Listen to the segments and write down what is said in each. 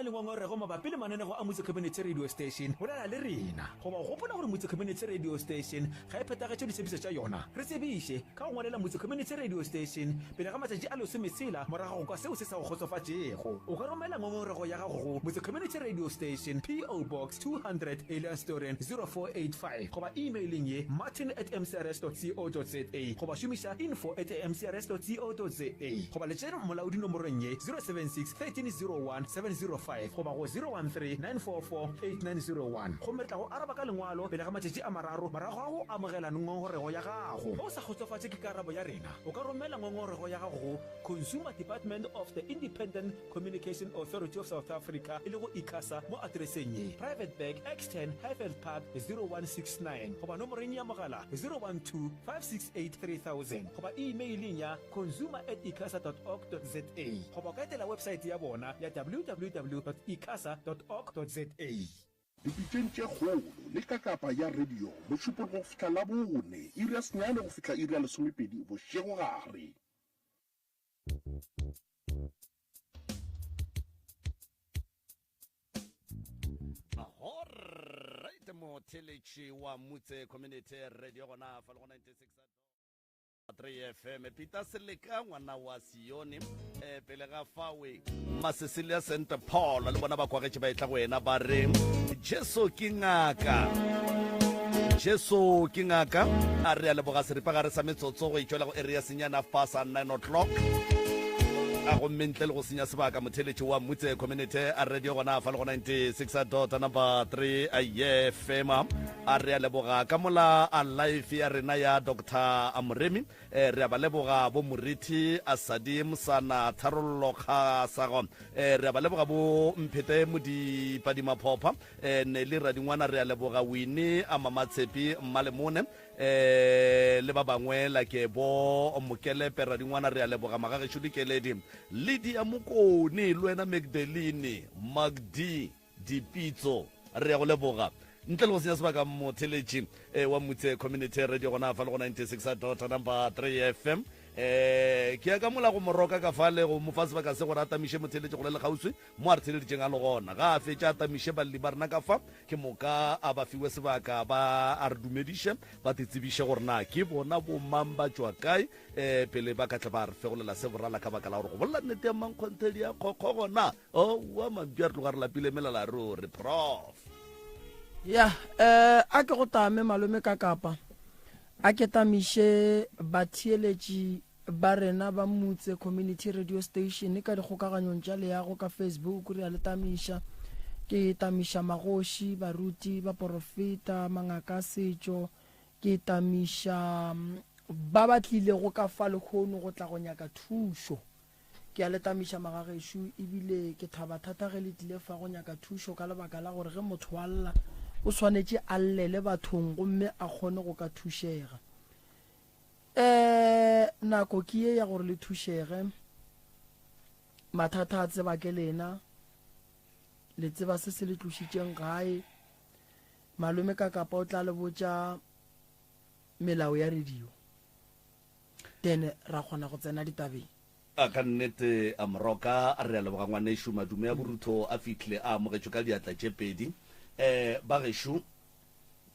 le ngongorego mabapi le mananego a Motse Community Radio Station, bolela le rena. Goba o gopola gore Motse Community Radio Station ga e phethagetše ditshepišo tša yona? Re tsebiše ka go ngwalela Motse Community Radio Station pele ga matšatši a lesometshela morago ga go kwa seo se sa go kgotsofatšego. O ka romela ngongorego ya gago go Motse Community Radio Station, PO Box 200, Elianstoren 0485 goba e-mailing ye martin at mcrs dot co dot za goba šomiša info at mcrs dot co dot za goba letšere molaodi nomorong ye 076 1301 705 goba go 013 944 8901 gomme re tla go araba ka lengwalo pele ga matšatši a mararo morago ga go amogela ngongorego ya gago. Ge o sa kgotsofatše ke karabo ya rena, o ka romela ngongorego ya gago go Consumer Department of the Independent Communication Authority of South Africa, e lego ICASA, mo atereseng ye, Private Bag, X10, Highveld Park, 0169, goba nomoreng ya mogala 012 568 3000 goba e-meileng ya consumer at icasa dot org dot za goba o ka etela websaete ya bona ya www dot icasa dot org dot za. Dipitšeng tše kgolo le kakapa ya radio, Mošupologo go fihla Labone, iri ya senyane go fihla iri ya lesomepedi bošegogare. Alright, motheletši wa Mutse Community Radio gona fa le go 96.3 FM. Peter Seleka ngwana wa Sione eh, pele ga fawe Masesilia St Paul le bona ba kwagetše ba etla go yena ba re Jesu ke ngaka. Jesu ke ngaka a re a leboga seripagare sa metsotso go itšwela go area senyana half past 9 o'clock a gomme ntle le go senya sebaka motheletši wa Mutse Community a radio gona fa le go 96 dot number 3 a ye fema a re a leboga ka mola a life ya rena ya Dr. Amoremi eh, re a ba leboga bo Morithi a Sadi Mosana Tharollo Kgasago eh, re a ba leboga bo Mphete Modipadi Maphopha eh, Nelly Radingwana re a leboga Winnie a Mamatshepi Mmalemone eh, le ba bangwe lake bo Mokelepe Radingwana re a leboga magagešo Dikeledi Lydia Mokone le wena Magdalene Magdi Dipitso re ya go leboga ntle le go senya sebaka motheletši eh, wa Mutse Community Radio gona fa le go 96 dot number 3 FM eh ke ya ka mola go moroka ka fale go mo fa sebaka se gore a tamiše motheletši go le lekgauswi mo a re theleditšeng a le gona ga a fetša a tamiše balli ba rena ka fa ke moka a ba fiwe sebaka ba a re dumediše ba te tsebiše gore na ke bona bomang ba tšwa kae um pele ba ka tle ba re fegolela se borala ka baka la gore go bolela nnete ya mankgonthedi ya kgokgo gona owa mantšu a re tloga re lapile melala ruri prof ya um a ke go tame malome ka kapa a ke tamiše batheeletši ba rena ba Mutse Community Radio Station ka dikgokaganyong tša leago ka Facebook re a le tamiša. Ke tamiša magoši, baruti, baporofeta, mangaka a setšo, ke tamiša ba ba tlilego ka fa lehono go tla go nyaka thušo. Ke a le tamiša magagešo ebile ke thaba thata ge le tlile fa go nyaka thušo ka lebaka la gore ge motho a lla o swanetše a llele bathong gomme a kgone go ka thušega. Ee, nako ke ye ya gore le thušege. Mathata a tseba ke lena. Le tseba se se le tlošitšeng gae. Malome Kakapa o tla le botša melao ya radio. Then ra kgona go tsena ditabeng. A ka nnete a Moroka, re a leboga ngwanešu. Madume a borutho a fihlile a amogetšwe ka diatla tše pedi. Um bagešo,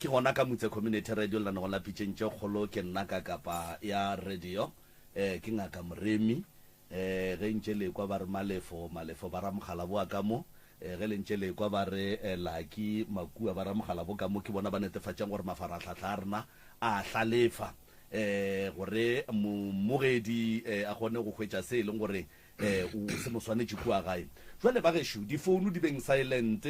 Ke gona ka Mutse Community Radio lenanegong la Pitšeng tše Kgolo. Ke nna ka kapa ya radio, eh, ke Ngaka Moremi. Eh, ge ntše le kwa ba re Malefo, Malefo ba ra Mogalabo wa ka mo. Eh, ge le ntše le kwa ba re eh, Lucky Makua ba ra Mogalabo ka mo, ke bona ba netefatšang gore mafarahlahla a rena a hlalefa, eh, gore momogedi eh, a kgone go hwetša se e leng gore eh, o se mo swanetše kua gae. Jwale bagešo, difounu di beng silent.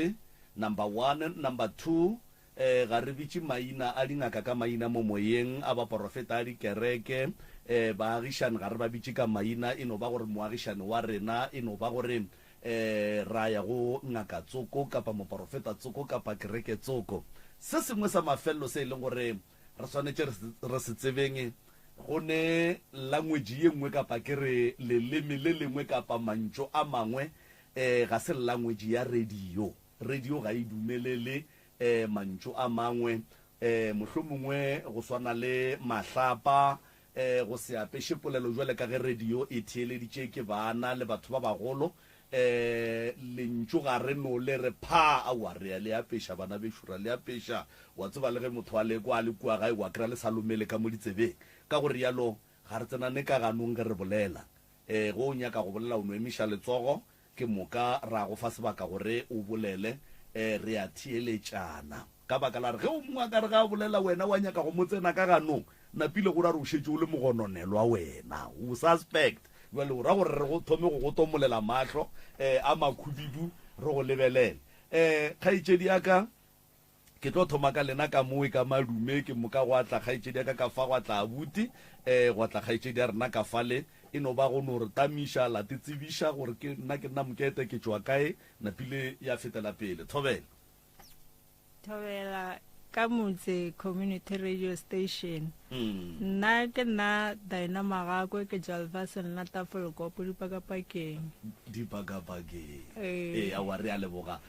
Number one, number 2, eh, ga re bitše maina a dingaka ka maina mo moyeng, a baporofeta a dikereke, eh, baagišani ga re ba bitše ka maina, e no ba gore moagišani wa rena, e no ba gore, eh, ra ya go ngaka tsoko kapa moporofeta tsoko kapa kereke tsoko. Se sengwe sa mafelelo se e leng gore re swanetše re se tsebeng, go ne language ye nngwe kapa ke re leleme le lengwe kapa mantšu a mangwe E, ga se language ya radio. Radio ga e dumelele e, mantšu a mangwe, e, mohlomongwe go swana le mahlapa, e, go se apeše polelo jwale ka ge radio e theeleditše ke bana le batho ba bagolo. Um lentšu ga re no le re phaa, aowa, re a le apeša, bana bešo, ra le apeša. Wa tseba le ge motho a le kwa a le kua gae, wa kry-a le sa lomele ka mo ditsebeng. Ka go realo, ga re tsenane ka ganong ge re bolela. Um ge o nyaka go bolela o no emiša letsogo, ke moka ra go fa sebaka gore o bolele. Um re a theeletšana. Ka baka la gore ge o mongwe a ka re ge a bolela wena wa nyaka go mo tsena ka ganong, napile go ra gore o šetše o le mogononelwa wena, o suspect. Bjale o ra gore re go thome go go tomolela mahlo um a makhubidu re go lebelele. Um kgaetšedi ya ka, ke tlo thoma ka lena ka mowe ka malume, ke moka gwa tla kgaetšedi ya ka ka fa, gwa tla abuti, um gwa tla kgaetšedi ya rena ka fale. E no ba go no re tamiša, la te tsebiša gore ke nna ke nna Mokete, ke tšwa kae, napile ya fetela pele. Thobela. Thobela ka Motse Community Radio Station. Nna ke nna Dinah Magakwe ke tšwa lefaseng la Tafelkopo dipakapakeng. Dipakapakeng. Ee. Aowa re a leboga.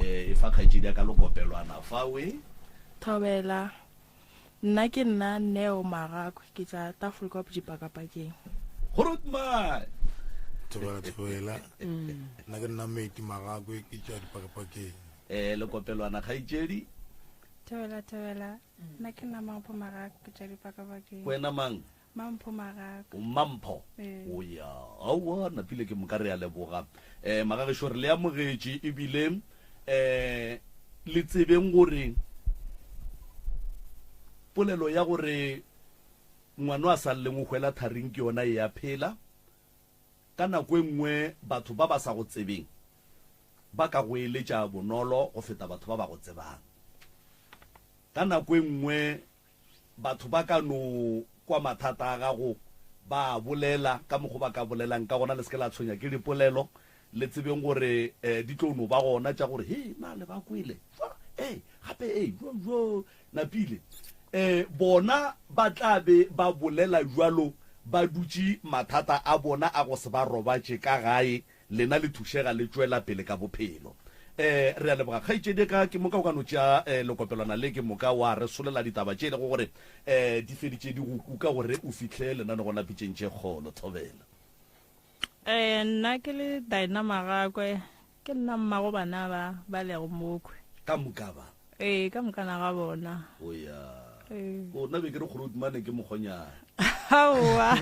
E fa kgaetšedi ya ka lokopelwana fa we. Thobela, nna ke nna Neo Magakwe ke tšwa Tafelkop dipakapakeng. Grootman. Thobela thobela. Nna ke nna Meti Magakwe ke tšwa dipakapakeng. Eh, lekopelwana kgaetšedi. Thobela thobela. Nna ke nna Mampho Magako ke tšwa dipakapakeng. Wena mang? Mampho Magako. O Mampho? Ee. O ya. Aowa, napile ke moka re a leboga. Eh, magagešo re le amogetše ebile eh le tsebeng gore polelo ya gore ngwano a sa lleng o hwela tharing ke yona e a phela. Ka nako e nngwe batho ba ba sa go tsebeng ba ka go eletša bonolo go feta batho ba ba go tsebang. Ka nako e nngwe batho ba ka no kwa mathata a gago ba a bolela ka mokgo ba ka bolelang ka gona. Le se ke la tshwenya ke dipolelo, le tsebeng gore di tlo no ba gona tša gore, Hei, na le ba kwele? Jwa, ee, gape ee, jo, jo, napile. Um bona ba tla be ba bolela bjalo ba dutše mathata a bona a go se ba robatše ka gae Lena le thušega le tšwela pele ka bophelo. E, re a leboga kgaetšedi ka ke moka o ka no tšea e, lekopelwana le ke moka wa re solela ditaba tše e lego gore e, di feditše di go kuka gore o fihle lenanegong la Pitšeng tše Kgolo. Thobela. E, nna ke le Dinah Magakwe, ke nna mmago bana ba ba lego mokhwi. Ka moka ba? Ee, ka mokana ga bona. O ya. Ee. O nna be ke re Grootmane ke mokgonyana. Aowa.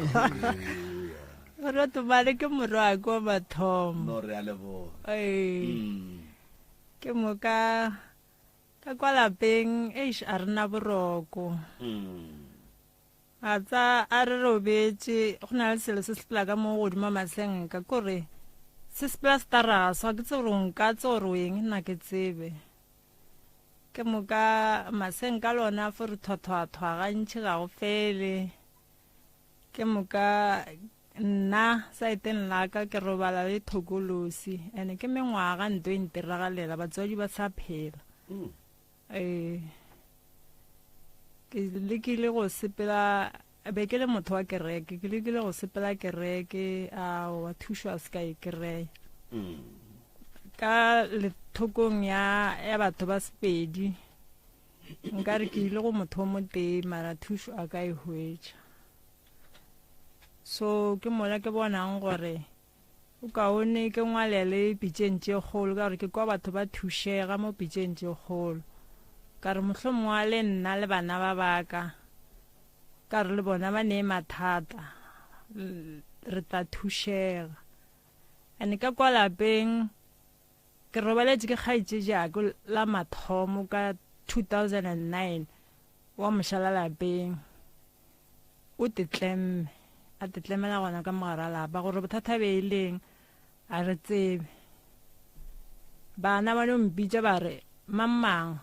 Grootmane ke morwake wa mathomo. No, re a leboga. Ee. Ke moka ka kwa lapeng, eish, a re na boroko. A tsa a re robetše, go na le selo se sepela ka mo godimo masenka, kore se sepela se taraswa, ke tsebe gore nka tse gore o eng, nna ke tsebe. Ke moka masenka le ona a fo re thwathwathwa gantši ga go fele. Ke moka nna saeteng la ka ke robala le thokolosi, ene ke mengwaga nto e ntiragalela, batswadi ba sa phela. Ee, ke lekile go sepela, be ke le motho wa kereke, ke lekile go sepela kereke, aowa thušo a se ka e kry-a. Ka lethokong ya, ya batho ba Sepedi, nkare ke ile go motho o motee, mara thušo a ka e hwetša. So ke mola ke bonang gore Go kaone ke ngwalele pitšeng tše kgolo ka gore ke kwa batho ba thušega mo pitšeng tše kgolo. Ka re mohlomongwe a le nna le bana ba ba ka, ka re le bona ba ne mathata, re tla thušega. And ka kwa lapeng ke robaletše ke kgaetšediako la mathomo ka 2009 wa mošala lapeng. O tetlemme, a tetlemela gona ka mogare a lapa, gore bothata be e leng, a re tsebe. Bana ba no mpitša ba re, Mang-mang,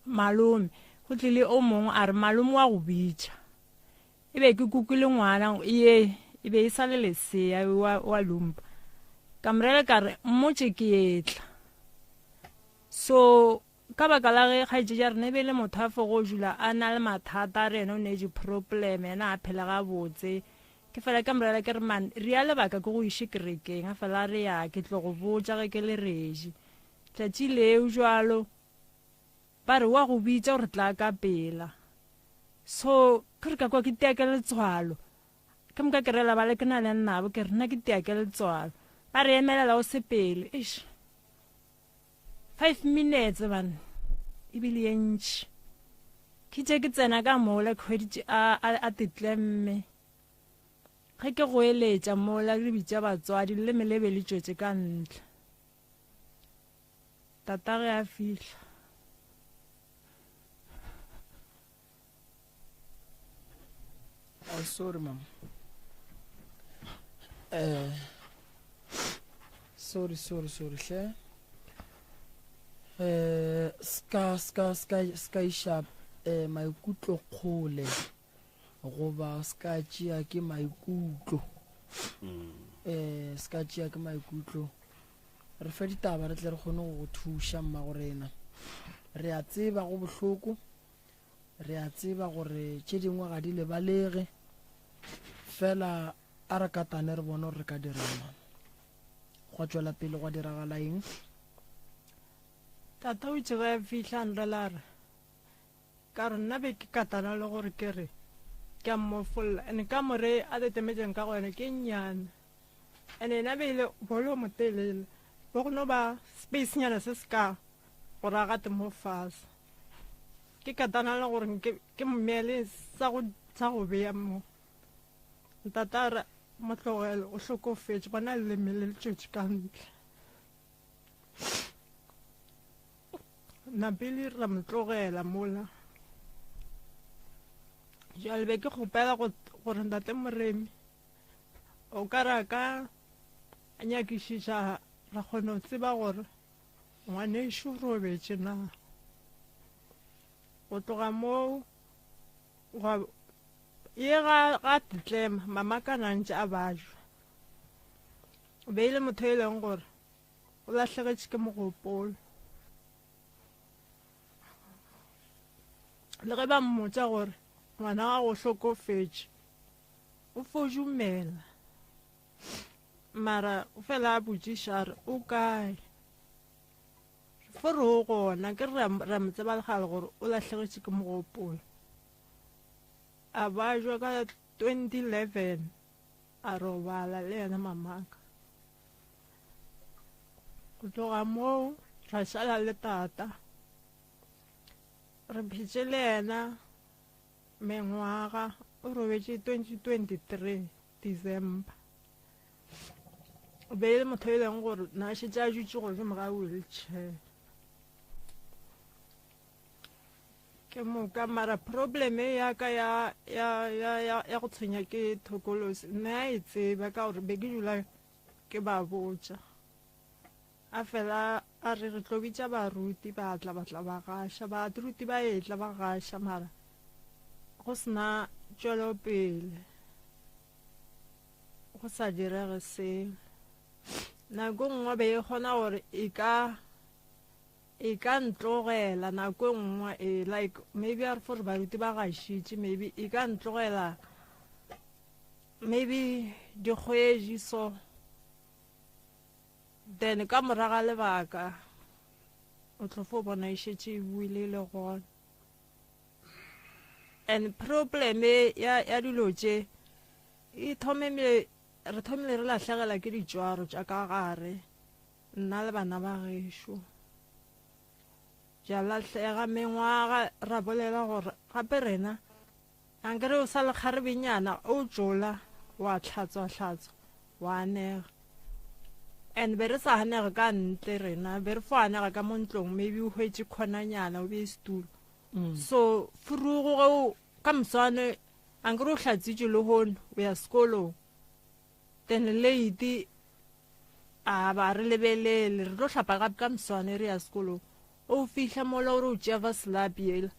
malome, go tlile o mongwe a re, malome wa go bitša. E be ke kukile ngwana, ye, e be e sa le lesea, wa, wa lumpa. Ka mo rela ka re, mmotše ke etla. So, Ka baka la ge kgaetšedi ya rena e be e le motho a fogo dula a na le mathata, a re yena o ne di-problem, yena a phele gabotse. Ke fela ka morela ke re, Man, ria lebaka ke go iše kerekeng. A fela a re, Ya, ke tlo go botša ge ke le reji. Tšatši leo bjalo, ba re, Wa go bitša gore tla ka pela. So, ke re ka kwa ke tia ke letswalo. Ke moka ke rela bale ke na le nabo, ke re, Nna ke tia ke letswalo. Ba re emelela o sepele. Eish. 5 minutes bana. Ebile ye ntši. Ke tše ke tsena ka mola ke hweditše a a a tetlemme. Ge ke goeletša mola ke bitša batswadi leleme le be le tšwetše ka ntle. Tatagwe a fihla. Oh, sorry mama. Eh sorry sorry sorry hle. Eh ska ska ska ska iša eh maikutlo kgole goba ska tšea ke maikutlo. Eh ska tšea ke maikutlo. Re fe ditaba re tle re kgone go go thuša mmagorena. Re a tseba go bohloko. Re a tseba gore tše dingwe ga di lebalege, fela a re katane re bone gore re ka dirang. Gwa tšwela pele gwa diragala eng? Tata o itše ge a fihla a nrela a re, Ka re nna be ke katana le gore ke re ke a mmofolla, and kamore a tetemetšeng ka go yona ke e nnyane, and yena be e le bolo motelele, bo go no ba space-nyana se se ka gore a gate mo fase. Ke katana le gore nke ke mmeele sa go sa go bea mo. Ntate a re mo tlogele o hlokofetše bona leleme le le tšwetše ka ntle. Napele ra mo tlogela mola. Jwale be ke kgopela go gore ntate Moremi o ka ra ka nyakišiša ra kgona go tseba gore Ngwanešu o robetše na? Go tloga moo gwa ye ga ga tlema mama ka na ntše a bajwa. O be e le motho e leng gore o lahlegetše ke mogopolo. Le ge ba mmotša gore ngwana wa gago o hlokofetše, o fo dumela. Mara o fela a botšiša a re, O kae? Fo re o gona, ke re ra mo tseba legale gore o lahlegetše ke mogopolo. A bajwa ka 2011 a robala le yena mamaka. Go tloga moo ra šala le tata. Re phetše le yena mengwaga, o robetše 2023. December. O be e le motho e leng gore na šetše a dutše godimo ga wheelchair. Ke moka mara problem e ya ka ya ya ya ya ya go tshwenya ke thokolosi nna a e tseba ka gore be ke dula ke ba botša. A fela a re re tlo bitša baruti ba tla ba tla ba gaša baruti ba etla ba gaša mara go sena tšwelopele go sa direge selo nako nngwe be e kgona gore e ka e ka ntlogela nako e nngwe e like maybe a re fore baruti ba gašitše maybe e ka ntlogela maybe dikgwedi so Then ka moraga lebaka o tlo fo bona e šetše e buile le gona. And problem ya ya dilo tše e thomile re thomile re lahlegela ke ditšwaro tša ka gare nna le bana ba gešo. Ja lahlega mengwaga ra bolela gore gape rena Ankere o sa le kgarebenyana o tšola wa hlatswa hlatswa wa anega and be re sa anege ka ntle rena be re fo anega ka mo ntlong maybe o hwetše khonanyana o bee setulo mm. so furugo ge o ka moswane ankere o hlatsitše lehono o ya sekolong then late a ba re lebelele re tlo hlapa gape ka moswane re ya sekolong O fihla mola o re o tšea vaslapi yela,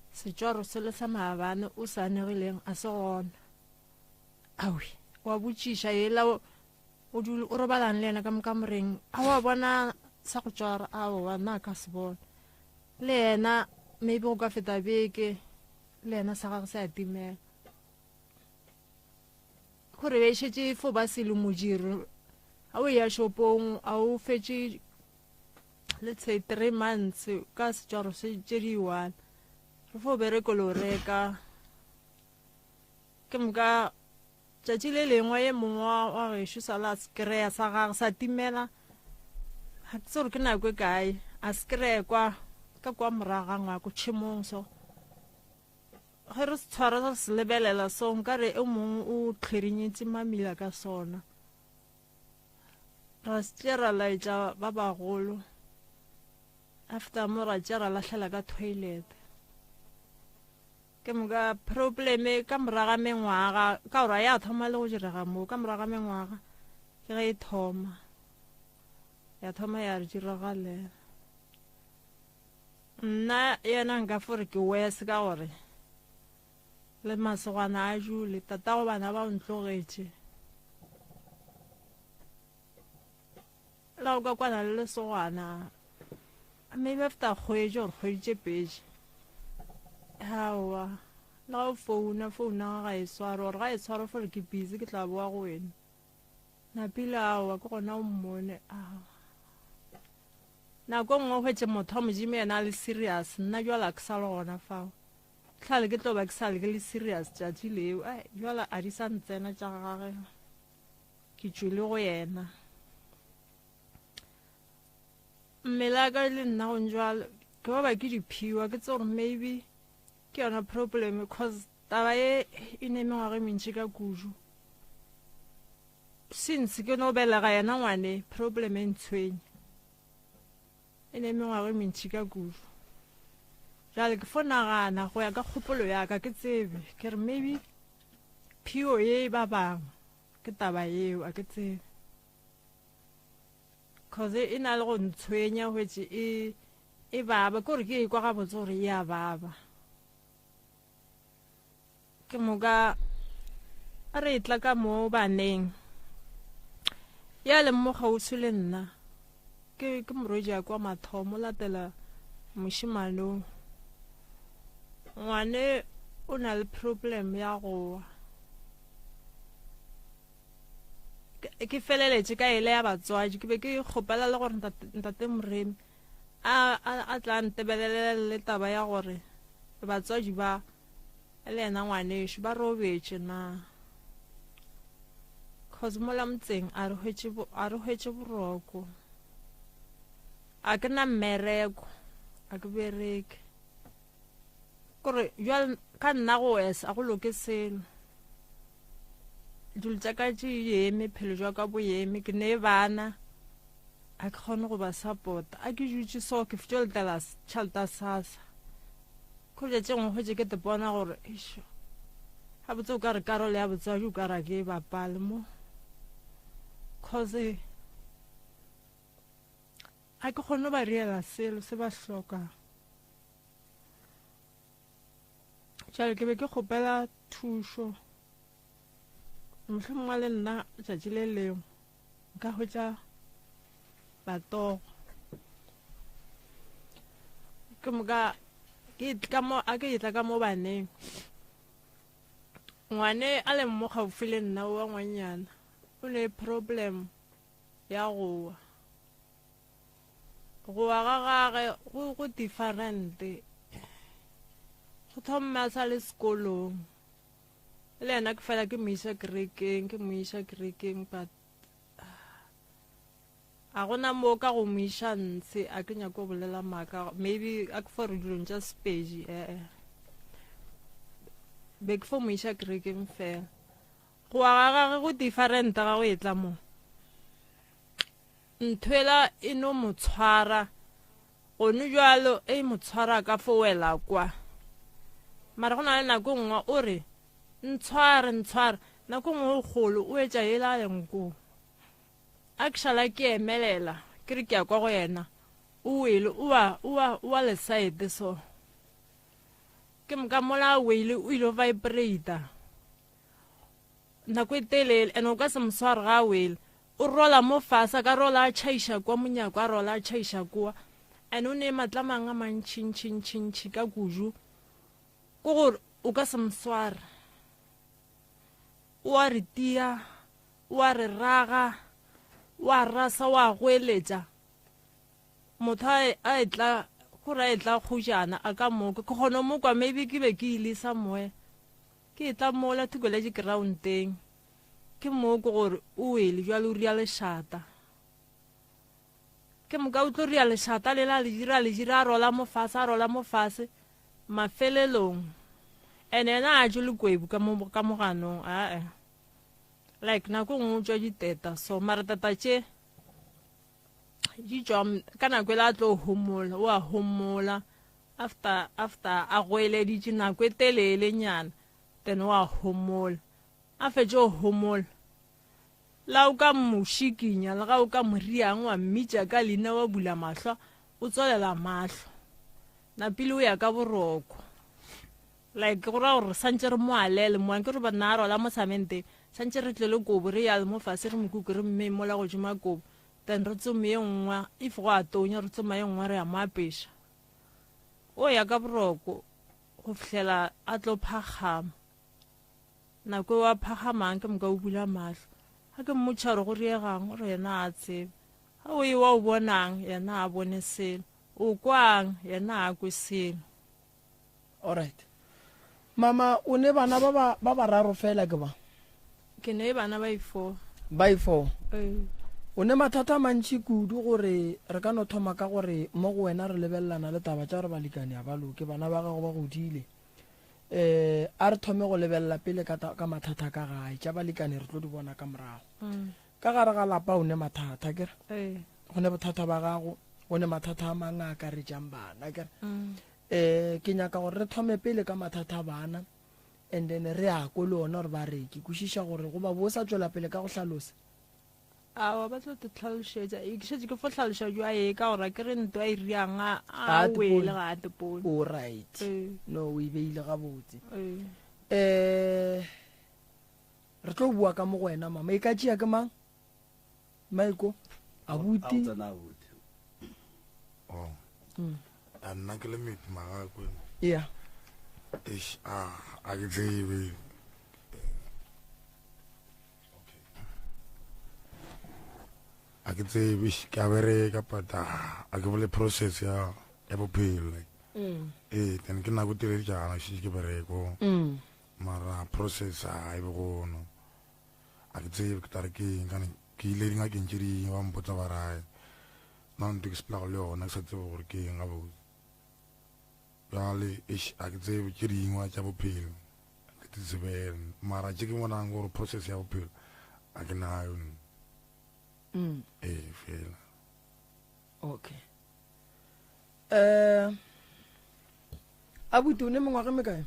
setšwaro sela sa maabane o sa anegileng a se gona. Awi, wa botšiša yela o dule o robalang le yena ka mo kamoreng, a wa bona sa go tšwara? Aowa, nna a ka se bona. Le yena maybe go ka feta beke le yena sa gagwe se a timela. Gore be e šetše e fo ba selo modiro, ga o eya shopong a o fetše let's say 3 months ka setšwaro se tše di one re fo bereko lo reka ke moka Tšatši le lengwe ye mongwe wa, wa gešo sa la se kry-a sa gage sa timela, ga ke tsebe gore ke nako e kae, a se kry-e kwa ka kwa morago ga ngwako tšhemong so. Ge re se tshwara re se lebelela so nkare e mongwe o tlhwerinyetše mamila ka sona. Ra se tšea ra laetša ba bagolo, after mo ra tšea ra lahlela ka toilet. Ke moka probleme ka morago ga mengwaga, ka gore ya thoma le go direga moo, ka morago ga mengwaga ke ge e thoma, ya thoma ya re diragalela. Nna yena nka fo re ke worse ka gore le masogana a jule, tatago bana ba o ntlogetše. La go ka kwana le lesogana maybe after kgwedi or kgwedi tše pedi aowa le ga o founa founa ga e sware or ga e sware fore ke busy ke tla boa go wena napile aowa ke gona o mmone aowa nako nngwe o hwetše motho wa modimo yena a le serious nna jwale a ke sa le gona fao tlhale ke tlo ba ke sa le ke le serious tšatši leo ai jwale a di sa ntsena tša gage Ke tšwele go yena. Mmele wa ka le nna go njwalo ke ba ba ke diphiwa ke tse gore maybe ke yona problem cause taba e e ne mengwaga e mentši ka kudu since ke no belega yena ngwane problem e ntshwenya e ne mengwaga e mentši ka kudu jale ke fo nagana go ya ka kgopolo ya ka ke tsebe ke re maybe phio ye e ba bangwe Ke taba yeo, a ke tsebe. Cause e na le go ntshwenya hwetše e e baba, ke gore ke e kwa gabotse gore e a baba. Ke moka re e tla ka mo baneng. Ya leng mo kgauswi le nna ke ke morwedi ya kwa mathomo latela mošemane o. Ngwane o na le problem ya go wa. Ke feleletše ka ele ya batswadi, ke be ke kgopela le gore ntate Moremi a a tla ntebelelela le taba ya gore batswadi ba le yena ngwanešo ba robetše na. Cause mola motseng a re hwetše a re hwetše boroko. A ke na mmereko, a ke bereke. Kore bjale ka nna go wesa a go loke selo. Dilo tša ka tše eme, phelo jwa ka bo eme, ke ne bana a ke kgone go ba support. A ke dutše so ke fetšo letela tšhelete ya SASSA. Kgotsa tše nngwe hwetše ke te bona gore eish gabotse o ka re karolo ya botswadi o ka ra ke e bapale mo. Cause ga ke kgone go ba riela selo se ba se hlokang. Jale ke be ke kgopela thušo mohlomongwe le nna tšatši le lengwe nka hwetša batogo ke moka ke ka mo a ke etla ka mo baneng ngwane a leng mo gaufi le nna wa ngwanyana o ne problem ya go wa Go wa ga gage go go different. Go thomme a sa le sekolong. Le yena ke fela ke mo iša kerekeng, ke mo iša kerekeng but a gona mo ka go mo iša ntshe a ke nyako bolela maaka maybe a ke fo re dilong tša sepedi ee be ke fo mo iša kerekeng fela go wa ga gage go different ga go etla mo Nthwela e no mo tshwara gone bjalo e mo tshwara ka fo wela kwa. Mara go na le nako nngwe o re ntshware ntshware nako nngwe o kgolo o etša yela a leng koo. A ke šala ke emelela ke re ke ya kwa go yena o wele o wa o wa o wa lesaete so. Ke moka mola a wele o ile vibrator nako e telele and o ka se mo sware ga a wele. O rola mo fase, a ka rola a tšhaiša kua monyako, a rola a tšhaiša kua. And o ne matla mang a mantši, ntši, ntši, ntši ka kudu. Ke gore o ka se mo sware. O a re tia, o a re raga, o a rasa, o a goeletša. Motho a, a etla, gore a etla kgojana, a ka mo kwa. Ke kgona go mo kwa, maybe ke be ke ile somewhere. Ke etla mola thoko la di-ground-eng. Ke mo ke gore o wele jwale o ria lešata. Ke moka o tlo ria lešata lela a le dira a le dira a rola mo fase a rola mo fase mafelelong ene yena a tšwe lekwebu ka mo ka moganong ae like nako e nngwe o tšwa diteta so mara tata tše di tšwa ka nako e le a tlo homola o a homola after after a goeleditše nako e telele nyana then o a homola a fetše go homola La o ka mo šikinya, le ga o ka mo riang wa mmitša ka leina wa bula mahlo, o tswalela mahlo. Napile o ya ka boroko. Like go ra gore santše re mo alele mo ke re ba na rola mo samenteng, santše re tle le kobo re yale mo fase re mo kuke re mmee mola godimo ga kobo. Then re tsome ye nngwe if go a tonya re tsoma ye nngwe re ya mo apeša. O ya ka boroko go fihlela a tlo phakgama. Nako eo a phagamang ke moka o bula mahlo. Ga ke mmotša gore go riegang, o re yena a tsebe. Ga o ewa o bonang, yena a bone selo. O kwang, yena a kwe selo. Alright. Mama, o ne bana ba ba ba bararo fela ke ba? Ke ne bana ba i-four. Ba i-four. Ee. O ne mathata a mantši kudu gore re ka no thoma ka gore mo go wena re lebelelana le taba tša gore balekane a ba loke, bana ba gago ba godile. Um a re thome go lebelela pele ka, ka mathata ka gae, tša balekane re tlo di bona ka morago. Mm. Ka gare ga lapa o ne mathata kere? Ee. Go ne bothata ba gago, go ne mathata a mang a akaretšang bana kere? Mm. Um ke nyaka gore re thome pele ka mathata a bana and then re ya ko le ona gore ba re ke kwešiša gore goba bo sa tšwela pele ka go hlalosa. Aowa, ba tlo te tlhalošetša. E, ke šetše ke fo hlaloša jwa e ka gore ke re ntwa e riang a a a wele tepone. ga a tepone. O right. Ee. No, o e beile gabotse. Ee. Eh re tlo bua ka mo go wena mama. E ka tšea ke mang? Maiko? Abuti? A o tsena abuti. Oh. Mm. A nna ke le meti magakwe. Yeah. Eish, a a ke tsebe. A ke tsebe ke a bereka but a ke bole process ya ya bophelo like mm. ee then ke nako telele jaana šetše ke bereko mm. mara process a e be gono a ke tsebe ke tla re ke eng kane ke ile dingakeng tše dingwe ba mpotsa ba rae nna nto ke sepelago le yona ke sa tsebe gore ke eng gabotse bjale eish a ke tsebe tše dingwe tša bophelo ke di tsebele mara tše ke bonang gore process ya bophelo a ke nayo mm. ee fela okay um abuti o ne mengwaga mekae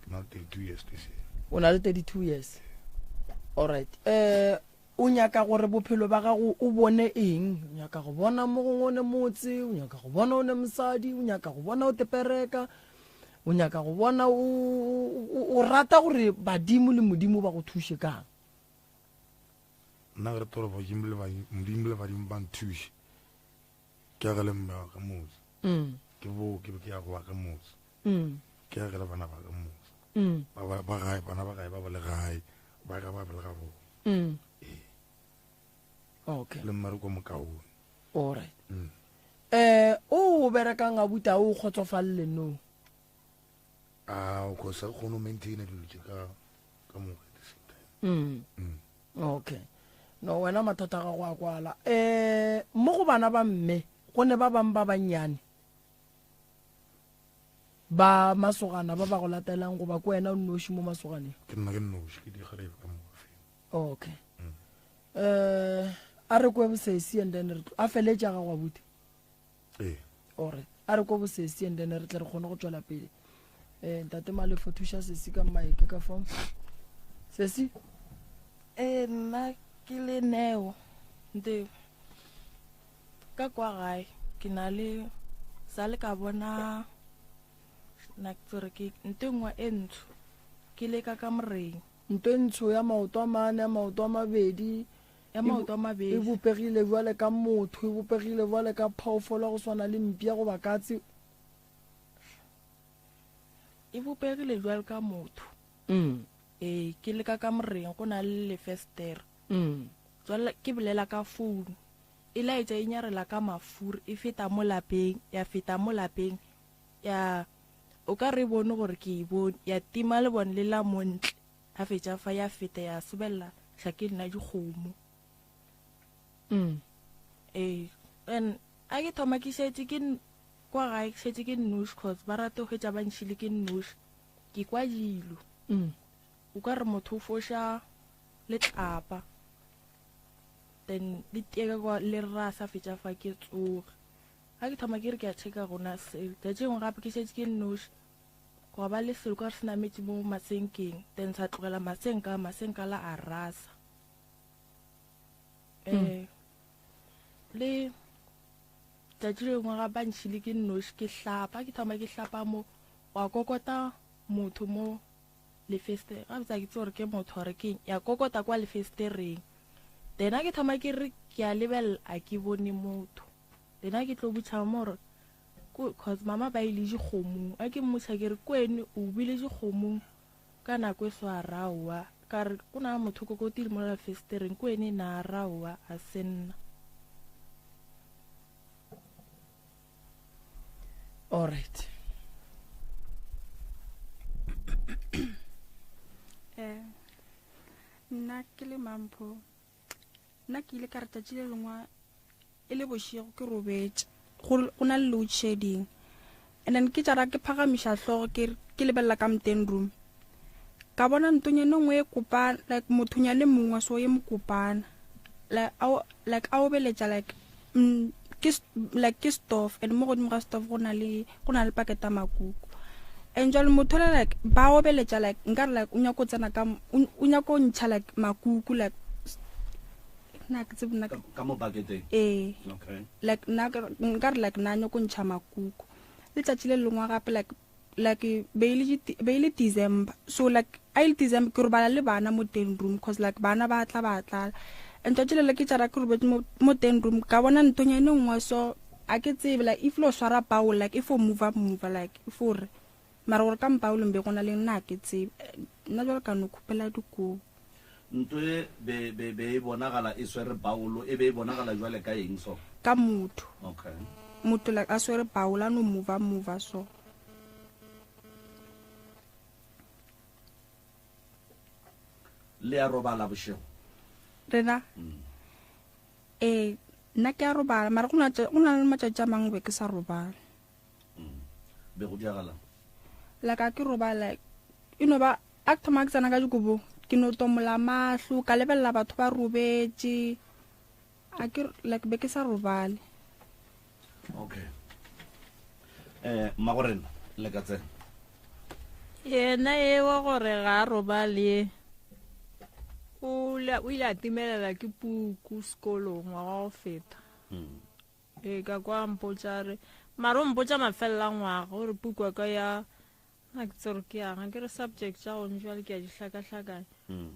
ke na le 32 years this year o na le 32 years alright um O nyaka gore bophelo ba gago o bone eng? O nyaka go bona mo gongwe o ne motse, o nyaka go bona o ne mosadi, o nyaka go bona o tepereka, o nyaka go bona o, o, o rata gore badimo le Modimo ba go thuše kang? Nna ke rata gore badimo le Modimo le badimo ba nthuše. Ke agele mme wa ka motse. Mm. Ke bo ke be ke ya go wa ka motse. Mm. Ke agele bana ba ka motse. Mm. Ba ba ba gae bana ba gae ba ba le gae. Ba ga ba ba le ga bona. Mm. Ee. Okay. Le mmereko mokaone. All right. Mm. Eh, o berekang abuta o kgotsofalele no? Ah, o kgosa kgone go maintaina dilo tše ka ka moka at the same time. Mm. Mm. Okay. No, wena mathata a gago a kwala. Eh, mo go bana ba mme, go ne ba bang ba bannyane ba masogana ba ba go latelang goba ke wena o nnoši mo masoganeng? Ke nna ke nnoši, ke dikgarebe ka moka fela. Okay. Eh, a re kwe bosesi and then re tlo a feletša gago abuti. Ee. Alright. A re kwe bosesi and then re tle re kgone go tšwela pele. Eh, ntate Malefo thuša sesi ka mike ka fao. Sesi? Ee, nna ke le Neo. Nte ka kwa gae ke na le sa le ka bona na ke tsore ke nto e nngwe e ntsho ke le ka kamoreng. Nto e ntsho ya maoto a mane, ya maoto a mabedi, Ya maoto a mabedi. E bopegile bjale ka motho, e bopegile bjale ka phoofolo ya go swana le mpša goba katse. E bopegile bjale ka motho. Mm. Ee, ke le ka kamoreng go na le lefestere. Mm. Jwale ke bolela ka founu. E laetša e nyarela ka mafuri, e feta mo lapeng, ya feta mo lapeng, ya o ka re e bone gore ke e bone, ya tima lebone le la mo ntle, ya fetša fa ya feta ya sobelela. ša ke nna dikgomo. Mm. Ee, and a ke thoma ke šetše ke kwa gae ke šetše ke nnoši cause ba rata go hwetša ba ntšhile ke nnoši. Ke kwa dilo. Mm. O ka re motho o foša letlapa. Then le tie ka kwa le rasa fetša fa ke tsoge. Ga ke thoma ke re ke a checka gona se. Tšatši lengwe gape ke šetše ke nnoši. Gwa ba le selo ka re se nametše mo masenkeng. Then sa tlogela masenka, masenka la a rasa. Eh le tšatši le lengwe ga ba ntšhile ke nnoši ke hlapa, ke thoma ke hlapa mo wa kokota motho mo lefestereng. Gabotse ga ke tsebe gore ke motho or ke eng, ya kokota kwa lefestereng. Then ha ke thoma ke re ke a lebelela a ke bone motho. Then ha ke tlo botša mama gore ko, cause mama ba ile dikgomong. Ha ke mmotša ke re kwene o bile dikgomong ka nako e so a ra aowa. Ka re go na le motho o kokotile mo lefestereng kwene na a ra aowa a se nna. All right. Eh, nna ke le Mampho, nna ke ile ka re tšatši le lengwe e le bošego ke robetše, go go na le load shedding. And then ke tšara ke phagamiša hlogo ke ke lebelela ka mteng room. Ka bona ntonyane nngwe e kopana, like mothonyane mongwe so e mokopana. Like a like a obeletša like mm, ke like ke stove and mo godimo ga stove go na le go na le packet ya makuku. And jwale motho ola like ba obeletša like nkare like o nyako tsena ka o nyako ntšha like makuku like nna ke tsebe nna ka mo bucketeng. Ee. Okay. Like nna nkare like nna nyako ntšha makuku. Letšatši le lengwe gape like like be e le be e le December so like a e le December ke robala le bana mo ten room cause like bana ba tla ba tlala and tšatši le le ke tšara ke robetse mo mo ten room ka bona ntonyane nngwe so a ke tsebe like if lo swara pao like if o move move like if o re mara gore ka mpaolong be go na le nna ke tsebe nna jalo ka no khupela dikobo. Nto e be be be e bonagala e swere bowlo, e be e bonagala jwale ka eng so? Ka motho. Okay. Motho like a swere bowl a no mova mova so. Le a robala bošego? Rena? Mm. Ee, nna ke a robala mara go na go na le matšatši a mangwe be ke sa robala. Mm. Be go diragalang? Like a ke robala e no ba a ke thoma ke tsena ka dikobong ke no tomola mahlo ka lebelela batho ba robetše a ke like be ke sa robale. Okay. Eh, mmagorena le ka tsena. Yena e wa gore ga a robale o ile a timelela ke puku sekolong ngwaga wa go feta. Mm. Ee, ka kwa mpotša a re, mara o mpotša mafelelo a ngwaga gore puku ya ka ya, ga ke tsebe gore ke yang, ga ke re subject tša gone jwale ke a di hlakahlakanya.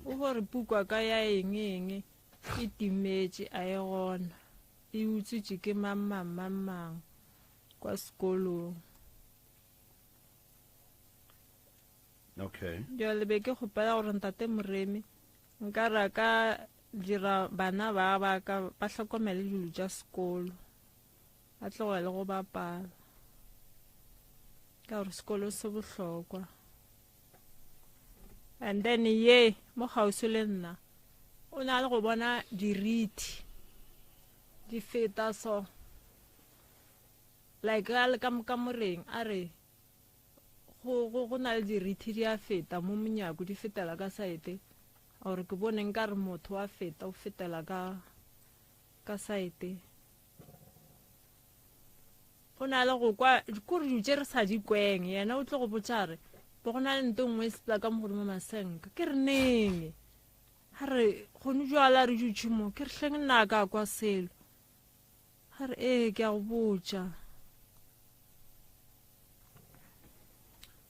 O gore puku ya ka ya eng eng e timetše, a e gona, e utswitše ke mang mang mang mang kwa sekolong. Okay. Bjale be ke kgopela gore ntate Moremi nka re a ka dira bana ba ba ka ba hlokomele dilo tša sekolo, ba tlogele go bapala ka gore sekolo se bohlokwa. And then ye mo kgauswi le nna o na le go bona dirithi di feta so like a le ka mo kamoreng a re Go, go, go na le dirithi di a feta mo monyako, di fetela ka saete. Gore ke bone nka re motho wa feta, o fetela ka, ka saete. Go na le go kwa, kore dilo tše re sa di kweng, yena o tlo go botša re, bo go na le nto nngwe e sepela ka mo godimo masenka. Ke re neng? A re, gone jwale a re dutše mo, ke re hleng nna ka kwa selo. A re, Ee, ke a go botša.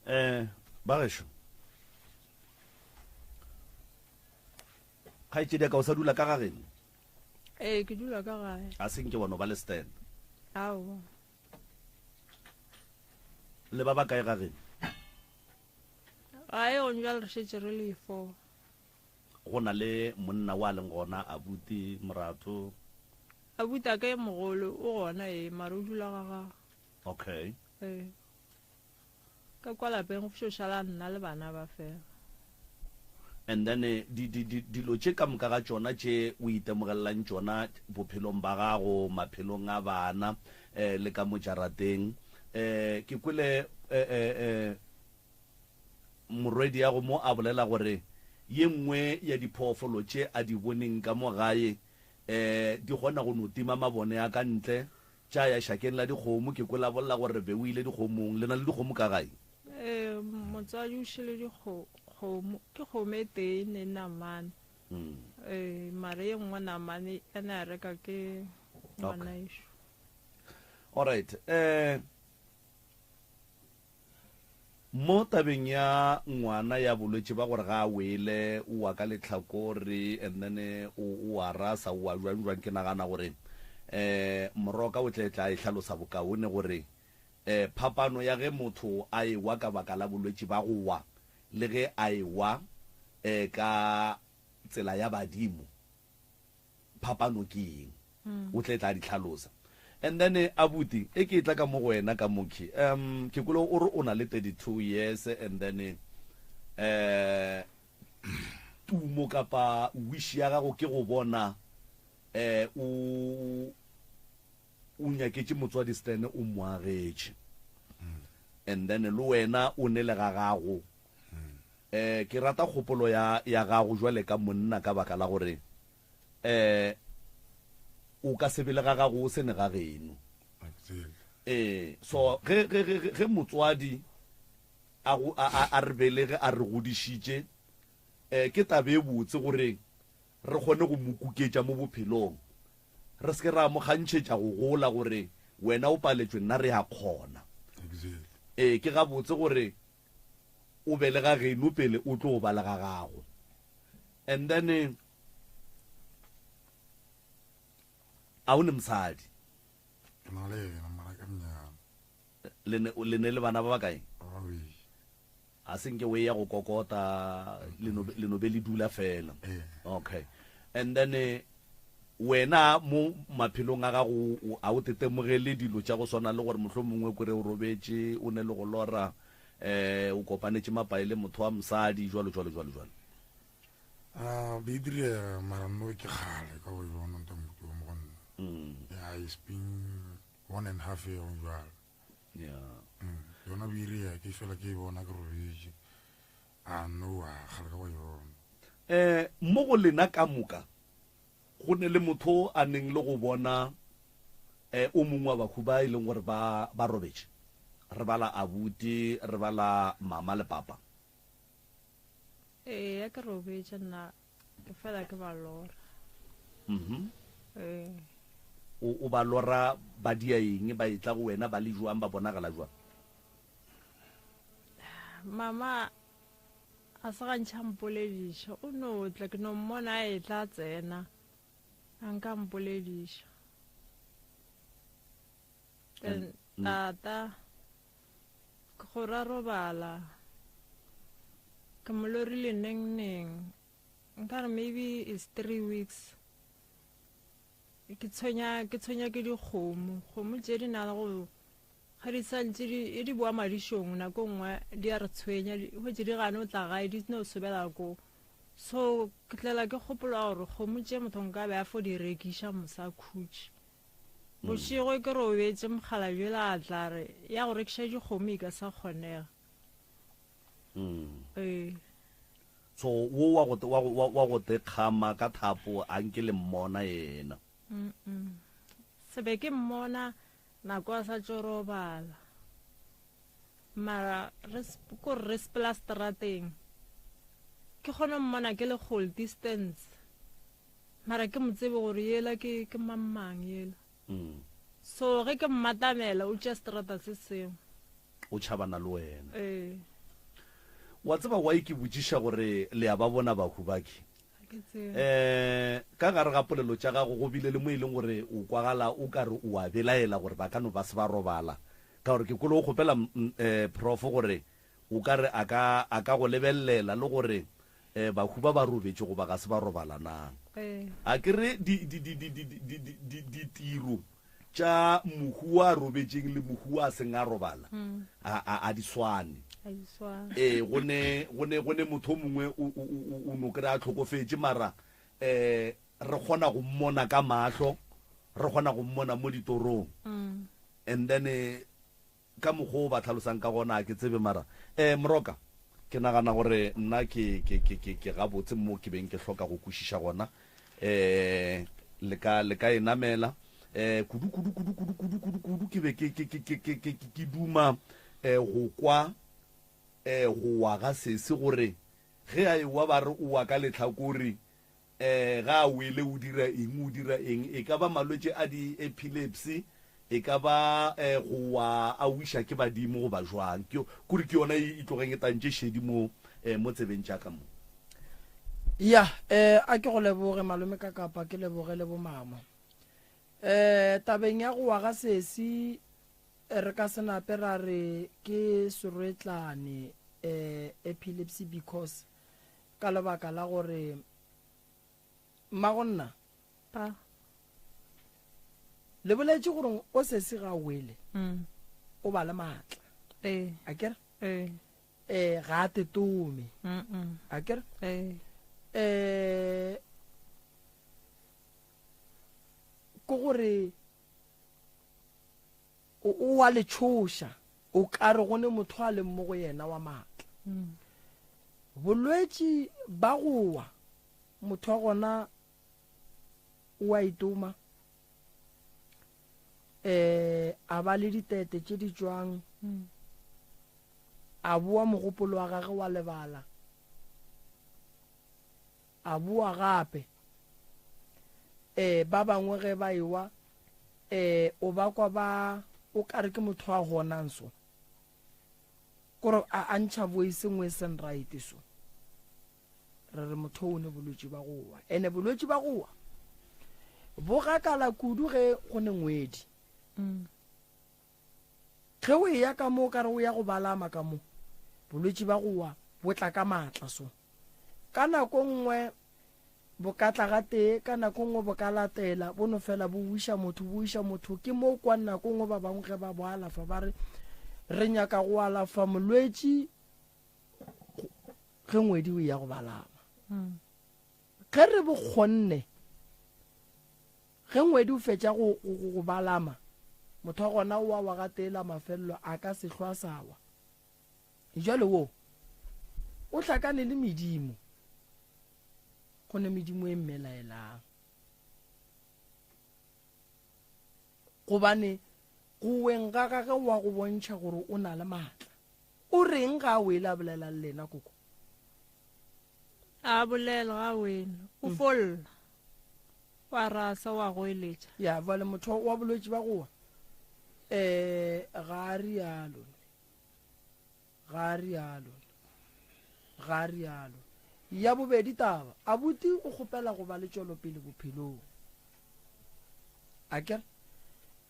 Um ba gešo, kgaetšedi ya ka o sa dula ka ga geno? Ee, ke dula ka gae. A se nke wa no ba le stand? Aowa. Le ba ba kae ga geno? Gae gone bjale re šetše re le four. Go na le monna wa leng gona, abuti, moratho. Abuti a ka e mogolo o gona ee, mara o dula ga gagwe. Okay. Ee. Ka kwa lapeng go fšo šala nna le bana ba fela. And then di, di, di, dilo tše ka moka ga tšona tše o itemogelelang tšona bophelong ba gago, maphelong a bana, eh, le ka mo jarateng. Eh, ke kwele eh, eh, eh, morwediago mo a bolela gore ye nngwe ya diphoofolo tše a di boneng ka mo gae, eh, di kgona go no tima mabone a ka ntle, tša ya šakeng la dikgomo. Ke kwele a bolela gore be o ile dikgomong. Le na le dikgomo ka gae? Ee, motswadi o šele dikgomo, ke kgomo e tee ne namane. Ee, mara ye nngwe namane ya ne a reka ke ngwanaišo. Alright, eh mo tabeng ya ngwana ya bolwetši ba gore ga a wele o wa ka lehlakore and then o o a rasa o wa jwang jwang ke nagana gore eh moroka o tle tla e hlalosa bokaone gore E, phapano ya ge motho a ewa ka baka la bolwetši ba go wa le ge a ewa e, ka tsela ya badimo, phapano ke eng? O tle tla di hlalosa. And then abuti, e ke tla ka mo go wena ka mokhi, um ke kwele o re o na le 32 years and then eh tumo kapa wish ya gago ke go bona eh o O nyaketše motswadi Stan o mo agetše and then le wena o ne le ga gago. Eh ke rata kgopolo ya ya gago jwale ka monna ka baka la gore eh o ka se be le ga gago o se ne ga geno. Eh so ge ge ge ge motswadi a go a a re belege a re godišitše eh ke taba e botse gore re kgone go mo kuketša mo bophelong. Re se ke ra mo kgantšhetša go gola gore wena o paletšwe nna re a kgona. Ee, ke gabotse gore o be le ga geno pele o tlo ba le ga gago. And then a o ne mosadi? Ke na le yena mara ke mnyana. Le ne, le ne le bana ba bakae? Ba babedi. A se nke o eya go kokota, le no, le no be le dula fela. Ee. Okay. And then eh, wena mo maphelong a gago o- a o tetemogele dilo tša go swana le gore mohlomongwe kore o robetše o ne le go lora eh o kopanetše mapae le motho wa mosadi jwalo jwalo jwalo jwalo. Ah, be e direga mara no ke kgale ka go e bona ntamoki wa mo go nna. Yeah, it's been one and half year jwalo. Yeah. Mm, yona biri ya ke fela ke e bona ke robetše. A no a kgale ka go e bona. Eh mo go lena ka moka go ne le motho a neng le go bona eh o mongwe wa bahu ba e leng gore ba ba robetše. Re bala abuti, re bala mama le papa. Ee, ya ke robetše nna ke fela ke ba lora. Mhm. Ee. O o ba lora ba dia eng, ba etla go wena ba le jwang, ba bonagala jwang? Mama a se gantši a mpolediša, o no tla ke no mmona a etla a tsena a nka mpolediša. Then tata Ke go ra robala. Ke mo lorile neng neng. Nkare maybe it's 3 weeks. Ke tshwenya ke tshwenya ke dikgomo. Kgomo tše di na le go ga di sa ntše di e di boa madišong nako nngwe di a re tshwenya di hwetše di gane o tla gae di no sobela ko. So ke tlela ke kgopolo ya gore kgomo tše motho nka be a fo di rekiša mosa khutše. Bošego ke robetše, mokgalabje yola a tla a re, Ya go rekiša dikgomo e ka sa kgonega. Ee. So wo wa go wa wa wa go te kgama ka thapo a nke le mmona yena. Mm. Se be ke mmona nako a sa tšo robala. Mara re ko re sepela strateng. Ke kgona mmona ke le kgole distance. Mara ke mo tsebe gore yela ke ke mang mang yela. Mm. So ge ke mmatamela o tšea seterata se sengwe. O tšhabana le wena. Ee. Wa tseba why ke botšiša gore le a ba bona bahu ba ke? Ga ke tsebe. Eh, ka gare ga polelo tša gago go bile le mo e leng gore o kwagala o ka re o a belaela gore ba ka no ba se ba robala. Ka gore ke kwele o kgopela eh, prof gore o ka re a ka a ka go lebelela le gore E, bahu ba ba robetše goba ga se ba robala na? Ee. A ke re di, di, di, di, di, di, di, di, ditiro Tša mohu wa robetšeng le mohu wa seng a robala a, a, a di swane. Ee, go ne, go ne, go ne motho o mongwe o, o, o, o no kry-a hlokofetše, mara um re kgona go mmona ka mahlo, re kgona go mmona mo ditorong. And then Ka mokgwa o ba hlalosang ka gona, ga ke tsebe, mara, eh, Moroka, ke nagana gore nna ke, ke, ke, ke, ke gabotse mo ke beng ke hloka go kwešiša gona. Eh, le ka, le ka e namela. Eh, kudu, kudu, kudu, kudu, kudu, kudu, kudu, ke be ke, ke, ke, ke, ke, ke, ke, ke duma, eh, go kwa, eh, go wa ga sesi, gore ge a ewa ba re o wa ka lehlakore, Ee, ga a wele o dira eng, o dira eng, e ka ba malwetši a di-epilepsy, e ka ba go wa a wiša ke badimo goba jwang. Ke, kore ke yona e, e tlogeng e tantše šedi mo, mo tsebeng tša ka mo. Ya, eh, a ke go leboge malome ka kapa ke leboge le bomama. Eh, tabeng ya go wa ga sesi re ka se nape ra re ke serwetlane eh, epilepsy because Ka lebaka la gore mmagonna Pa. Le boletše gore o sesi ga wele mm. o ba le maatla. Ee. A kere? Ee. Eh ga a tetome. Mm. A kere? Ee. Eh ko gore O, o a le tšhoša, o ka re go ne motho a leng mo go yena wa maatla. Bolwetši ba go wa, motho wa gona o a itoma, um a ba le ditete tše di tšwang, a boa mogopolo wa gage wa lebala, A boa gape. E, ba bangwe ge ba ewa, e, o ba kwa ba, o ka re ke motho a honang so. Kore a, a ntšha voice nngwe e seng right so. Re re motho o ne bolwetši ba go wa. Ene bolwetši ba go wa bo gakala kudu ge go ne ngwedi. Mm. Ge o eya ka mo o ka re o ya go balama ka mo, bolwetši ba go wa bo tla ka maatla so. Ka nako nngwe bo ka tla gatee, ka nako nngwe bo ka latela, bo no fela bo wiša motho, bo wiša motho. Ke mo o kwang nako nngwe ba bangwe ge ba bo alafa ba re, Re nyaka go alafa molwetši ge ngwedi o eya go balama. Ge re bo kgonne, ge ngwedi o fetša go, go, go balama, motho wa gona o a wa gatee la mafelelo, a ka se hlwe a sa wa. Jwale wo o hlakane le medimo, go ne medimo e mmelaelang. Gobane go weng ga gage wa go bontšha gore o na le maatla. O reng ga a wele a bolela le lena, koko? A bolela ga a wele, o mm. folla, wa rasa, wa goeletša. Ya, jwale motho wa bolwetši ba go wa, um ga a rialo. Ga a realo. Ga a realo. Ya bobedi taba, abuti o kgopela go ba le tšwelopele bophelong. Akere?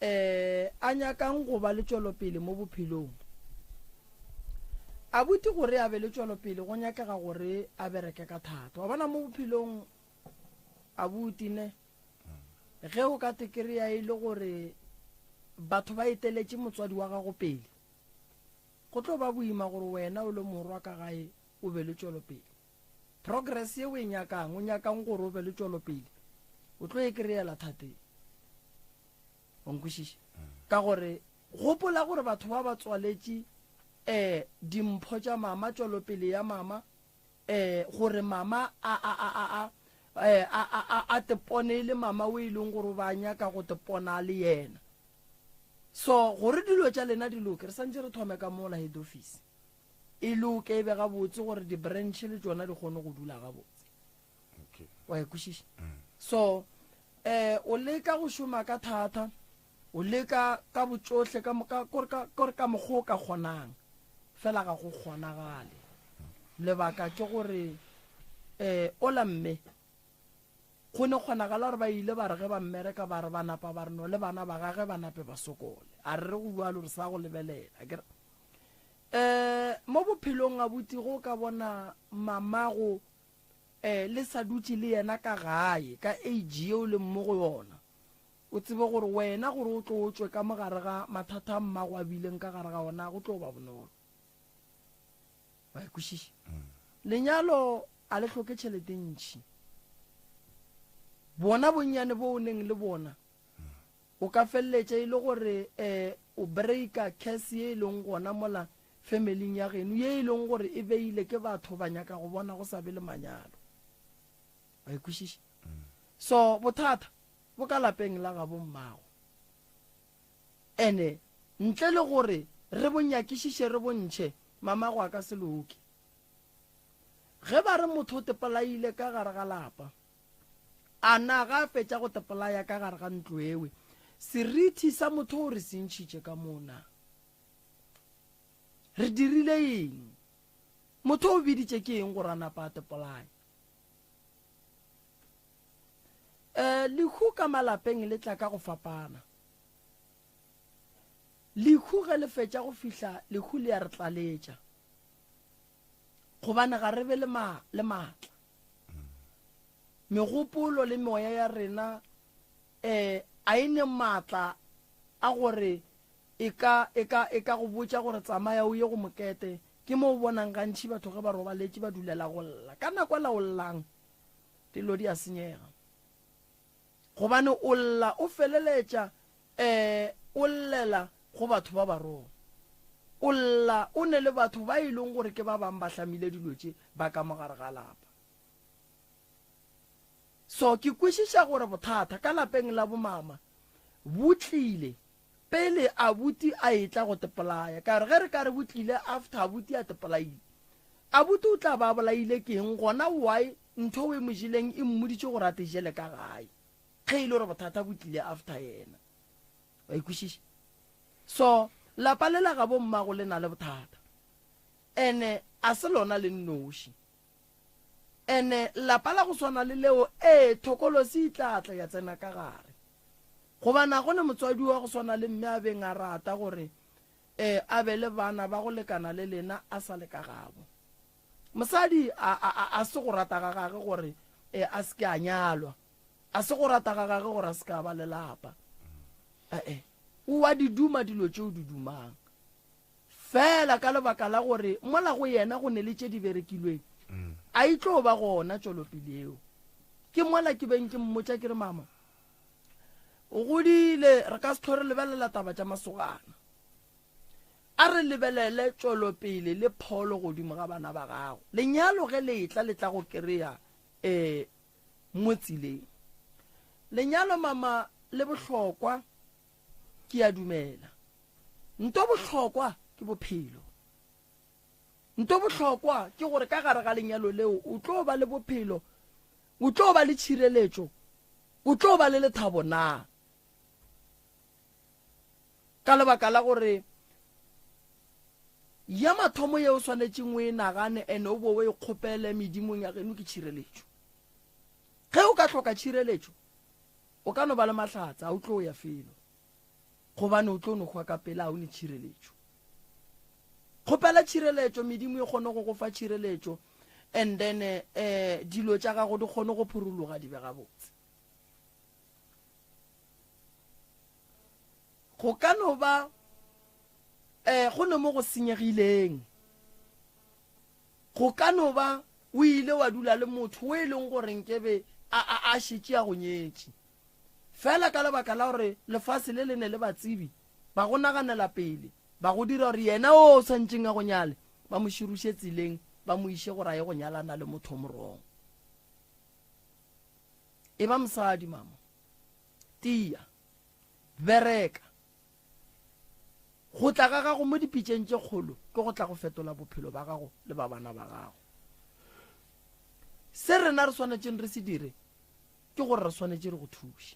Eh, a nyakang go ba le tšwelopele mo bophelong. Abuti gore a be le tšwelopele go nyakega gore a bereke ka thata. Wa bona mo bophelong abuti ne ge o ka te kry-a e le gore batho ba eteletše motswadi wa gago pele Go tlo ba boima gore wena o le morwa ka gae o be le tšwelopele. Progress ye o e nyakang, o nyakang gore o be le tšwelopele, o tlo e kry-ela thateng. Wa nkwešiša? Ka gore gopola gore batho ba ba tswaletše um dimpho tša mama, tšwelopele ya mama, um gore mama a, a, a, a, a, eh, a, a, a, a tepone e le mama o e leng gore o ba nyaka go tepona le yena. So gore dilo tša lena di loke, re santše re thome ka mola head office e loke e be gabotse gore di-branch le tšona di kgone go dula gabotse. Okay. Wa e kwešiša? Mm. So eh o leka go šoma ka thata, o leka ka botšohle ka ka kore ka kore ka mokgwa o ka kgonang, fela ga go kgonagale. Lebaka ke gore eh ola mme Go ne kgonagala gore ba ile ba re ge ba mmereka ba re ba napa ba re no le bana ba gage ba nape ba sokole. A re re go bjalo re sa go lebelela. Akere um mo bophelong abuti go ka bona mamago um le sa dutše le yena ka gae ka age yeo leng mo go yona. O tsebe gore wena gore o tlo o tšwe ka mo gare ga mathata a mmago a bileng ka gare ga ona go tlo ba bonolo. Wa e kwešiša? Lenyalo a le hloke tšhelete ntši. Bona bonnyane bo o neng le bona o ka feleletša e le gore um o breaka curse ye e leng gona mola familing ya geno ye e leng gore e beile ke batho ba nyaka go bona go sa be le manyalo. Wa e kwešiša? So bothata bo ka lapeng la gabo mmago. Ene ntle le gore re bo nyakišiše re bo ntšhe, mamago a ka se loke. Ge ba re motho o tepolaile ka gare ga lapa, a na ga a fetša go tepolaya ka gare ga ntlo ewe, serithi sa motho o re se ntšhitše ka moo na? Re dirile eng? Motho o biditše ke eng gore a napa a tepolaya? Eh, lehu ka malapeng le tla ka go fapana. Lehu ge le fetša go fihla, lehu le a re tlaletša. Gobane ga re be le, ma, le maatla. Megopolo le meoya ya rena eh, a e ne maatla a gore e ka, e ka, e ka go botša gore tsamaya o ye go mokete. Ke mo o bonang gantši batho ge ba robaletše ba dulela go lla. Ka nako ela o llang, dilo di a senyega. Gobane o lla o feleletša um o llela go batho ba barong. O lla o ne le batho ba e leng gore ke ba bang ba hlamile dilo tše ba ka mo gare ga lapa. So ke kwešiša gore bothata ka lapeng la bomama bo tlile pele abuti a etla go tepolaya. Ka gore ge re ka re bo tlile after abuti a tepolaile, abuti o tla ba a bolaile ke eng gona? Why ntho o e mo jeleng e mmoditše gore a te jele ka gae ge e le gore bothata bo tlile after yena? Wa e kwešiša? So lapa le la gabo mmago le na le bothata, ene a se lona le nnoši. Ene lapa la go swana le leo, ee, thokolosi e tla tla ya tsena ka gare. Goba na go ne motswadi wa go swana le mme a beng a rata gore e, a be le bana ba go lekana le lena a sa le ka gabo? Mosadi a, a, a, a se go rata ga gage gore e, a se ke a nyalwa. A se go rata ga gage gore a se ke a ba le lapa. E-e. O a di duma dilo tše o di dumang. Feela ka lebaka la gore mola go yena go ne le tše di berekilweng, a e tlo ba gona tšwelopele yeo. Ke mola ke beng ke mmotša ke re, Mama, o godile, re ka se hlwe re lebelela taba tša masogana. A re lebelele tšwelopele le pholo godimo ga bana ba gago. Lenyalo ge le etla le tla go kereya um mo tseleng. Lenyalo mama le bohlokwa. Ke a dumela. Nto bohlokwa ke bophelo. Nto bohlokwa ke gore ka gare ga lenyalo leo o tlo ba le bophelo, o tlo ba le tšhireletšo, o tlo ba le lethabo na? Ka lebaka la gore ya mathomo ye o swanetšeng o e nagane ene o bo o e kgopele medimong ya geno ke tšhireletšo. Ge o ka hloka tšhireletšo, O ka no ba le mahlatse, a o tlo ya felo, gobane o tlo no hwa ka pela, a o ne tšhireletšo. Kgopela tšhireletšo, medimo e kgone go go fa tšhireletšo, and then eh, dilo tša gago di kgone go phuruluga di be gabotse. Go ka no ba eh, go ne mo go senyegileng. Go ka no ba o ile wa dula le motho o e leng gore nkebe a, a, a šetše a go nyetše. Feela ka lebaka la gore lefase le le ne le batsebi ba go naganela pele, ba go dira gore yena o swantšeng a go nyale, ba mo širuše tseleng, ba mo iše gore a ye go nyalana le motho o morong. Eba mosadi, mama. Tia. Bereka. Go tla ga gago mo dipitšeng tše kgolo ke go tla go fetola bophelo ba gago le ba bana ba gago. Se rena re swanetšeng re se dire ke gore re swanetše re go thuše.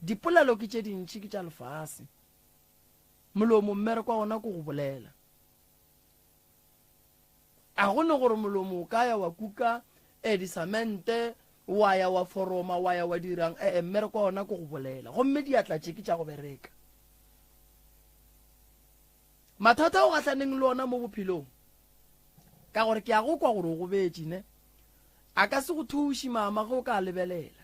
Dipolelo ke tše dintši ke tša lefase. Molomo mmereko wa ona ke go bolela. A go ne gore molomo o ka ya wa kuka eh, disamente, wa ya wa foroma, wa ya wa dirang, ee, mmereko wa ona ke go bolela. Gomme diatla tše ke tša go bereka. Mathata o gahlaneng le ona mo bophelong, ka gore ke a go kwa gore o gobetše, ne? A ka se go thuše, mama, ge o ka lebelela.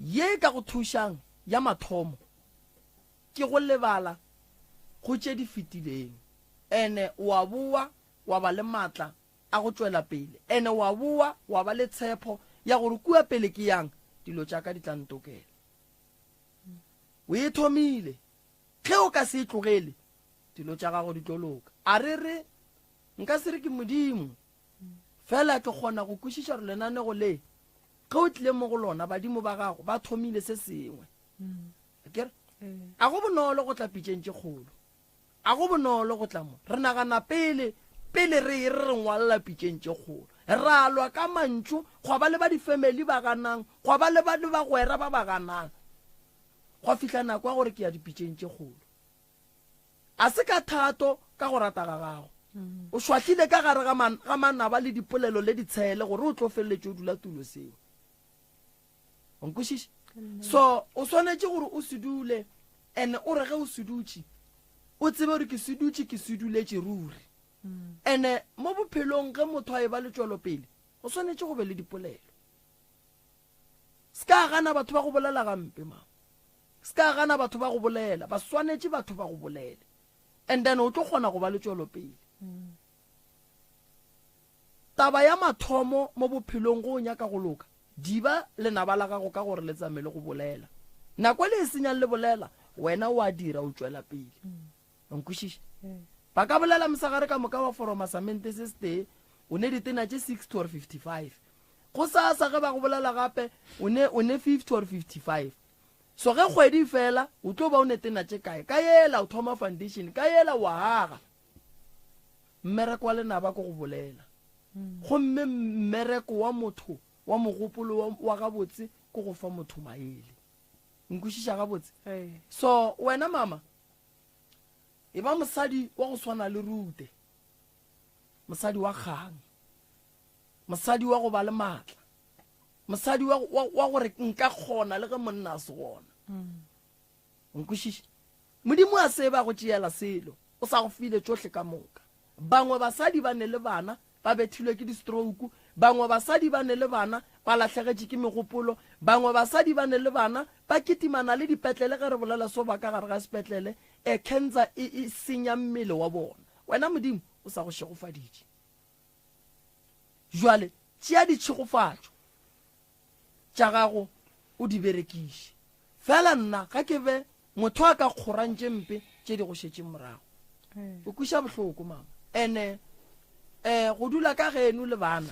Ye e ka go thušang ya mathomo ke go lebala go tše di fetileng, ene wa bowa wa ba le maatla a go tšwela pele, ene wa bowa wa ba le tshepo ya gore kua pele ke yang, dilo tša ka di tla ntokela. O e thomile, ge o ka se e tlogele, dilo tša gago di tlo loka. A re re, nka se re ke Modimo, fela ke kgona go kwešiša gore lenanego le, ge o tlile mo go lona, badimo ba gago ba thomile se sengwe. Akere? A go bonolo go tla pitšeng tše kgolo. A go bonolo go tla mo. Re nagana pele, pele re e re re ngwalela pitšeng tše kgolo. Ra lwa ka mantšu, gwa ba le ba difemeli ba ganang, gwa ba le ba le bagwera ba ba ganang. Gwa fihla nako ya gore ke ya dipitšeng tše kgolo. A se ka thato, ka go rata ga gago. O šwahlile ka gare ga, ga manaba le dipolelo le ditshele gore o tlo feleletše o dula tulo seo. O nkwešiša? So o swanetše gore o se dule, and o re ge o se dutše, o tsebe gore ke se dutše, ke se duletše ruri. And mo bophelong ge motho a e ba le tšwelopele, o swanetše go be le dipolelo. Se ka gana batho ba go bolela gampe, mama. Se ka gana batho ba go bolela, ba swanetše batho ba go bolele. And then o tlo kgona go ba le tšwelopele. Taba ya mathomo mo bophelong ge o nyaka go loka, diba lenaba la gago ka gore le tsame le go bolela. Nako e le e senyang le bolela, wena o a dira, o tšwela pele. O nkwešiša? Ba ka bolela mosegare ka moka wa foroma samente se setee, o ne ditena tše 60 or 55. Gosasa ge ba go bolela gape, o ne, o ne 50 or 55. So ge kgwedi e fela, o tlo ba o ne tena tše kae? Ka yela o thoma foundation, ka yela o aga. Mmereko wa lenaba ke go bolela. Gomme mmereko wa motho wa mogopolo wa, wa gabotse ke go fa motho maele. Nkwešiša gabotse? So wena mama, e ba mosadi wa go swana le Rute, mosadi wa kgang, mosadi wa go ba le maatla, mosadi wa, wa, wa gore nka kgona le ge monna a se gona. Nkwešiša? Modimo a se ba go tšeela selo, o sa go file tšohle ka moka. Bangwe basadi ba ne le bana ba bethilwe ke di-stroke, bangwe basadi ba ne le bana ba lahlegetše ke megopolo, bangwe basadi ba ne le bana ba kitimana le dipetlele ge re bolela so ba ka gare ga sepetlele, e cancer e, e senya mmele wa bona. Wena Modimo o sa go šegofaditše. Jwale tšea ditšhegofatšo tša gago o di berekiše. Fela nna ga ke be motho a ka kgorang tše mpe tše di go šetšeng morago. O kweša bohloko mama. Ene um go dula ka geno le bana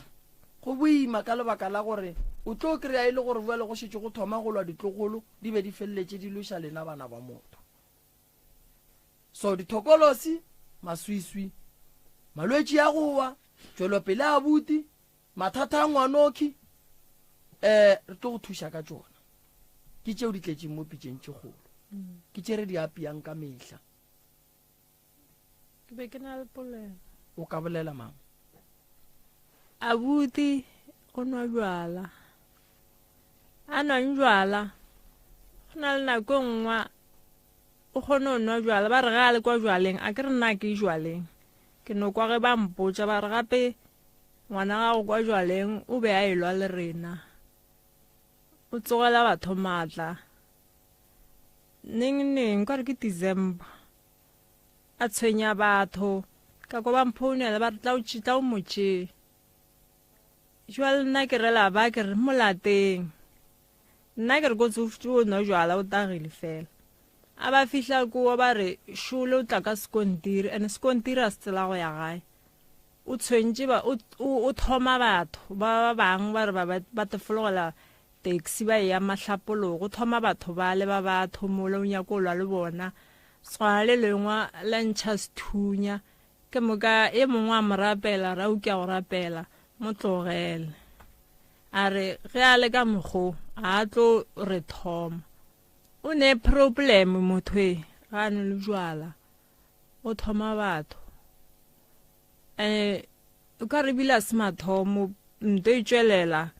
go boima ka lebaka la gore o tlo kry-a e le gore bjale go šetše go thoma go lwa ditlogolo di be di feleletše di lweša lena bana ba motho. So dithokolosi, maswiswi, malwetši a go wa, tšwelopele a buti, Mathata a ngwanokhi, um re tlo go thuša ka tšona. Ke tšeo di tletšeng mo pitšeng tše kgolo. Ke tše re di apeang ka mehla. Ke be ke na le polelo. O ka bolela, mama. Abuti o nwa bjala. A nwang bjala, go na le nako e nngwe o kgone go nwa bjala. Ba re ge a le kwa bjaleng, a ke re nna ke jwaleng. Ke no kwa ge ba mpotša ba re gape Ngwana gago kwa jwaleng o be a elwa le rena. O tsogela batho maatla. Neng neng, ka re ke December. A tshwenya batho. Ka kwa ba mphounela ba re tla o tla o mo tšee. Jwale nna ke rela ba ke re mo lateng. Nna ke re ko tsoftse o nwa jwala o tagile fela. A ba fihla kowa ba re šole o tla ka sekontiri and sekontiri a se tsela go ya gae. O tshwentše ba, o, o, o thoma batho ba ba bang ba re ba, ba, ba tefologela taxi ba eya mahlapologo, o thoma batho bale ba ba thomola, o nyaka o lwa le bona. Swana le lengwe la ntšha sethunya, ke moka e mongwe a mo rapela, ra o ke a go rapela, mo tlogele. A re ge a le ka mokgo, a tlo re thoma. O ne problem motho e, ga a nwe le jwala. O thoma batho. Um o ka re bile a se mathomo nto e tšwelela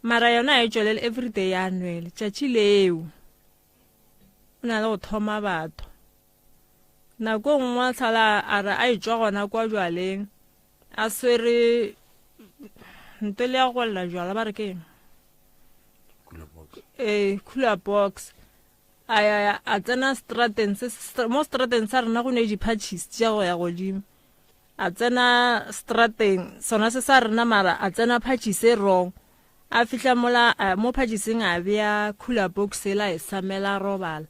mara yona e tšwelele everyday ya nwele tšatši leo o na le go thoma batho nako e nngwe a tlhala a re a e tšwa gona kwa jwaleng a swere nto le ya go lla jwala ba re ke eng? Ee, cooler box. A ya a tsena strateng se mo strateng sa rena go ne di-patches tša go ya godimo. A tsena strateng sona se sa rena mara a tsena patches e wrong. A fihla mola mo patcheseng a bea cooler box ela e samela a robala.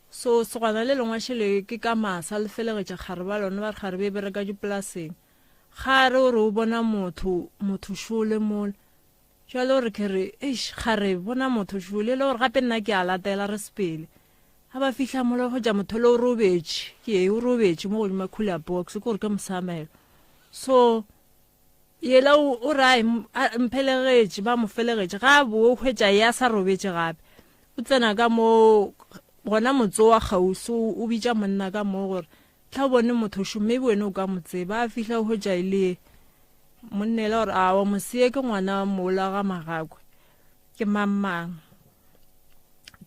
So segwana le lengwe šele ke ka masa le felegetša kgarebe lona ba re kgarebe e bereka dipolaseng. Ga re o re o bona motho motho šole mola. Jwale o re ke re, Eish, kgarebe, bona motho šole, e le gore gape nna ke a latela, re sepele. Ga ba fihla mola ba hwetša motho le o robetše, ke e, o robetše mo godimo ga cooler box, ke gore ke mosamelo. So, yela o, o re, ai, mphelegetše, ba mo felegetše. Ga a boa o hwetša ye a sa robetše gape. O tsena ka mo, gona motse wa kgauswi, o bitša monna ka mo gore, Tla o bone motho šo, maybe wena o ka mo tseba. A fihla o hwetša e le ye. Monna ela gore awa moseye ke ngwana mola ga magakwe. Ke mang mang.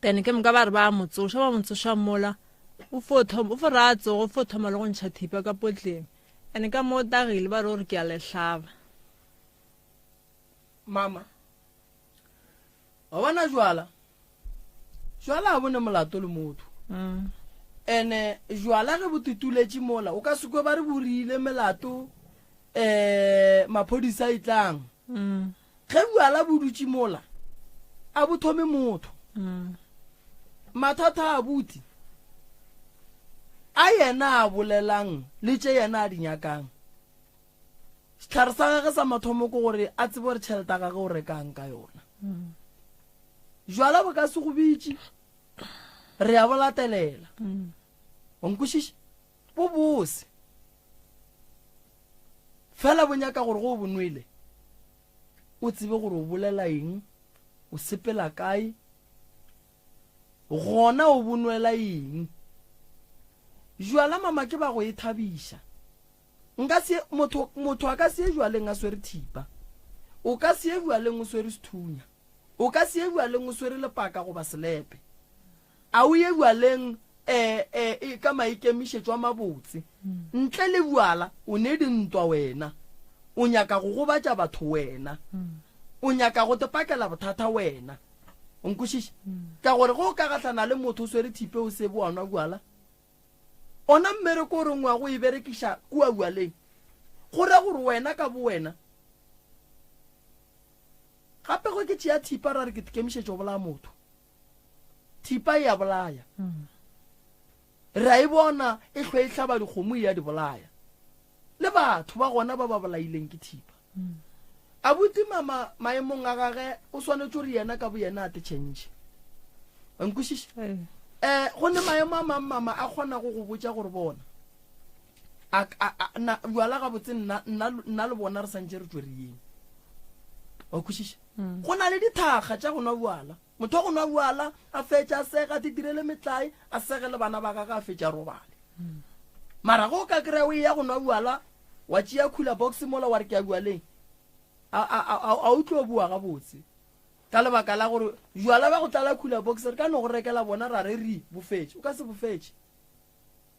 Then ke moka ba re ba mo tsoša, ba mo tsoša mola. O fo thoma, o fo re a tsoga, o fo thoma le go ntšha thipa ka potleng. And ka mo o tagile ba re o re ke a le hlaba. Mama, wa bona jwala? Jwala ga bo ne molato le motho. Mm. Ene jwala ge bo tutuletše mola, o ka se kwe ba re bo rile melato eh maphodisa a itlang. Mm. Ge bjala bo dutše mola, a bo thome motho. Mm. Mathata a buti a yena a bolelang le tše yena a di nyakang. Sehlare sa gage sa mathomo ke gore a tsebe gore tšhelete ya gage o rekang ka yona. Mm. Jwala bo ka se go bitše, re a bo latelela. Mm. O nkwešiša? Bo bose. Fela bo nyaka gore go o bo nwele, o tsebe gore o bolela eng, o sepela kae, gona o bo nwela eng. Jwala mama ke ba go e thabiša. Nka se, motho, motho a ka se ye bjaleng a swere thipa. O ka se ye bjaleng o swere sethunya. O ka se ye bjaleng o swere lepaka goba selepe. A o ye bjaleng e, e, e, ka maikemišetšo a mabotse. Ntle le bjala, o ne dintwa wena. O nyaka go gobatša batho wena. O nyaka go te pakela bothata wena. O nkwešiša? Ka gore ge o ka gahlana le motho o swere thipe o sebe wa nwa bjala, Ona mmereko o reng wa go e berekiša kua bjaleng, go ra gore wena ka bowena, gape ge ke tšea thipa ra re ke kemišetša go bolaya motho, thipa e a bolaya. Re a e bona e hlwe e hlaba dikgomo e a di bolaya. Le batho ba gona ba ba bolaileng ke thipa. Abuti mama maemong a gage o swanetše gore yena ka boyena a te change. Wa nkwešiša? Eh, go ne maemo a mang mama a kgona go go botša gore bona a, a, a, na, bjala gabotse nna, nna, nna le bona re santše re tšwe re yeng. Wa kwešiša? Go na le dithakga tša go nwa bjala. Motho wa go nwa bjala a fetša a sega, a titirele metlae, a sege le bana ba gagwe a fetša a robale. Mara ge o ka kry-a o eya go nwa bjala wa tšea cooler box mola wa re ke ya bjaleng, a, a, a, a o tlo boa gabotse. Ka lebaka la gore bjala ba go tlala cooler box re ka no go rekela bona ra re re bo fetše. O ka se bo fetše.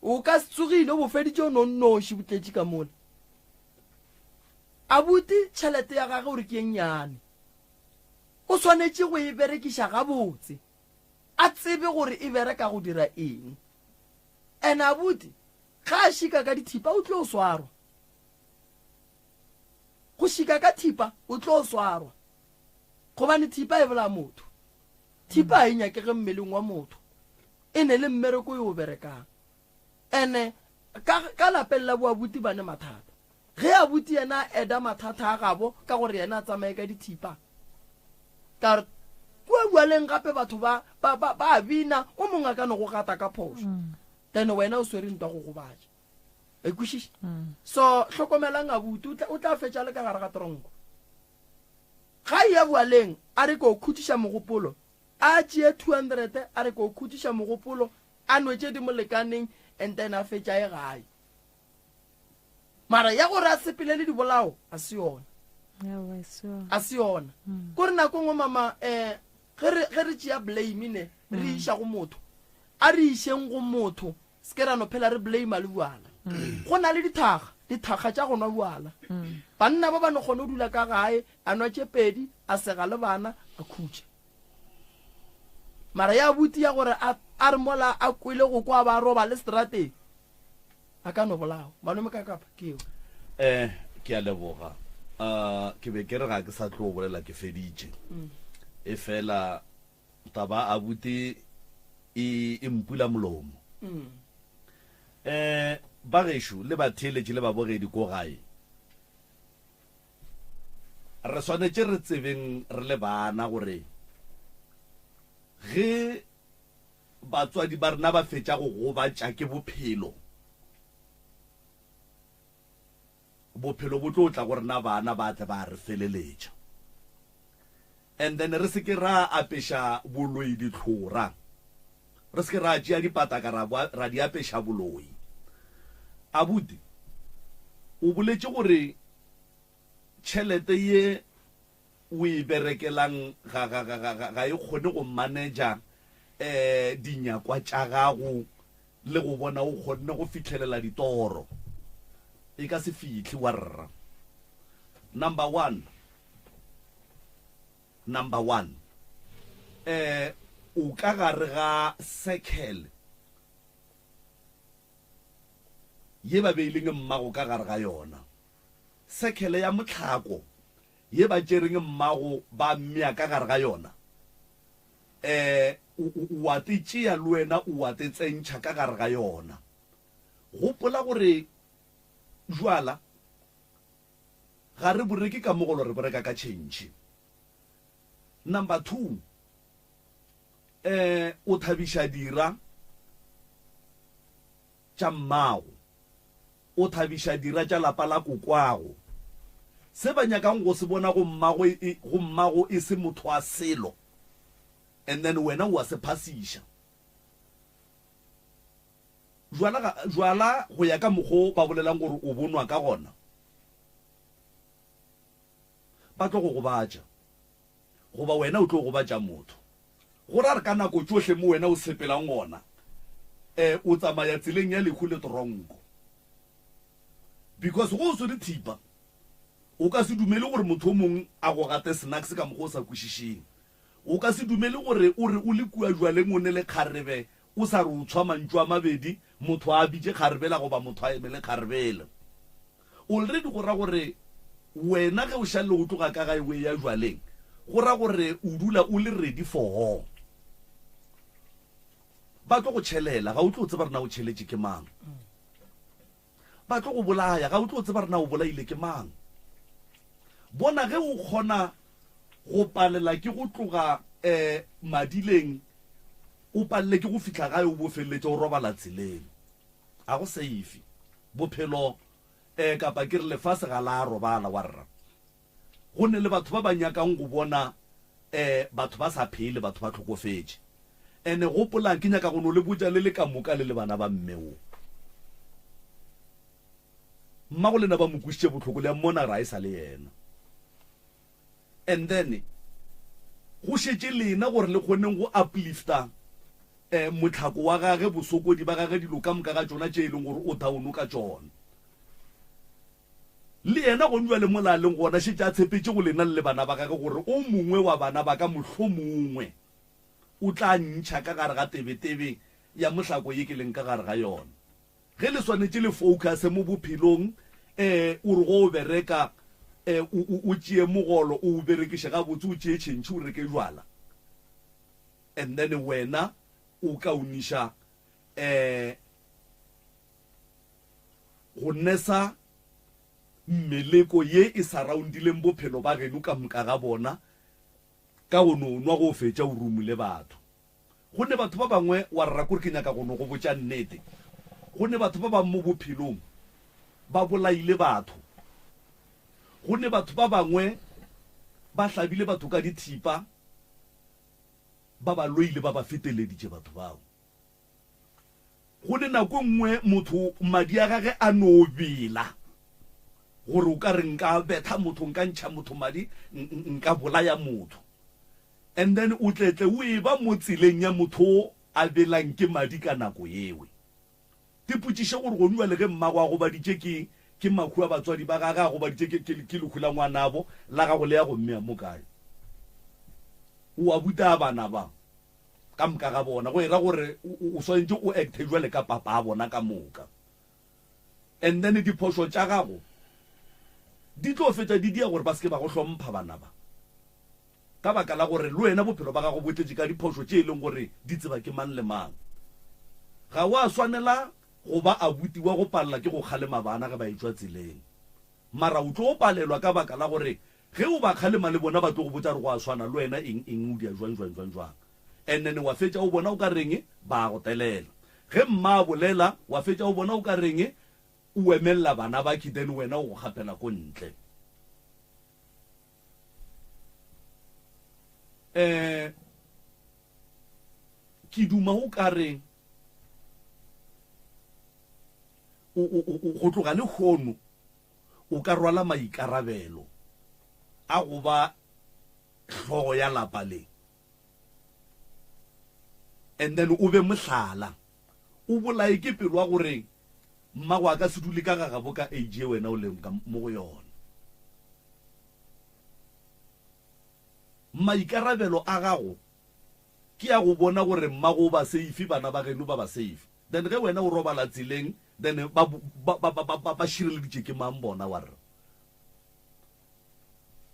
O ka se tsogile o bo feditše o no nnoši bo tletše ka mola. Abuti tšhelete ya gage o re ke e nnyane. O swanetše go e berekiša gabotse, a tsebe gore e bereka go dira eng. And abuti ge a šika ka dithipa o tlo swarwa. Go šika ka thipa o tlo swarwa. Gobane thipa e bolaya motho. Thipa ga e nyakege mmeleng wa motho. E ne le mmereko yo o berekang. Ene ka, ka lapeng la boabuti ba ne mathata. Ge abuti yena a eda mathata a gabo ka gore yena a tsamaye ka dithipa. Ka re, kua bjaleng gape batho ba, ba, ba, ba a bina, o mongwe a ka no go gata ka phošo. Then wena o swere ntwa go gobatša. E kwešiša? So, hlokomelang abuti, o tla, o tla fetša le ka gare ga tronko. Ga eya bjaleng, a re ke o khutšiša mogopolo, a tšee 200, a re ke o khutšiša mogopolo, a nwe tše di mo lekaneng, and then a fetša ye gae. Mara ya gore a sepele le dibolao, a se yona. A se yona. Mm. Ko re nako nngwe mama eh ge re ge re tšea blame ne re mm. iša go motho. A re išeng go motho, se ke ra no phela re blame le bjala. Mm. Go na le dithaga, dithaga tša go nwa bjala. Banna ba ba no kgona go dula ka gae, a nwa tše pedi, a sega le bana, a khutša. Mara ya abuti ya gore a a re mola a kwele go kwa ba roba le seterateng a ka no bolawa. Malome ka kapa ke eo. Eh, ke a leboga. Uh, ke be ke re ga ke sa tlo bolela ke feditše. E fela taba abuti e e mpula molomo. Eh, ba gešo le batheeletši le babogedi ko gae. Re swanetše re tsebeng re le bana gore ge batswadi ba rena ba fetša go gobatša ke bophelo, bophelo bo tlo tla go rena bana ba tle ba re feleletša. And then re se ke ra apeša boloi ditlhora, re se ke ra tšea dipataka ra, ra di apeša boloi. Abuti, o boletše gore tšhelete ye o e berekelang ga, ga, ga, ga, ga e kgone go manager eh, dinyakwa tša gago le go bona o kgonne go fihlelela ditoro. E ka se fihle wa rra. Number one, number one, eh, o ka gare ga circle ye ba beileng mmago ka gare ga yona. Sekhele ya mohlako ye ba tšereng mmago ba mmea ka gare ga yona, e, o, o, o a te tšea le wena o a te tsentšha ka gare ga yona. Gopola gore bjala ga re bo reke ka mogolo, re bo reka ka tšhentšhi. Number 2, e, o thabiša dira tša mmago. O thabiša dira tša lapa la kokwago. Se ba nyakang go se bona go mmago e, go mmago e se motho wa selo, and then wena o a se phasiša. Jwala ga, jwala go ya ka mokgo ba bolelang gore o bo nwa ka gona, ba tlo go gobatša, goba wena o tlo gobatša motho. Go ra re ka nako tšohle mo wena o sepelang gona, eh, o tsamaya tseleng ya lehu le toronko. Because go o swere thipa, o ka se dumele gore motho o mong a go gate snacks ka mokgwa o sa kwešišeng. O ka se dumele gore o re o le kua jwaleng o ne le kgarebe, o sa re o tshwa mantšu a mabedi, motho a bitše kgarebela goba motho a emele kgarebela. Already go ra gore wena ge o šalle o tloga ka gae o eya jwaleng, go ra gore o dula o le ready for war. Ba tlo go tšhelela, ga o tlo tseba re na o tšheletše ke mang. Ba tlo go bolaya, ga o tlo tseba re na o bolaile ke mang. Bona ge o kgona go palela ke go tloga um madileng, o palele ke go fihla gae o bo feleletše o robala tseleng. Ga go safe. Bophelo eh kapa ke re lefase ga la robala warra. Go ne le batho ba ba nyakang go bona eh batho ba sa phele, batho ba hlokofetše. Ene gopolang ke nyaka go no le botša le le ka moka le le bana ba mme wo. Mmago lena ba mo kwišitše bohloko le a mmona gore ga e sa le yena. And then go šetše lena gore le kgoneng go uplifta eh, mohlako wa gage, bosokodi ba gage, dilo ka moka ga tšona tše e leng gore o down ka tšona. Le yena gone bjale mola a leng gona šetše a tshepetše go lena le le bana ba gage gore o mongwe wa bana ba ka mohlomongwe o tla ntšha ka gare ga tebetebe ya mohlako ye ke leng ka gare ga yona. Ge le swanetše le focuse mo bophelong, eh, o re go o bereka, eh, o, o, o tšee mogolo o o berekiše gabotse, o tšee tšhentšhi o reke jwala. And then wena o kaoniša eh go nesa meleko ye e surroundileng bophelo ba geno ka moka ga bona ka go no nwa go fetša o rumule batho. Go ne batho ba bangwe wa rra kore ke nyaka go no go botša nnete. Go ne batho ba bang mo bophelong ba bolaile batho. Go ne batho ba bangwe ba hlabile batho ka dithipa. Ba ba loile, ba ba feteleditše batho bao. Go ne nako e nngwe motho madi a gage a no bela gore o ka re nka betha motho, nka ntšha motho madi, nka bolaya motho. And then o tletle o eba mo tseleng ya motho o a belang ke madi ka nako ewe. Tipotšiše gore gonu bjale ge mmago a gobaditše ke, ke mahu a batswadi ba gage, a gobaditše ke, ke, ke lehu la ngwanabo, la gago le ya go mmea mo kae? O a buta bana ba. Ka moka ga bona. Go e ra gore o swanetše o acte bjale ka papa a bona ka moka. And then diphošo tša gago di tlo fetša di dia gore ba se ke ba go hlompha bana ba. Ka baka la gore le wena bophelo ba gago bo tletše ka diphošo tše e leng gore di tseba ke mang le mang. Ga wa swanela go ba abuti wa go palela ke go kgalema bana ge ba etšwa tseleng. Mara o tlo palelwa ka baka la gore Ge o ba kgalema le bona ba tlo go botša gore go a swana le wena eng eng o dia jwang jwang jwang jwang. And then wa fetša o bona o ka reng ba a go telela. Ge mma a bolela wa fetša o bona o ka reng o emelela bana bakhi then wena o go gapela ko ntle. Eh ke duma o ka re o o go tloga lehono O ka rwala maikarabelo a go ba hlogo ya lapa le and then o be mohlala. O bolaye ke pelo ya gore mmago a ka se dule ka gagabo ka age ye wena o leng ka mo go yona. Maikarabelo a gago ke a go bona gore mmago o ba safe, bana ba geno ba ba safe. Then ge wena o robala tseleng then ba ba ba ba ba ba šireleditše ke mang bona warra?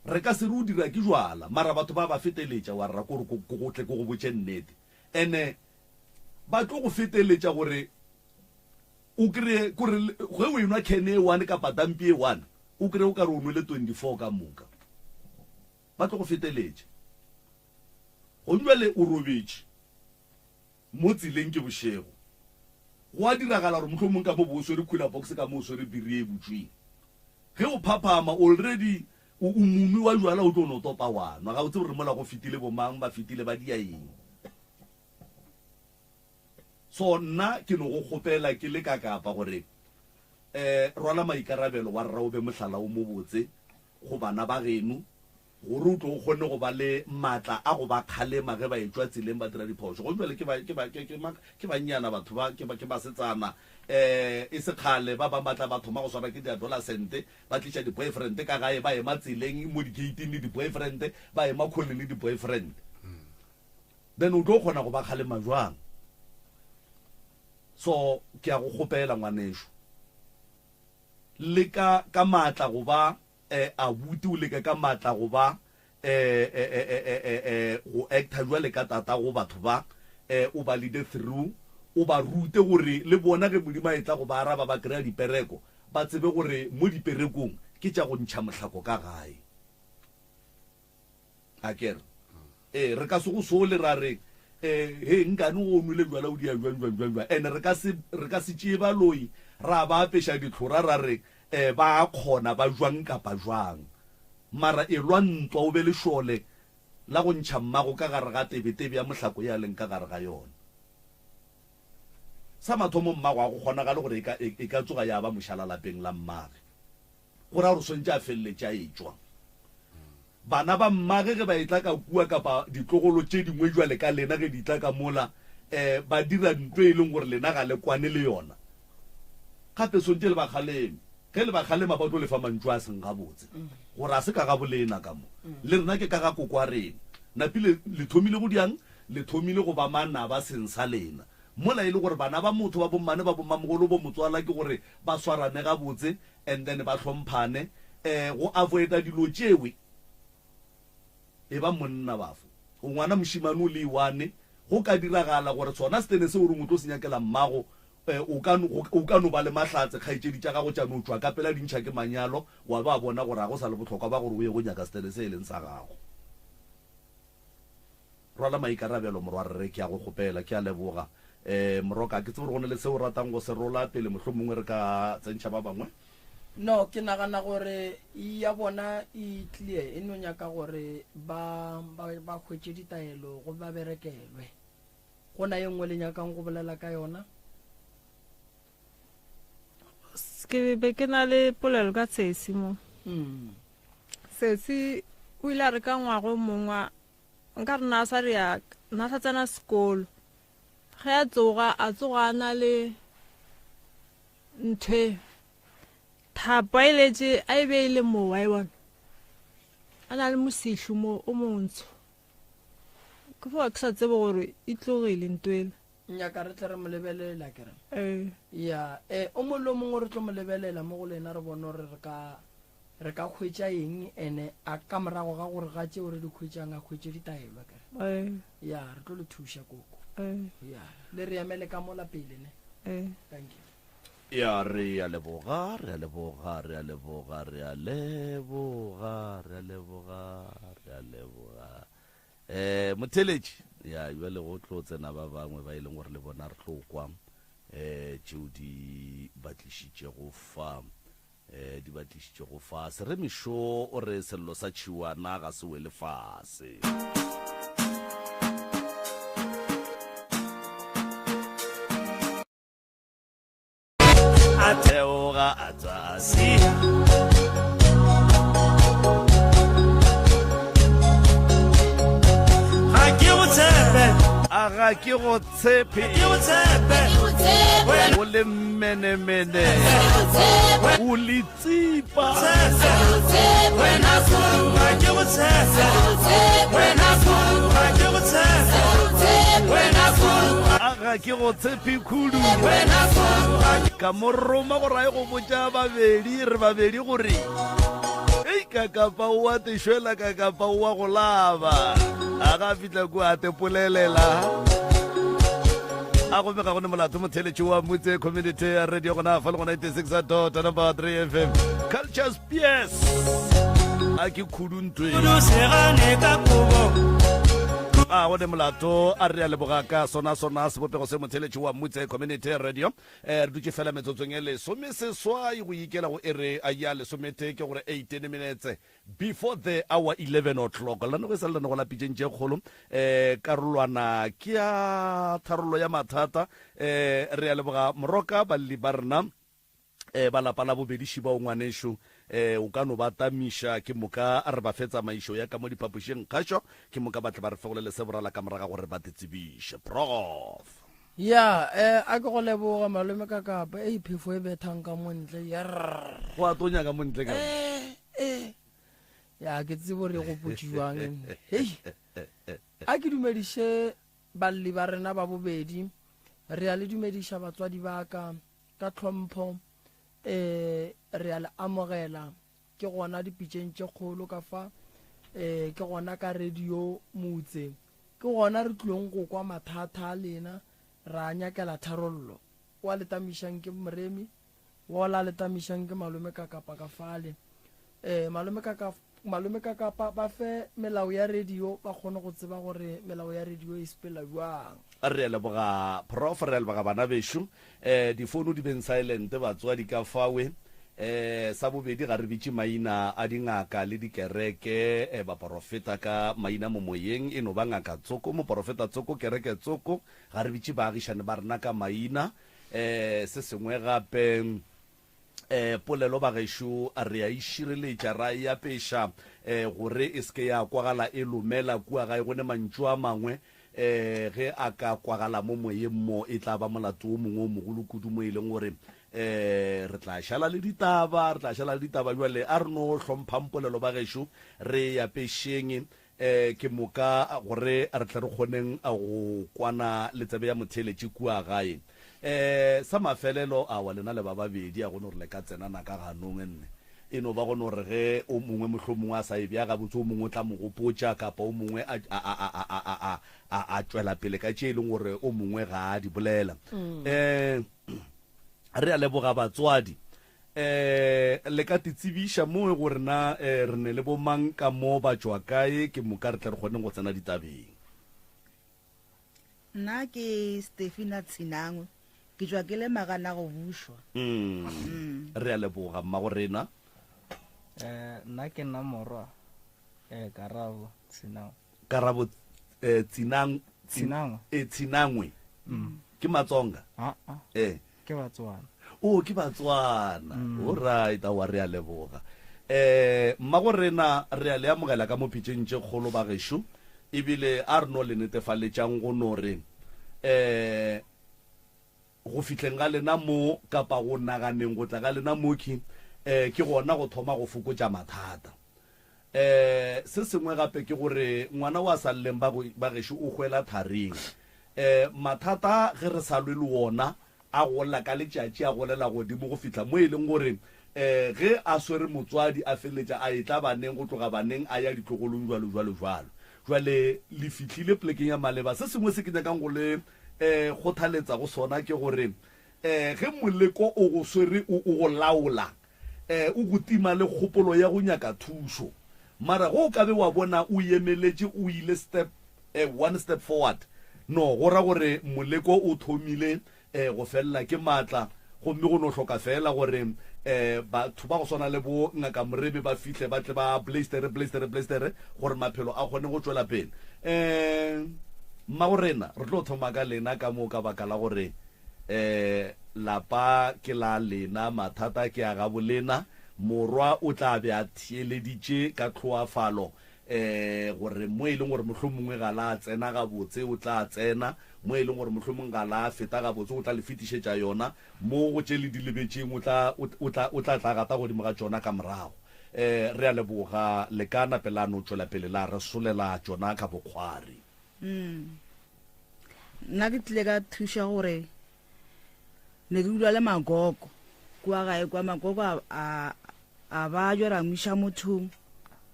Re ka se re o dira ke jwala mara batho ba ba feteletša warra ko re ko go tle ko go botše nnete. Ene ba tlo go feteletša gore o kry-e kore ge o enwa can e one kapa dampi e one o kry-e o ka re o nwele 24 ka moka. Ba tlo go feteletša. Gong jwale o robetše. Mo tseleng ke bošego. Go a diragala gore mohlomong ka mo bo o swere cooler box ka mo o swere biri ye e butšweng. Ge o phaphama already o o monwi wa jwala o tlo no topa wa nwa. Ga o tsebe gore mola go fetile bo mang ba fetile ba dia eng. So nna ke no go kgopela ke le ka Kapa gore eh rwala maikarabelo wa rra o be mohlala o mobotse go bana ba geno. Gore o tlo o kgone go ba le maatla a go ba kgalema ge ba etšwa tseleng ba dira diphošo. Go bjale ke ba, ke ba, ke, ke, ke bannyana batho ba, ke, ke basetsana. Um e se kgale ba bang ba tla ba thoma go swarwa ke diadolescent, ba tliša di-boyfriend ka gae, ba ema tseleng mo di-gate-ing le di-boyfriend, ba ema khoneng le di-boyfriend. Then o tlo kgona go ba kgalema jwang? So ke a go kgopela ngwanešu, leka ka maatla go ba eh, abuti o leke ka maatla go ba eh, eh, eh, eh, eh, eh, eh, go actor jwale ka tata go batho ba eh, o ba leade through o ba rute gore le bona ge Modimo a etla go ba araba ba kry-a dipereko ba tsebe gore mo diperekong ke tša go ntšha mohlako ka gae. A ke re, Ee, re ka se go sole ra re, Ee, he, nkane o nwele bjala o dia bjang, bjang, bjang, bjang. And re ka se, re ka se tšee baloi ra ba apeša ditlhora ra re, Ee, ba a kgona, ba jwang kapa jwang. Mara elwa ntwa o be lešole la go ntšha mmago ka gare ga tebetebe ya mohlako ye a leng ka gare ga yona. Sa mathomo mmago ga go kgonagale gore e ka, e ka tsoga ya ba mošala lapeng la mmage. Go ra gore o swanetše a feleletše a etšwa. Bana ba mmage ge ba etla ka kua kapa ditlogolo tše dingwe jwale ka lena ge di tla ka mola, um ba dira nto e leng gore lena ga le kwane le yona. Gape swantše le ba kgaleme. Ge le ba kgalema ba tlo le fa mantšu a seng gabotse gore a se ka ga bolena ka mo. Le rena ke ka ga koko wa rena. Napile le thomile go diang? Le thomile go ba manaba seng sa lena. Mola e le gore bana ba motho ba bommane ba bommamogolo bo motswala ke gore ba swarane gabotse and then ba hlomphane eh go avoida dilo tšewe e ba monna bafo o ngwana mošimane o le one go ka diragala gore sona setene seo o reng o tlo se nyakela mmago eh, o ka o ka no ba le mahlatse kgaetšedi tša gago tša no tšwa ka pela di ntšha ke manyalo wa ba bona gore ga go sa le bohlokwa ba gore o ye go nyaka setene se e leng sa gago. Rwala maikarabelo morwarre, ke a go kgopela. Ke a leboga. Eh, Moroka, ke tsebe gore go ne le seo o ratang go se rola pele mohlomongwe re ka tsentšha ba bangwe. No, ke nagana gore ya bona e clear, e no nyaka gore ba, ba, ba hwetše ditaelo go ba berekelwe. Go na ye nngwe le nyakang go bolela ka yona? Ke be ke na le polelo ka sesi mo. Mm. Sesi o ile a re ka ngwaga o mongwe Nka re na sa re ya na sa tsena sekolo. Ge a tsoga, a tsoga a na le nthwe thapo a e letše a e be e le mo wa e bona. A na le mosihlu mo o montsho. Ke foa ke sa tsebe gore e tlogile ntwela. Nyaka re tle re mo lebelele a kere. Ee. Ya, eh, o mongwe le o mongwe re tlo mo lebelela mo go lena re bone gore re ka re ka hwetša eng ene a ka morago ga gore ga tšeo re di hwetšang a hwetše ditaelo a kere. Ee. Ya, re tlo le thuša koko. Ee. Ya, le re emele ka mola pele ne. Ee. Thank you. Ya, re a leboga, re a leboga, re a leboga, re a leboga, re a leboga, re a leboga. Eh, motheletši, ya bjale go tlo tsena ba bangwe ba e leng gore le bona re tlo kwa eh tšeo di ba tlišitšego fa eh di ba tlišitšego fa. Seremišo o re sello sa tšhiwana ga se wele fase. A theoga a tswa a sia. Ga ke go tshepe. A ga ke go tshepe. Ke go tshepe. O le mmenemene. O le tsipa. Wena khudu ga ke go tshepe. Wena khudu ga ke go tshepe. Wena khudu. A ga ke go tshepe khudu. Wena khudu ga ke. Ka mo roma gore a ye go botša babedi re babedi gore ei kakapa o a tešwela kakapa o a go laba. A ga fihla kua a tepolelela. A gomme ga go ne molato motheletši wa Motse Community Radio gona fa le go 96 dot number 3 FM. Culture Spears. A ke khudu ntwe. Khudu segane ka kobo. A go ne molato a re a leboga ka sona sona sebopego se motheletši wa Motse Community Radio. Eh re dutše fela metsotsong e lesome seswai go ikela go ere ya lesometee ke gore 18 minutes Before the hour 11 o'clock, lenanego e sa le lenanego la pitšeng tše kgolo. Eh, karolwana ke ya tharollo ya mathata. Eh, re a leboga Moroka, balli ba rena eh, ba lapa la bobedi šiba o ngwanešo eh, o ka no ba tamiša ke moka re ba fe tsamaišo ya ka mo diphapošing kgašo ke moka ba tle ba re fegolele se borala ka moraga gore ba te tsebiše. Prof. Ya, eh, a ke go leboga malome ka kapa e phefo e bethang ka mo ntle yerr. Go a tonya ka mo ntle ka. Eh, eh. Ya ke tsebo re go potšiwang. Hei. A ke dumediše balli ba rena ba bobedi. Re a le dumediša batswadi ba ka ka tlhompho. Eh, re a le amogela ke gona dipitšeng tše kgolo ka fa eh ke gona ka radio motse Ke gona re tlilong go kwa mathata a lena, ra a nyakela tharollo. Wa le tamišang ke Moremi, wola a le tamišang ke Malome Kakapa ka fale. Eh, Malome Kaka, Malome Kakapa ba fe melao ya radio ba kgone go tseba gore melao ya radio e sepela bjang. Re a leboga Prof, re a leboga bana bešo. Eh, difounu di beng silent batswadi ka fawe. Eh, sa bobedi ga re bitše maina a dingaka le dikereke, eh, baporofeta ka maina mo moyeng, e no ba ngaka tsoko, moporofeta tsoko, kereke tsoko, ga re bitše baagišane ba rena ka maina. Eh, se sengwe gape, eh, polelo bagešo re a e šireletša, ra e apeša, eh, gore e se ke ya kwagala e lomela kua gae, go ne mantšu a mangwe E, ge a ka kwagala mo moyeng mo, e tla ba molato wo mongwe o mogolo kudu mo e leng gore e, re tla šala le ditaba, re tla šala le ditaba. Bjale a re no hlomphang polelo ba gešo, re e apešeng, e, ke moka gore re tle re kgoneng go kwana le tsebe ya motheeletši kua gae. E, sa mafelelo, aowa lena le ba babedi, a go no re le ka tsenana ka ganong nne. E no ba go no re ge o mongwe mohlomongwe a sa e bea gabotse, o mongwe o tla mo gopotša, kapa o mongwe a, a, a, a, a, a, a, a, a tšwela pele ka tše e leng gore o mongwe ga a di bolela. Um re a leboga batswadi. Um le ka titsebiša mo gore na eh, re ne le bomang ka mo, ba tšwa kae, ke moka re tle re kgoneng go tsena ditabeng. Nna ke Stefina Tshinangwe, ke tšwa ke le Magana go bušwa. Mm. Re a leboga mmago rena. Eh, nna ke nna morwa eh, Karabo Tshinangwe. Karabo eh, Tsinang Tshinangwe. Eh, Tshinangwe. Mm. Ke Matsonga? Ah ah. Eh. Ke Batswana. Oh, ke Batswana. Mm. All right, awa re a leboga. Eh, mmago rena re a le amogela ka mo pitšeng tše kgolo ba gešo. Ebile a re no le netefaletšang go no re eh go fihleng ga lena mo kapa go naganeng go tla ga lena mo ke eh ke gona go thoma go fokotša mathata. Um se sengwe gape ke gore ngwana wa sa lleng ba ba gešo o hwela tharing. Um mathata ge re sa lwe le wona a gola ka letšatši a golela godimo go fihla mo e leng gore um ge a swere motswadi a feleletša a etla baneng go tloga baneng a ya ditlogolong jwalo jwalo jwalo. Jwale le fihlile polekeng ya maleba. Se sengwe se ke nyakang go le um kgothaletsa go sona ke gore um ge moleko o go swere o o go laola um o go tima le kgopolo ya go nyaka thušo. Mara ge o ka be wa bona o emeletše o ile step um one step forward, no go ra gore moleko o thomile um go felela ke maatla gomme go no hloka feela gore um batho ba go swana le bo Ngaka Moremi ba fihle ba tle ba blaistere blaistere blaistere gore maphelo a kgone go tšwela pele. Um Mmagorena, re tlo thoma ka lena ka mo ka baka la gore um lapa ke la lena, mathata ke a gabolena, morwa o tla be a theeleditše ka tlhoafalo um gore mo e leng gore mohlomongwe ga la tsena gabotse o tla tsena, mo e leng gore mohlomongwe ga la feta gabotse o tla le fetišetša yona, mo go tše le di lebetšeng o tla, o tla, o tla tla gata godimo ga tšona ka morago. Um re a leboga, le ka nape la no tšwela pele la re solela tšona ka bokgwari. Mm. Nna ke tlile ka thuša gore ne ke dula le magogo kua gae kwa magogo a, a, a bajwa ra mo iša mothong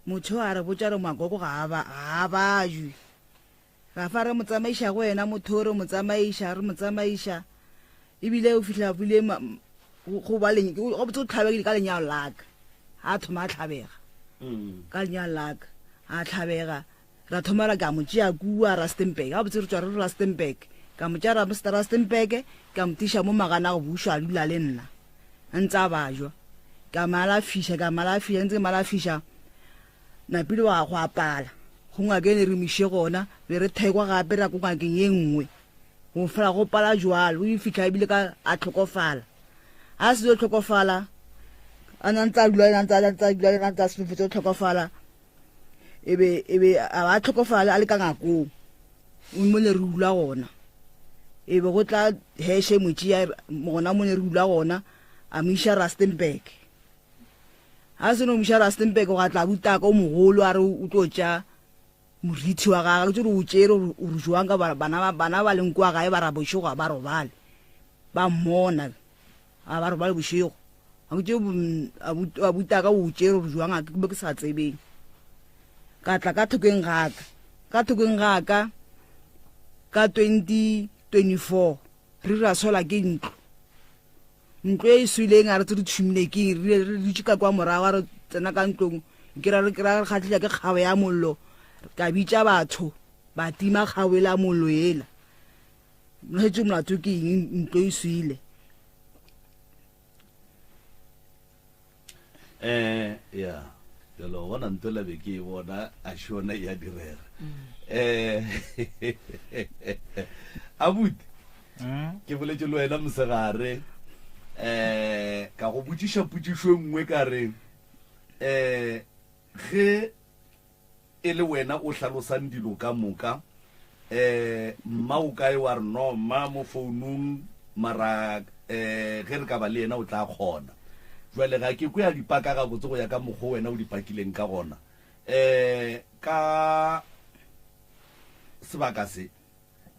motho a re botša re magogo ga a ba ga a bajwe ra fa re mo tsamaiša go yena motho re mo tsamaiša re mo tsamaiša ebile o fihla bile go ba go botse o tlhabegile ka lenyalo laka a thoma a tlhabega mm. ka lenyalo laka a tlhabega Ra thoma ra ka mo tšea kua Rustenburg. Gabotse re tšwa re le Rustenburg. Ka mo tšea Rustenburg, ka mo tliša mo Magana go bušwa a dula le nna. A ntse a bajwa. Ka mo alafiša, ka mo alafiša, ntse ke mo alafiša. Napile wa go apala. Go ngaka e ne re mo iše gona, be re thekwa gape ra ko ngakeng ye nngwe. Go fela go pala jwalo, o fihla ebile ka a tlhokofala. A se yo tlhokofala, a na ntse a dula, a ntse a dula, a ntse a solofetse go tlhokofala. e be e be a ba tlhokofala a le ka ngakong mo ne re dula gona e be go tla heshe motšea gona mo ne re dula gona a mo iša Rustenburg a se no mo iša Rustenburg go tla butaka o mogolo a re o tlo tša morithi wa gagwe ke tsore o tšere o re jwang ka bana bana ba leng kwa gae ba ra bošego ba robale ba mmona A ba robale bošego. A ke tše abuti a ka o tšere gore jwang a ke be ke sa tsebeng. Ka tla ka thokeng ga ka. Ka thokeng ga ka ka 2024 re ra swela ke ntlo. Ntlo e swileng a re tse re tšhumile ke eng re re dutše ka kwa morago a re tsena ka ntlong ke ra re ke ra re kgatlhila ke kgabo ya mollo ka bitša batho ba tima kgabo ela mollo ela. Mohetše molato ke eng ntlo e swile? Eh ya jalo bona ntlo la be ke e bona a shona ya direga. Eh abuti mm. ke boletše le wena mosegare eh ka go botšiša potšišo e nngwe ka re eh ge E le wena o hlalosang dilo ka moka. Eh, mma o kae? Wa re, No, mma mo founung, mara eh, ge re ka ba le yena o tla kgona. Jwale ga ke kwe a di paka gabotse go ya ka mokgo wena o di pakileng ka gona. Eh, ka sebaka se,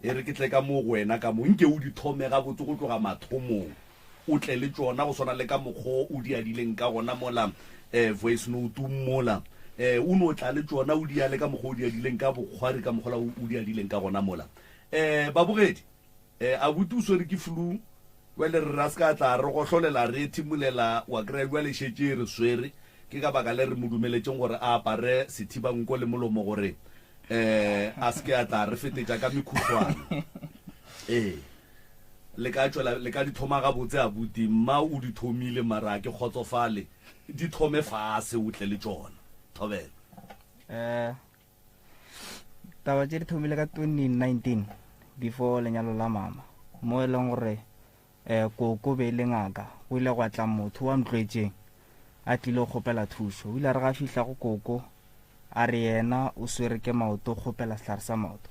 E re ke tle ka mo go wena ka mo, nke o di thome gabotse go tloga mathomong, o tle le tšona go swana le ka mokgo o di adileng ka gona mola eh, voice note-ong mola. Eh, o no tla le tšona o di ale ka mokgo o di adileng ka bokgwari ka mokgola o di adileng ka gona mola. Eh, babogedi, eh, abuti o swere ke flu, jwale re ra se ka tla re gohlolela re ethimolela wa kry-a jwale šetše e re swere. Ke ka baka le re mo dumeletšeng gore a apare sethibanko le molomo gore eh a se ke a tla re fetetša ka mekhuhlwana ee le ka tšwela le ka di thoma gabotse abuti mma o di thomile mara ke kgotsofale di thome fase o tle le tšona thobela eh taba tše di thomile ka 2019 before lenyalo la mama mo e leng gore um koko be e le ngaka go ile gwa tla motho wa ntlwetšeng a tlile go kgopela thušo o ile a re ga fihla go koko a re yena o swere ke maoto o kgopela sehlare sa maoto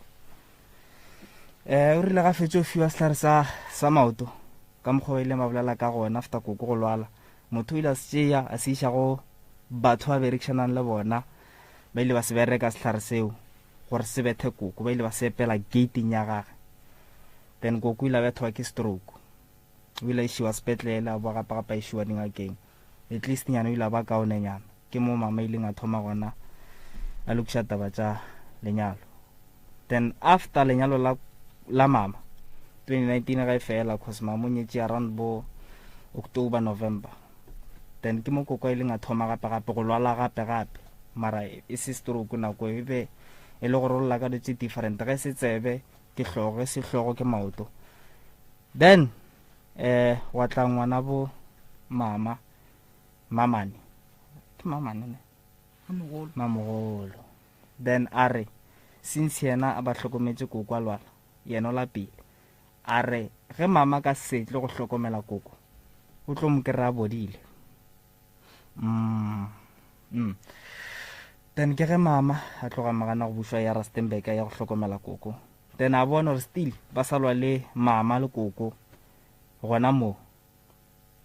um o rile ga fetse o fiwa sehlare sa sa maoto ka mokgwa o ile ba bolela ka gona after koko go lwala motho o ile a se tšea a se iša go batho ba berekišanang le bona. Ba ile ba se bereka sehlare seo gore se bethe koko, ba ile ba se epela gating ya gage. Then koko o ile a bethwa ke stroke. O ile a išiwa sepetlele, a boa gape gape a išiwa dingakeng. At least nyana o ile a ba kaonenyana. Ke mo mama a ileng a thoma gona a lokiša taba tša lenyalo. Then after lenyalo la, la mama 2019 ga e fela cause mama o nyetše around bo October, November. Then ke mo koko a ileng a thoma gape gape go lwala gape gape mara e se stroke nako e be e le gore o lla ka dilo tše different ge se tsebe ke hlogo ge se hlogo ke maoto. Then eh wa tla ngwana bo mama mamane ke mamane ne Mamogolo. Mamogolo. Then a re since yena a ba hlokometše koko a lwala yena o lapile a re ge mama ka se tle go hlokomela koko o tlo mo kry-a bodile. Mm. Mm. Then ke ge mama a tloga magana go bušwa ya Rustenburg ya go hlokomela koko. Then a bona gore still ba sa lwa le mama le koko gona moo.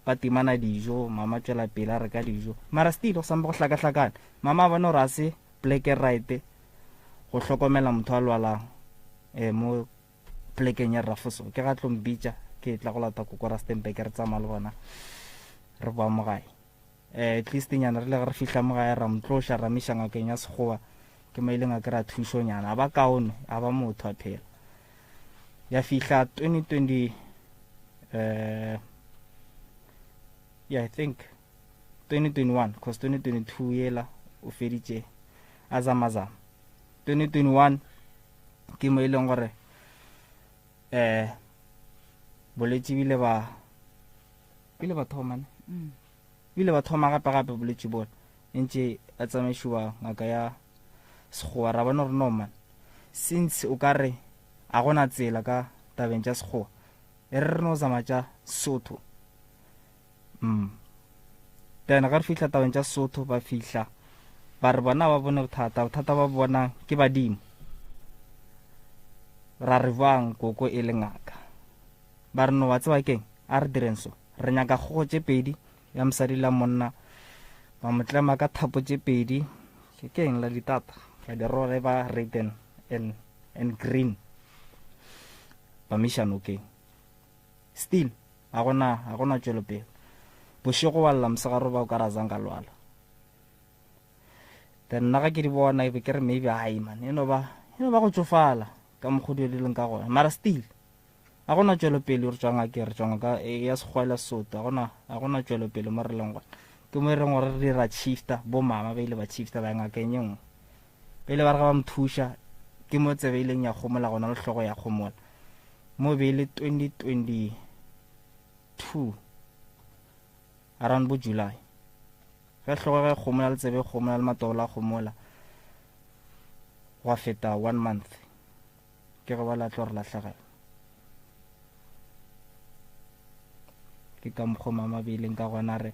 Ba timana dijo, mama tšwela pele a reka dijo. Mara still go sampe go hlakahlakana. Mama a bona gore a se pleke right go hlokomela motho a lwalang eh mo plekeng ya Rafoso. Ke ga tlo mbitša ke tla go lata koko Rustenburg re tsamaya le bona re boa mo gae. Eh, at least nyana re le ge re fihla mo gae ra mo tloša ra miša ngakeng ya sekgowa ke mo ileng a kry-a thušonyana a ba kaone a ba motho a phela ya fihla 2020 eh yeah I think 2021 cause 2022 yela o feditše a zamazama 2021 ke mo e leng gore eh bolwetši bile ba bile ba thoma ne mm. bile ba thoma gape gape bolwetši bona e ntše a tsamaišiwa ngaka ya sekgowa ra bona gore no man since o ka re a gona tsela ka tabeng tša sekgowa e re re no zama tša sotho mm. Then ga re fihla tabeng tša sotho ba fihla ba re bona ba bone bothata bothata ba bonang ke badimo ra re bang koko e le ngaka ba re no wa tseba keng a re direng so re nyaka kgogo tše pedi ya mosadi la monna ba mo tlema ka thapo tše pedi ke keng la ditata ba di rola e ba red and, and, and green ba miša nokeng still a gona a gona tšwelopele bošego wa lla mosegare ba o ka ra zang ka lwala then nna ga ke di bona e be ke re maybe ai man e no ba e no ba go tsofala ka mokgwa di leng ka gona mara still a gona tšwelopele re tswa ngakeng re tswa ngaka e, ya sekgwa le sotho a gona a gona tšwelopele mo re leng gona ke mo e reng gore re dira shifta bo mama ba ile ba shifta ba ya ngakeng ye nngwe ba ile ba re ga ba mo thuša ke mo tsebe ileng ya gomola gona le hlogo ya gomola mo be e le 2022 around bo July ge hlogo ge gomola le tsebe gomola le matolo a gomola gwa feta one month ke ge ba la tlo re lahlegela ke ka mokgwa mama beileng ka gona re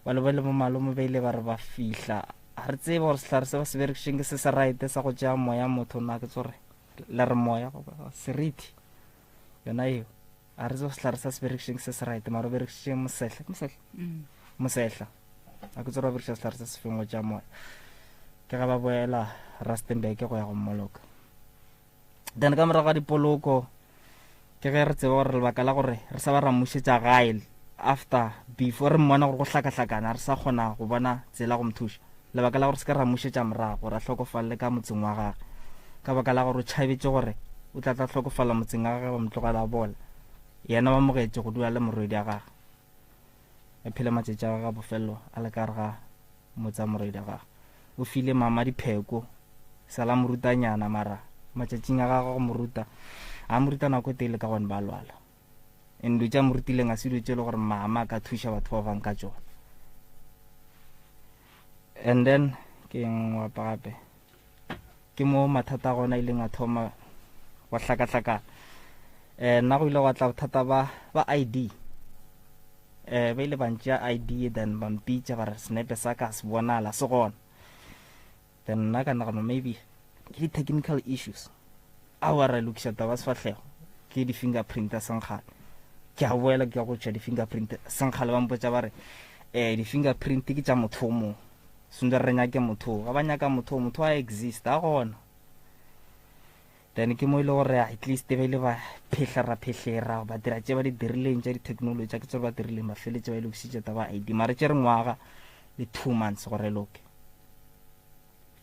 ba le ba le bo malome ba ile ba re ba fihla ga re tsebe gore sehlare se ba se berekišeng ke se se right sa go tšea moya motho na ke tsore le re moya goba seriti yona eo a re tsebe sehlare sa se berekišeng se se right mara o berekišitše mosehla ke mosehla mm. mosehla a ke tsore ba berekiša sehlare se se feng go tšea moya ke ga ba boela Rustenburg go ya go mmoloka Then ka morago ga dipoloko ke ge re tseba gore lebaka la gore re sa ba ra mmušetša gae after before re mmona gore go hlakahlakana re sa kgona go bona tsela go mo thuša lebaka la gore se ka ra mmušetša morago gore a hlokofalele ka motseng wa gage ka baka la gore o tšhabetše gore o tla tla hlokofala motseng wa gage ba mo tlogela bola yena ba mogetše go dula le morwedi ya gage a phele matšatši a gagwe a bofelo a le ka gare ga motse wa morwedi wa gagwe. O file mama dipheko, sala mo rutanyana mara matšatšing a gagwe go mo ruta a mo ruta nako e tele ka gone ba lwala. And dilo tše a mo rutileng a se dilo tše e le gore mama a ka thuša batho ba bang ka tšona. And then ke eng gape gape ke mo mathata a gona ileng a thoma go hlakahlakana. Um nna go ile gwa tla bothata ba ba I_D. Um ba ile ba ntšea I_D then ba mpitša ba re senepe sa ka se bonala se gona. Then nna ka nagana maybe ke di-technical issues. Aowa ra lokiša taba sefahlego ke di-fingerprint a senkgale. Ke a boela ke ya go tšea di-fingerprint senkgale ba mpotša ba re um di-fingerprint ke tša motho o mongwe. Swantse re nyake motho, ga ba nyaka motho, motho a exist a gona. Then ke mo e le gore at least ba ile ba phehlera phehlera ba dira tše ba di dirileng tša di-technology, ke tsebe ba dirileng, ba feletse ba e lokisitše taba ID. Mara tšere ngwaga le 2 months gore e loke.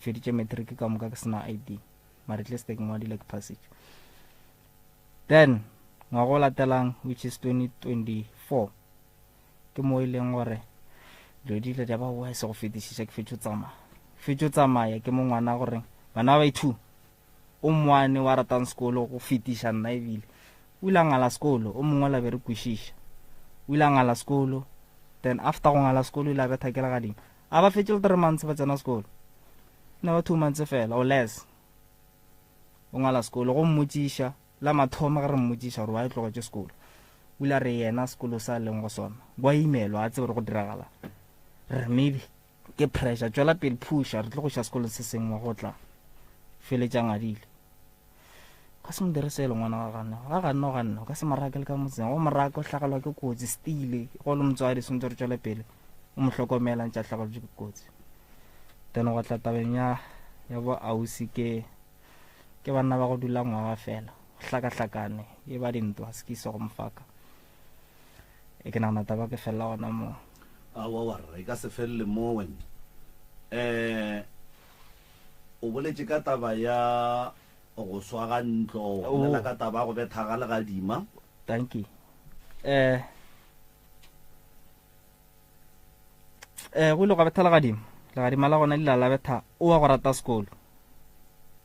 Feditše matric ka moka ke sena ID, mara at least ke ngwadile ke passage. Then ngwaga o latelang which is 2024 ke mo e leng gore dilo di ile di ba worse go fetišiša. Ke fetšo tsamaya, fetšo tsamaya ke mo ngwana gore bana ba 2 o mwane wa ratang sekolo go fetiša nna, ebile o ile a ngala sekolo, o mongwe la be re kwešiša, o ile a ngala sekolo. Then after go ngala sekolo o ile a betha ke legadima, a ba fetše le 3 months ba tsena sekolo, ne ba 2 months fela or less o ngala sekolo. Go mmotšiša la mathomo ge re mmotšiša gore wa e tlogetše sekolo, o ile a re yena sekolo sa leng go sona wa imelwa, a tsebe gore go diragala. Re maybe ke pressure, tšwela pele, phusha, re tlo go iša sekolong se sengwe go tla feletša ngadile. Ka se mo dire selo ngwana ga ganne, ga ganne o ganne, o ka se morake le ka motseng, go morake o hlagelwa ke kotsi stile. Go le motswadi swantse re tšwele pele o mo hlokomela ntse a hlagelwa ke kotsi. Then go tla tabeng ya ya bo ausi, ke ke banna ba go dula ngwaga fela, go hlakahlakane e ba dintwa, se ke ise go mofaka. E ke nagana taba ke felela gona moo. Aowa warra, e ka se felele mo wena. Um o boletše ka taba ya go swa ga ntlo, wa bolela ka taba ya go betha ga legadima. Dankie. Eh eh go ile gwa betha legadima, legadima la gona le la betha o wa go rata sekolo.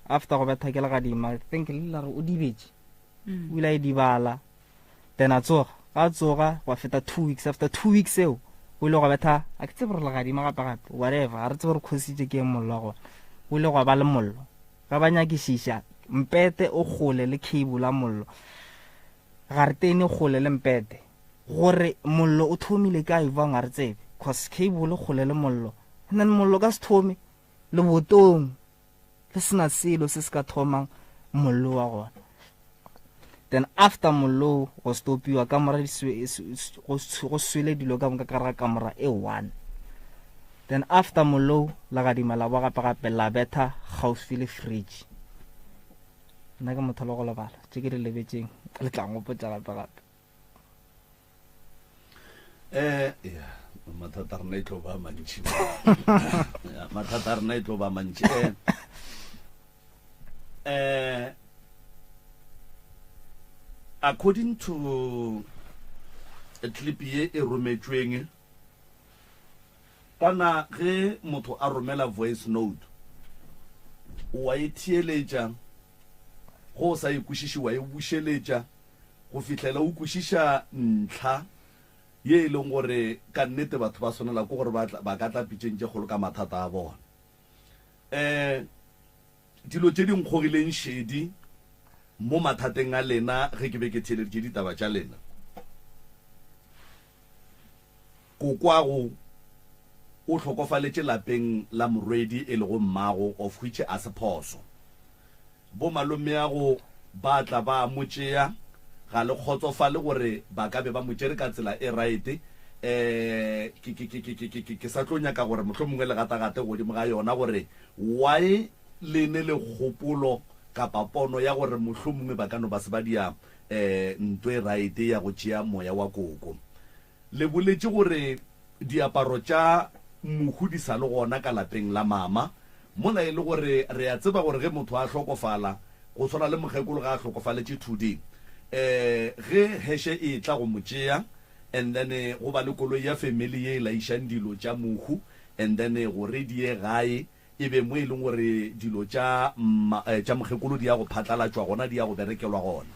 After go betha ke legadima, I think le la re o dibetše. O ile a e dibala, then a tsoga, ga a tsoga gwa feta 2 weeks. After 2 weeks eo o ile gwa betha, a ke tsebe gore legadima gape gape whatever, ga re tsebe gore khositše ke mollo wa gona. O ile gwa ba le mollo, ga ba nyakišiša mpete o kgole le cable ya mollo, garetene kgole le mpete, gore mollo o thomile kae bang ga re tsebe, cause cable kgole le mollo, and then mollo ka se thome lebotong le sena selo se se ka thomang mollo wa gona. Then after mollo go stopiwa kamora, go swele dilo ka moka ka gare ga kamora e one. Then after mollo legadima la bo gape gape la betha kgauswi le fridge. Nna ke motho le go lebala, tše ke di lebetšeng le tla ngopotša gape gape. Eh, ya mathata a rena e tlo ba mantši, mathata a rena e tlo ba mantši. Eh, eh, according to clip ye e rometšweng kana, ge motho a romela voice note wa e theeletša, go o sa e kwešiše wa e bušeletša go fihlela o kwešiša ntlha ye e leng gore ka nnete batho ba swanela ke gore ba ka tla pitšeng tše kgolo ka mathata a bona. Um dilo tše di nkgogileng šedi mo mathateng a lena ge ke be ke theeleditše ditaba tša lena, kokwago o hlokofaletše lapeng la morwedi e lego mmago, of which a se phoso. Bomalomeago ba tla ba mo tšea, ga le kgotsofale gore ba ka be ba mo tšere ka tsela e right. Um ke, ke, ke, ke, ke, ke, ke sa tlo nyaka gore mohlomongwe le gatagate godimo ga yona gore why le ne le kgopolo kapa pono ya gore mohlomongwe ba ka no ba se ba dia um nto e right ya go tšea moya wa koko. Le boletše gore diaparo tša mohu di sa le gona ka lapeng la mama, mola e le gore re a tseba gore ge motho a hlokofala, go swana le mokgekolo ge a hlokofaletše Thudi, um ge heše e etla go mo tšea and then go ba le koloi ya family ye e laišang dilo tša mohu and then gore di ye gae, e be mo e leng gore dilo tša tša mokgekolo di ya go phatlalatšwa gona, di ya go berekelwa gona.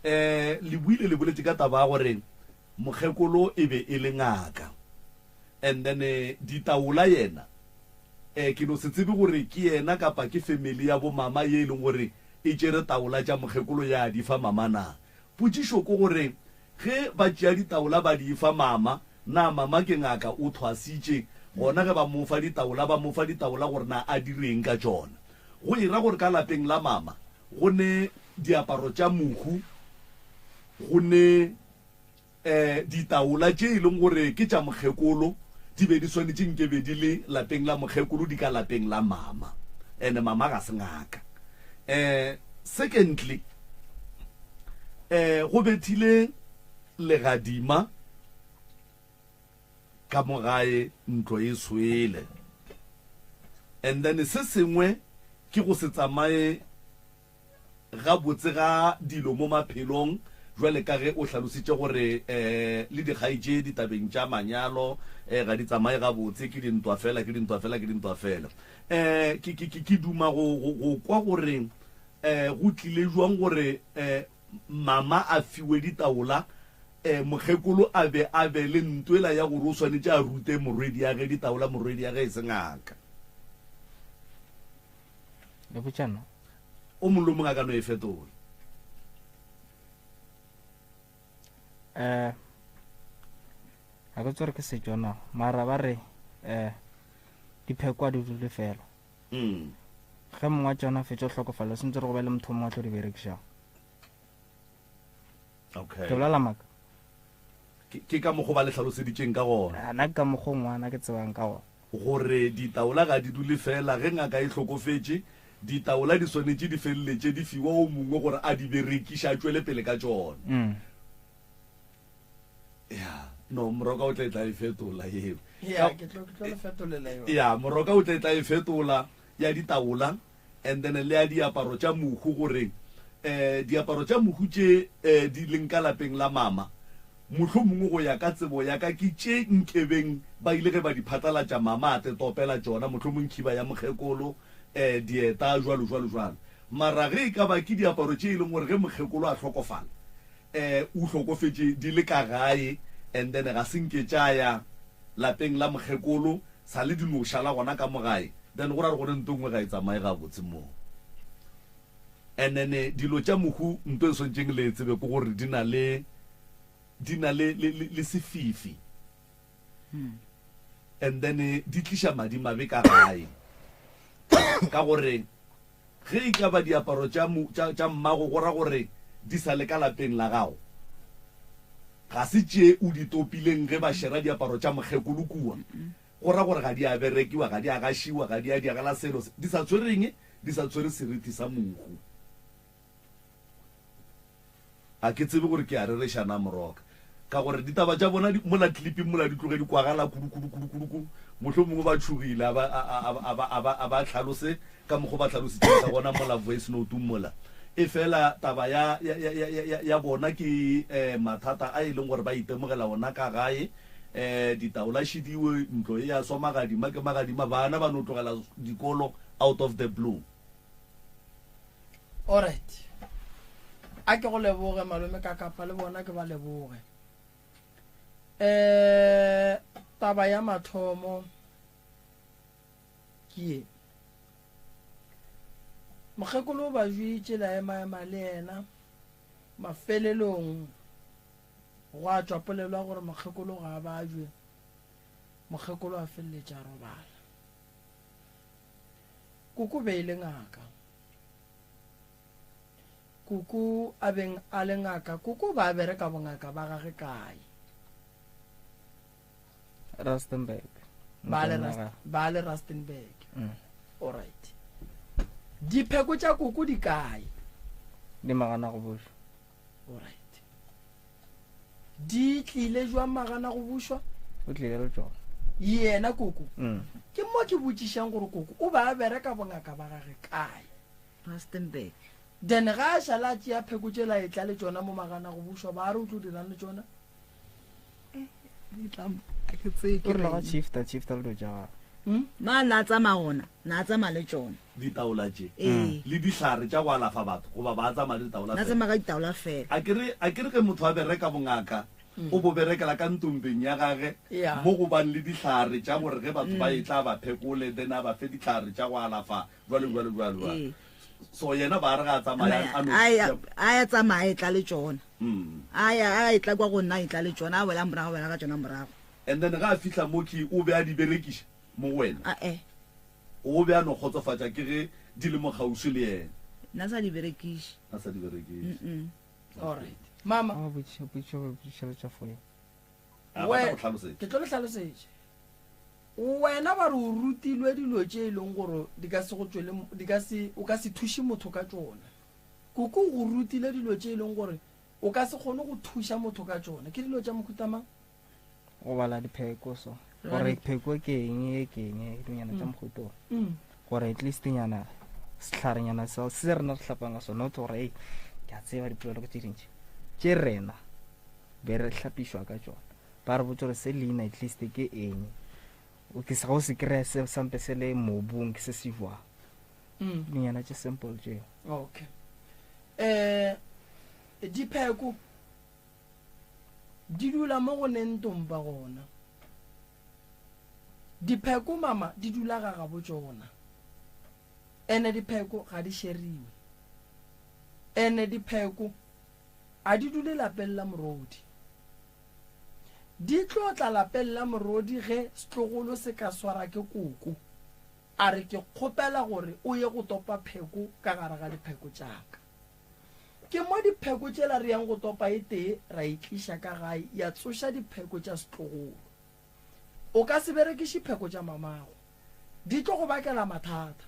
Um le buile le boletše ka taba ya gore mokgekolo e be e le ngaka and then ditaola yena um ke no se tsebe gore ke yena kapa ke family ya bo mama ye e leng gore e tšere taola tša mokgekolo ya di fa mama na. Potšišo ke gore ge ba tšea ditaola ba di fa mama, na mama ke ngaka o thwasitše? Gona ge ba mo fa ditaola ba mo fa ditaola gore na a direng ka tšona? Go e ra gore ka lapeng la mama go ne diaparo tša mohu, go ne um ditaola tše e leng gore ke tša mokgekolo. Di be di swanetše nke be di le lapeng la mokgekolo di ka lapeng la mama. Ene mama ga se ngaka. Eh, secondly, eh, go bethile legadima ka mo gae ntlo e swele. And then se sengwe ke go se tsamaye gabotse ga dilo mo maphelong jwale ka ge o hlalositše gore um le dikgaetšedi tabeng tša manyalo um ga di tsamaye gabotse, ke dintwa fela, ke dintwa fela, ke dintwa fela. Um ke, ke, ke, ke duma go, go, go kwa gore um go tlile jwang gore um mama a fiwe ditaola, um mokgekolo a be a be le ntwela ya gore o swanetše a rute morwediage ditaola, morwediage e se ngaka. Le botša nna. O mongwe le o mongwe a ka no e fetola. Eh, ga ke tsore ke setšo na, mara ba re eh dipheko a di dule fela. Mm. Ge mongwe wa tšona a fetša go hlokofala, o sentse re go be le motho o mongwe a tlo di berekišago. Okay. Ke bolela maaka? Ke, ke ka mokgo ba le hlaloseditšeng ka gona. A, nna ke ka mokgo ngwana ke tsebang ka gona. Gore ditaola ga di dule fela, ge ngaka e hlokofetše, ditaola di swanetše di feleletše di fiwa o mongwe gore a di berekiše, a tšwele pele ka tšona. Mm. Ya, no, Moroka o tla e tla e fetola yeo. Ya, ke tlo, ke tlo le fetolela yona. Ya, Moroka o tla e tla e fetola ya ditaola and then le ya diaparo tša mohu gore eh diaparo tša mohu tše eh di leng ka lapeng la mama mohlomongwe go ya ka tsebo ya ka ke tše nkebeng ba ile ge ba di phatlalatša mama a te topela tšona mohlomong khiba ya mokgekolo eh dieta jwalo jwalo jwalo mara ge e ka ba ke diaparo tše e leng gore ge mokgekolo a hlokofala eh o hlokofetše di le ka gae and then ga se nke tša ya lapeng la mokgekolo sa le di no šala gona ka mo gae then go ra gore nto nngwe ga e tsamaye gabotse moo. And then dilo tša mohu nto e swantšeng le e tsebe ke gore di na le di na le le le, le sefifi and then di tliša madimabe ka gae ka gore Ge e ka ba diaparo tša, tša, tša mmago, go ra gore di sa le ka lapeng la gago. Ga se tše o di topileng ge ba šera diaparo tša mokgekolo kua. Go ra gore ga di a berekiwa, ga di a gašiwa, ga di a diagala selo. Di sa tshwere eng? Di sa tshwere seriti sa mohu. A ke tsebe gore ke a rereša na, Moroka. Ka gore ditaba tša bona di, mola clipping mola di tloge di kwagala kudu, kudu, kudu, kudu, kudu. Mohlomongwe ba tšhogile, a ba, a, a, a, a ba, a ba, a ba hlalose ka mokgo ba hlalositšeng ka gona mola voice note-ong mola. Efela taba ya, ya, ya, ya, ya, ya bona ke eh, mathata a e leng gore ba itemogela ona ka gae. Eh, ditaola šidiwe, ntlo e a swa magadima ke magadima, bana ba no tlogela dikolo out of the blue. Alright. A ke go leboge malome ka kapa le bona ke ba leboge. Eh taba ya mathomo ke ye. Mokgekolo o ba jwitše la ema ema le yena mafelelong gwa tšwa polelo ya gore mokgekolo ga a bajwe. Mokgekolo a feleletša a robala. Koko be e le ngaka. Koko a beng a le ngaka, koko ba bereka bongaka ba gage kae? Rustenburg. Ba le Rust, ba le Rustenburg. Mm. All right. Dipheko tša koko di kae? Di magana go bušwa. All right. Di tlile jwang magana go bušwa? O tlile le tšona. Yena koko. Mm. Ke mo ke botšišang gore koko o ba a bereka bongaka ba gage kae? Rustenburg. Then ga a šala a tšea pheko tšela e tla le tšona mo magana go bušwa ba re o tlo dirang le tšona? Eh, di tla a ke tseye ke O rile ga reng. shifta, shifta le dilo tša gagwe. Hmm? Ma na tsamaya gona, na tsamaya le tšona. Ditaola tše Ee. le dihlare tša go alafa batho goba ba tsamaya le ditaola Na fela? tsamaya ka ditaola fela. A ke re, a ke re ge motho a bereka bongaka, o bo berekela ka ntombeng ya gage Ya. mo go bang le dihlare tša gore ge batho ba etla a ba phekole, then a ba fe dihlare tša go alafa, jwalo, jwalo, jwalo, jwalo. Ee. So yena ba re ga a tsamaya a no A ya a ya tsamaya e tla le tšona. Mm. A ya a e tla kwa go nna e tla le tšona, a wela morago, a wela ka tšona morago. And then ga a fihla mo ke o be a di berekiša mo go wena? A-e. O be a no kgotsofatša ke ge di le mo kgauswi le yena? Nna sa di berekiše. A sa di berekiše. Mm-mm. All right. Mama. A botšiša, botšiša, botšiša le tša foya. A batla go hlalosetša. Ke tlo le hlalosetša. Wena ba re o rutilwe dilo tše e leng gore di ka se go tšwele, di ka se, o ka se thuše motho ka tšona. Koko o go rutile dilo tše e leng gore o ka se kgone go thuša motho ka tšona. Ke dilo tša mohuta mang? Go bala dipheko so. Gore pheko ke eng, e ke eng, e dinonyana tša mohuta o. Gore at least nyana sehlarenyana seo se rena re hlapang ka sona, not gore ei ke a tseba dipolelo tše dintši tše rena be re hlapišwa ka tšona. Ba re botša gore se leina at least ke eng, o ke ga o se kry-a se sampe se le mobung ke se se jwang. Dinonyana tše simple tšeo. Okay. Eh dipheko di dula mo go neng tompa gona. Dipheko mama di dula ga gabo tšona. Ene dipheko ga di šeriwe. Ene dipheko a di dule lapeng la morodi. Di tlo tla lapeng la morodi ge setlogolo se ka swara ke koko. A re ke kgopela gore o ye go topa pheko ka gare ga dipheko tša ka. Ke mo dipheko tšela re yang go topa e tee ra e tliša ka gae ya tsoša dipheko tša setlogolo. O ka se berekiše pheko tša mamago. Di tlo go bakela mathata.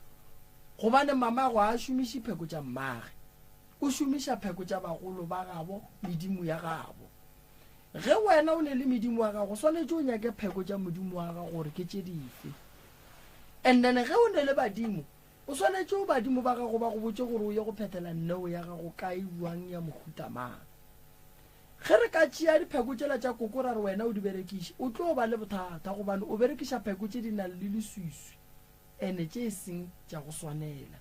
Gobane mamago ga a šomiše pheko tša mmage. O šomiša pheko tša bagolo ba gabo, medimo ya gabo. Ge wena o ne le medimo wa gago, o swanetše o nyake pheko tša modimo wa gago gore ke tše dife. And then ge o ne le badimo, o swanetše o badimo ba gago ba go botše gore o ye go phethela neo ya gago kae, bjang, ya mohuta mang. Ge re ka tšea dipheko tšela tša koko ra re wena o di berekiše, o tlo ba le bothata gobane o berekiša pheko tše di nang le leswiswi ene tše e seng tša go swanela.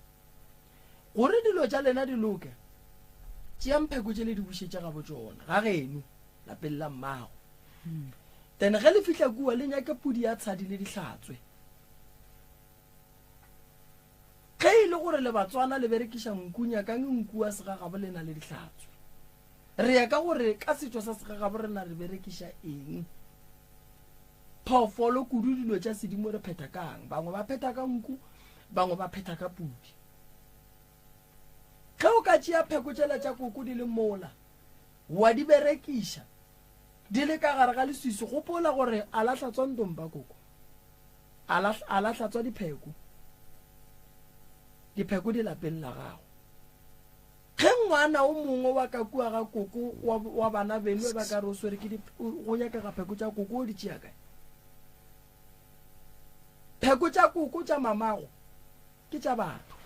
Gore dilo tša lena di loke, tšeang pheko tše le di bušetše gabo tšona, ga geno, lapeng la mmago. Then ge le fihla kua le nyake pudi ya tshadi le di hlatswe. Ge e le gore le Batswana le berekiša nku, nyakang nku ya segagabo lena le di hlatswe. Re ya ka gore ka setšo sa segagabo rena re berekiša eng. Phoofolo kudu dilo tša sedimo re phetha kang. Bangwe ba phetha ka nku, bangwe ba phetha ka pudi. Ge o ka tšea pheko tšela tša koko di le mola, wa di berekiša di le ka gare ga leswiswi, gopola gore a la hlatswa ntompa koko. A la, a la hlatswa dipheko. Dipheko di lapeng la gago. Ge ngwana o mongwe wa ka kua ga koko wa, wa bana beno ba ka re o swere ke di, go nyakega pheko tša koko, o di tšea kae? Pheko tša koko tša mamago ke tša batho.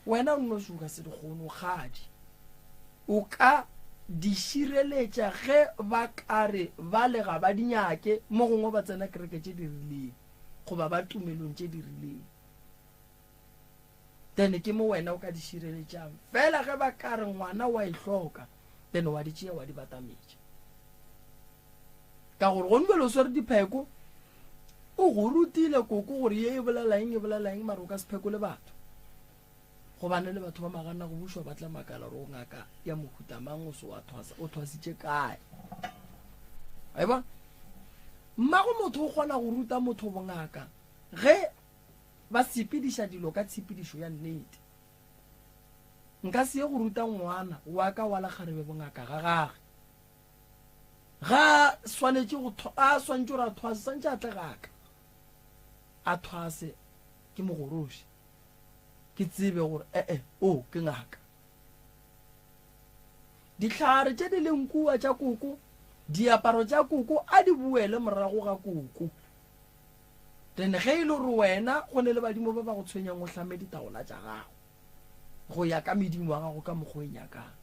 Wena o nnoši o ka se di kgone, o kgadi. O ka di šireletša ge ba ka re bale ga ba di nyake, mo gongwe ba tsena kereke tše di rileng goba ba tumelong tše di rileng. Then ke mo wena o ka di šireletšang. Fela ge ba ka re ngwana wa e hloka, then wa di tšea wa di batametša. Ka gore gone bjale o swere dipheko, o go rutile koko gore ye e bolela eng, e bolela eng, mara o ka se phekole batho. Gobane le batho ba magana go bušwa ba tla makala gore o ngaka ya mohuta mang, o se wa thwasa, o thwasitše kae. Wa e bona? Mmago motho o kgona go ruta motho bongaka ge ba sepediša dilo ka tshepedišo ya nnete. Nka se ye go ruta ngwana wa ka wa lekgarebe bongaka ga gage. Ga a swanetše go a swanetše gore a thwase, swantše a tle gaka. A thwase ke mogoroši. Ke tsebe gore ee, o ke ngaka. Dihlare tše di leng kua tša koko, diaparo tša koko a di boele morago ga koko. Then ge e le gore wena go ne le badimo ba ba go tshwenyang o hlame ditaola tša gago go ya ka medimo wa gago ka mokgwa o e nyakang.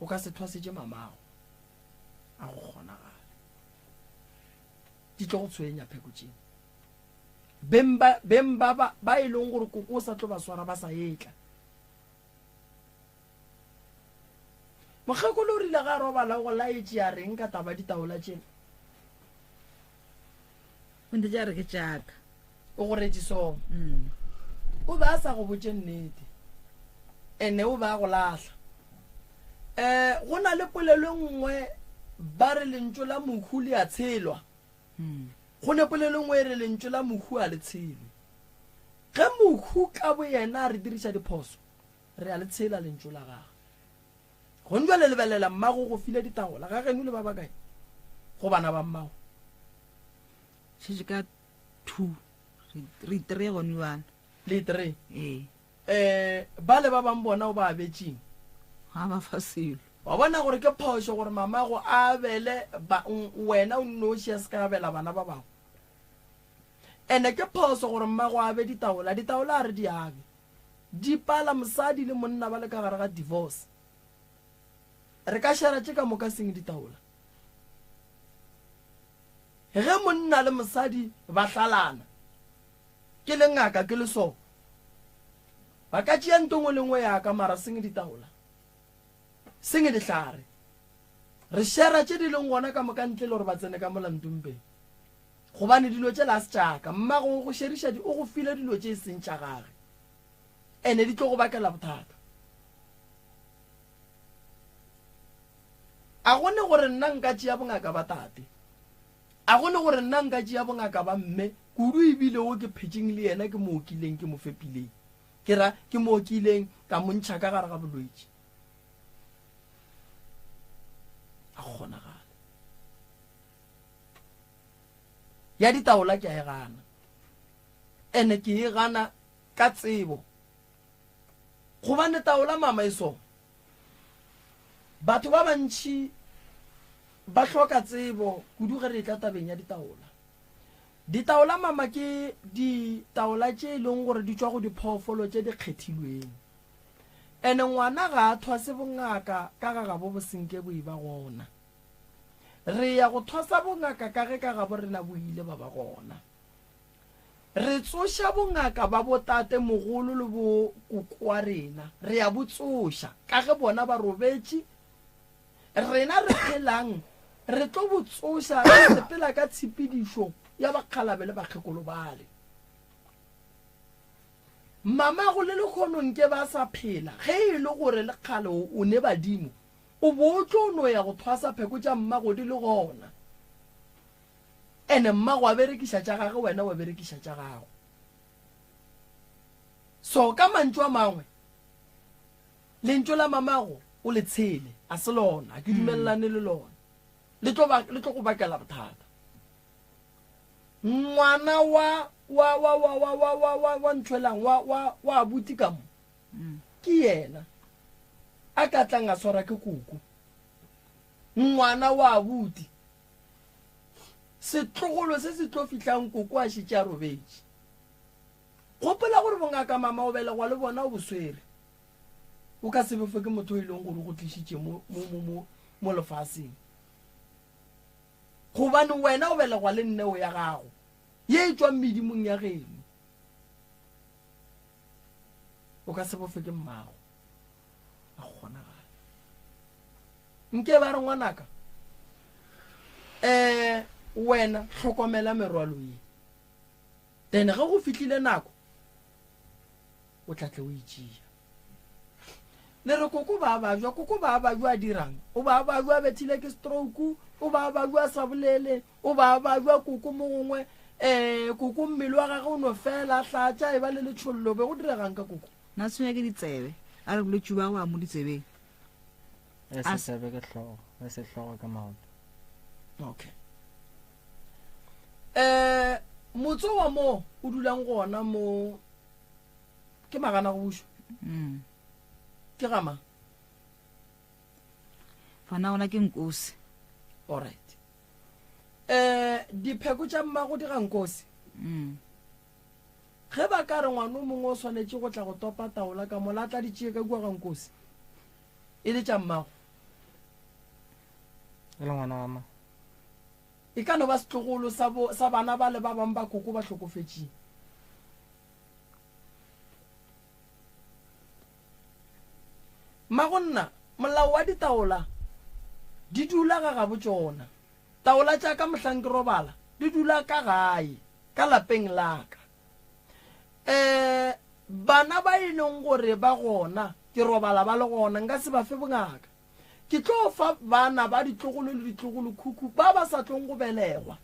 O ka se thwasetše mamago a go kgonagale. Di tlo go tshwenya pheko tše. Beng ba beng ba ba ba e leng gore koko o sa tlo ba swara ba sa etla. Mokgekolo o rile ga a robala o go laetše a reng ka taba ditaola tšela? O nthetše a re ke tšaka. O go retše sona. Mm. O be a sa go botše nnete. Ene o be a go lahla. Eh go na le polelo e nngwe ba re lentšu la mohu le a tshelwa. Mm. Go ne polelo e nngwe e re lentšu la mohu a le tshelwe. Ge mohu ka boyena a re diriša diphoso, re a le tshela lentšu la gagwe. Gong jwale lebelela, mmago go file ditaola. Ga geno le ba bakae? Go bana ba mmago. Šetše ka 2 re 3 gone jwale. Le 3? Ee. Eh, bale ba bang bona o ba abetšeng? Ga ba fa selo. Wa bona gore ke phošo gore mamago a abele ba, wena o nnoši a se ka abela bana ba bangwe. Ene ke phoso gore mmago a abe ditaola, ditaola a re di abe. Di pala mosadi le monna ba le ka gare ga divorce. Re ka shera tše ka moka seng ditaola. Ge monna le mosadi ba hlalana, ke le ngaka ke le so, ba ka tšea nto ngwe le ngwe ya ka mara seng ditaola, seng dihlare. Re shera tše di leng gona ka moka ntle le gore ba tsene ka mola ntompeng. Gobane dilo tšela a se tša ka. Mmago o go šeriša di, o go file dilo tše e seng tša gage. Ene di tlo go bakela bothata. A go ne gore nna nka tšea bongaka ba tate. A go ne gore nna nka tšea bongaka ba mme, kudu ebile wo ke phetšeng le yena ke mo okileng ke mo fepileng. Ke ra ke mo okileng ka mo ntšha ka gare ga bolwetši. A go kgonagale. Ya ditaola ke a e gana. Ene ke e gana ka tsebo. Gobane taola mama e so. Batho ba bantši ba hloka tsebo kudu ge re etla tabeng ya ditaola. Ditaola mama ke ditaola tše e leng gore di tšwa go diphoofolo tše di kgethilweng. Ene ngwana ga a thwase bongaka ka ga gabo bo senke bo e ba gona. Re ya go thwasa bongaka ka ge ka gabo rena bo ile ba ba gona. Re tsoša bongaka ba botate mogolo le bo koko wa rena, re ya bo tsoša ka ge bona ba robetše, rena re phelang re tlo bo tsoša re sepela ka tshepedišo ya bakgalabe le bakgekolo bale. Mamago le lekgono nke ba sa phela, ge e le gore le kgale o ne badimo, o bo o tlo no ya go thwasa pheko tša mmago di le gona. Ene mmago a berekiša tša gage wena wa berekiša tša gago. So ka mantšu a mangwe lentšu la mamago o le tshele a se lona, ke dumelelane le lona. Le tlo ba le tlo go bakela bothata. Ngwana wa wa wa wa wa wa wa wa wa nthwelang wa wa wa abuti ka mo. Ke yena a ka tlang a swara ke koko. Ngwana wa abuti Setlogolo se se tlo fihlang koko a šetše a robetše. Gopola gore bongaka mama o belegwa le bona o bo swere. O ka se befe ke motho o e leng gore o go tlišitše mo, mo, mo, mo, mo lefaseng. Gobane wena o belegwa le nneo ya gago ye e tšwang medimong ya geno. O ka se bofe ke mmago. A go kgonagale. Nke ba re ngwanaka, um wena hlokomela merwalo ye. Then ge go fihlile nako, o tla tle o e tšea. Le re koko ba bajwa, koko ba bajwa a dirang? O ba bajwa a bethile ke stroke, o ba bajwa a sa bolele, o ba bajwa koko mo gongwe, um koko mmele wa gage o no fela, hlatša e ba le letšhollo, be go diregang ka koko? Na tshwenya ke ditsebe, a re bolwetši ba go a mo ditsebeng. E se tsebe ke hlogo, e se hlogo ke maoto. Okay. Eh motse wa mo o dulang gona mo ke magana go bušwa. Mm. Ke gama. Fana gona ke nkosi. All right. Eh dipheko tša mmago di ga nkosi. Mm. Ge ba ka re ngwana o mongwe o swanetše go tla go topa taola ka mola a tla di tšee ka kua ga Nkosi e le tša mmago. E le ngwana wa mang? E ka no ba setlogolo sa, bo, sa bana bale ba bangwe ba koko ba hlokofetšeng. Mmagonna, molao wa ditaola di dula ga gabo tšona. Taola tša ka mohlang ke robala di dula ka gae. Ka lapeng la ka. Um bana ba e leng gore ba gona, ke robala ba le gona, nka se ba fe bongaka. Ke tlo fa bana ba ditlogolo le ditlogolokhukhu ba ba sa tlong go belegwa.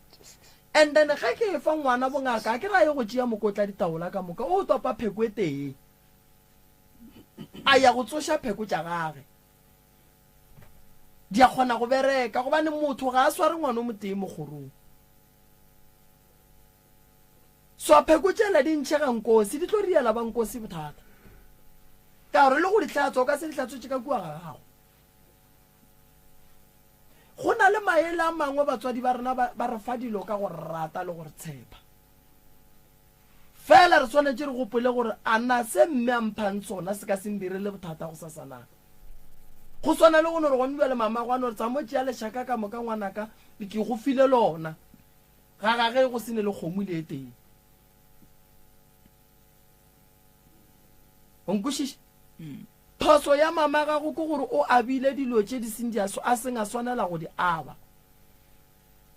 And then ge ke efa ngwana bongaka, a ke ra ye go tšea mokotla ditaola ka moka, o topa pheko e tee, a ya go tsoša pheko tša gage. Di a kgona go bereka, gobane motho ga a sware ngwana o motee mo kgorong. So pheko tšela di ntšhega nkosi, di tlo riela ba nkosi bothata. Ka gore le go di hlatswa, o ka se di hlatswetše ka kua ga gago. Go na le maele a mangwe batswadi ba rena ba, ba re fa dilo ka go rata le go re tshepa. Fela re swanetše re gopole gore a na se mme a mphang sona se ka se ndirele bothata gosasa na. Go swana le go no re gone bjale mamago a no re tsamo tšea lešaka ka moka ngwanaka ke go file lona. Ga gage go se ne le kgomo le e tee. O nkwešiša? Phoso ya mama gago ke gore o abile dilo tše di seng di a a seng a swanela go di aba.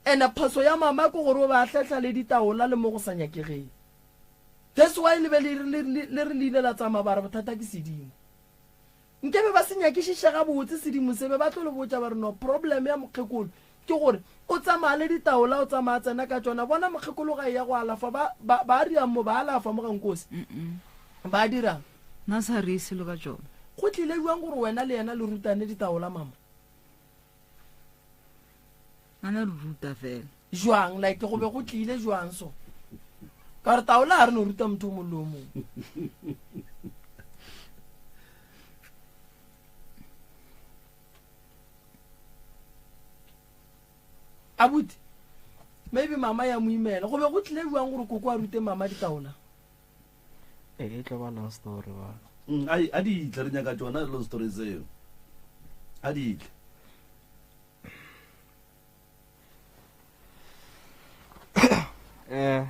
Ene phoso ya mama ke gore o be a hlehla le ditaola le mo go sa nyakegeng. That's why le be le le le re le ile la tsamaya ba re bothata ke sedimo. Nke be ba se nyakišiše gabotse sedimo se be ba tlo le botša ba re no problem ya mokgekolo ke gore o tsamaya le ditaola o tsamaya a tsena ka tšona bona mokgekolo ga e ya go alafa ba ba ba dirang mo ba alafa mo ga nkosi ba dirang Na sa re selo ka tšona. Go tlile bjang gore wena le yena le rutane ditaola mama? A na re ruta fela. Jwang like go be go tlile jwang so? Ka gore taola ga re no ruta motho o mongwe le o mongwe. Abuti, maybe mama ya mo imela. Go be go tlile jwang gore koko a rute mama ditaola? Ee, e tlo ba long story ba. Mm, ai, a di tle re nyaka tšona long story tseo. A di tle. Eh.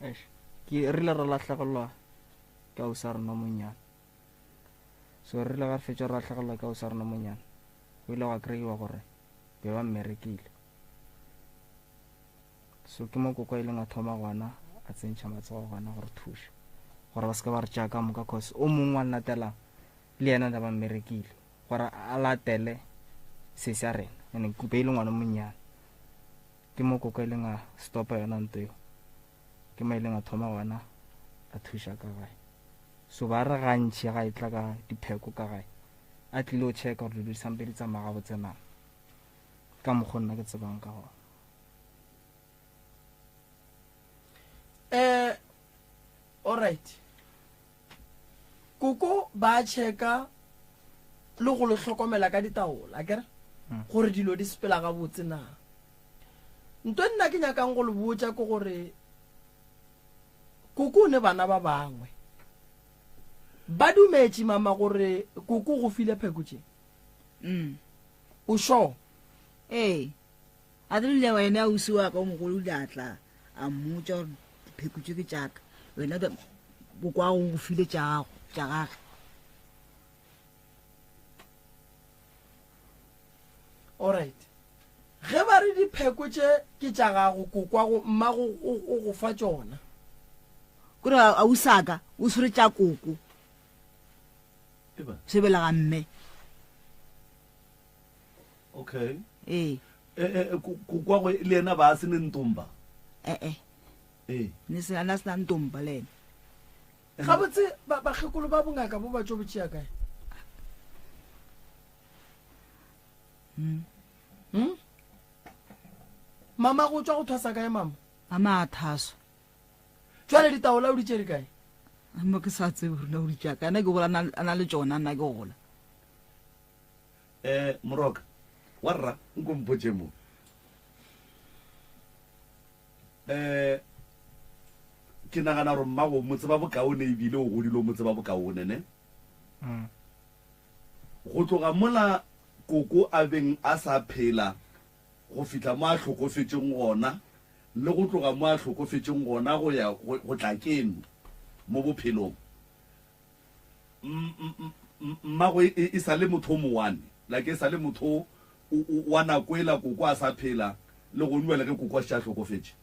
Eish. Ke rile re lahlegelwa ke ausi a rena monnyane. So re rile ga re fetša re lahlegelwa ke ausi a rena monnyane. Go ile gwa kry-iwa gore be ba mmerekile. So ke mo koko a ileng a thoma gona a tsentšha matsogo gona gore thuša gore ba se ke ba re tšea ka moka cause o mongwe wa nnatelang le yena ne ba mmerekile gore a latele sesi a rena ene kupe e le ngwana monnyane ke mo koko a ileng a stopa yona nto eo ke mo ileng a thoma gona a thuša ka gae so ba re gantši ga e tla ka dipheko ka gae a tlile o checka gore dilo di sampe di tsamaya gabotse na ka mokgwa nna ke tsebang ka gona eh alright koko ba checka le go le hlokomela ka ditaola akere hmm. gore dilo di sepela gabotse na nto nna ke nyakang go le botša ke gore koko o ne bana ba bangwe ba dumetše mama gore koko go file pheko tše mm. o sure ee A re le wena ausi wa ka o mogolo o ile a tla a mmotša gore dipheko tše ke tša ka, wena bokwago o go file tša gago tša gage. Alright. Ge ba re dipheko tše ke tša gago kokwago mmago o go fa tšona. Kore ausi a ka o swere tša koko sebelega mme. okay ee eh, eh, eh, kokwagwe le yena ba se ne ntomba ee ee ne se ana sena ntomba le ena gabotse bakgekolo ba bongaka bo ba tšo botšea kae hmm? Hmm? Mama go tšwa go thwasa kae mama? Mama a thaswa. Jwale ditaola o di tšere kae? Mo ke sa tsebe gore o di tšea kae. Nna ke gola a na le tšona nna ke gola. Eh Moroka, wa rra nko mpotše mo. Eh ke nagana gore mmago mo tseba bokaone ebile o godile o mo tseba bokaone ne? Mm. Go tloga mola koko a beng a sa phela go fihla mo a hlokofetšeng gona le go tloga mo a hlokofetšeng gona go ya go tla keno mo bophelong. Mmago e, e sa le motho o mowane, like e sa le motho wa nako ela koko a sa phela le gone bjale ge koko a šetše a hlokofetše.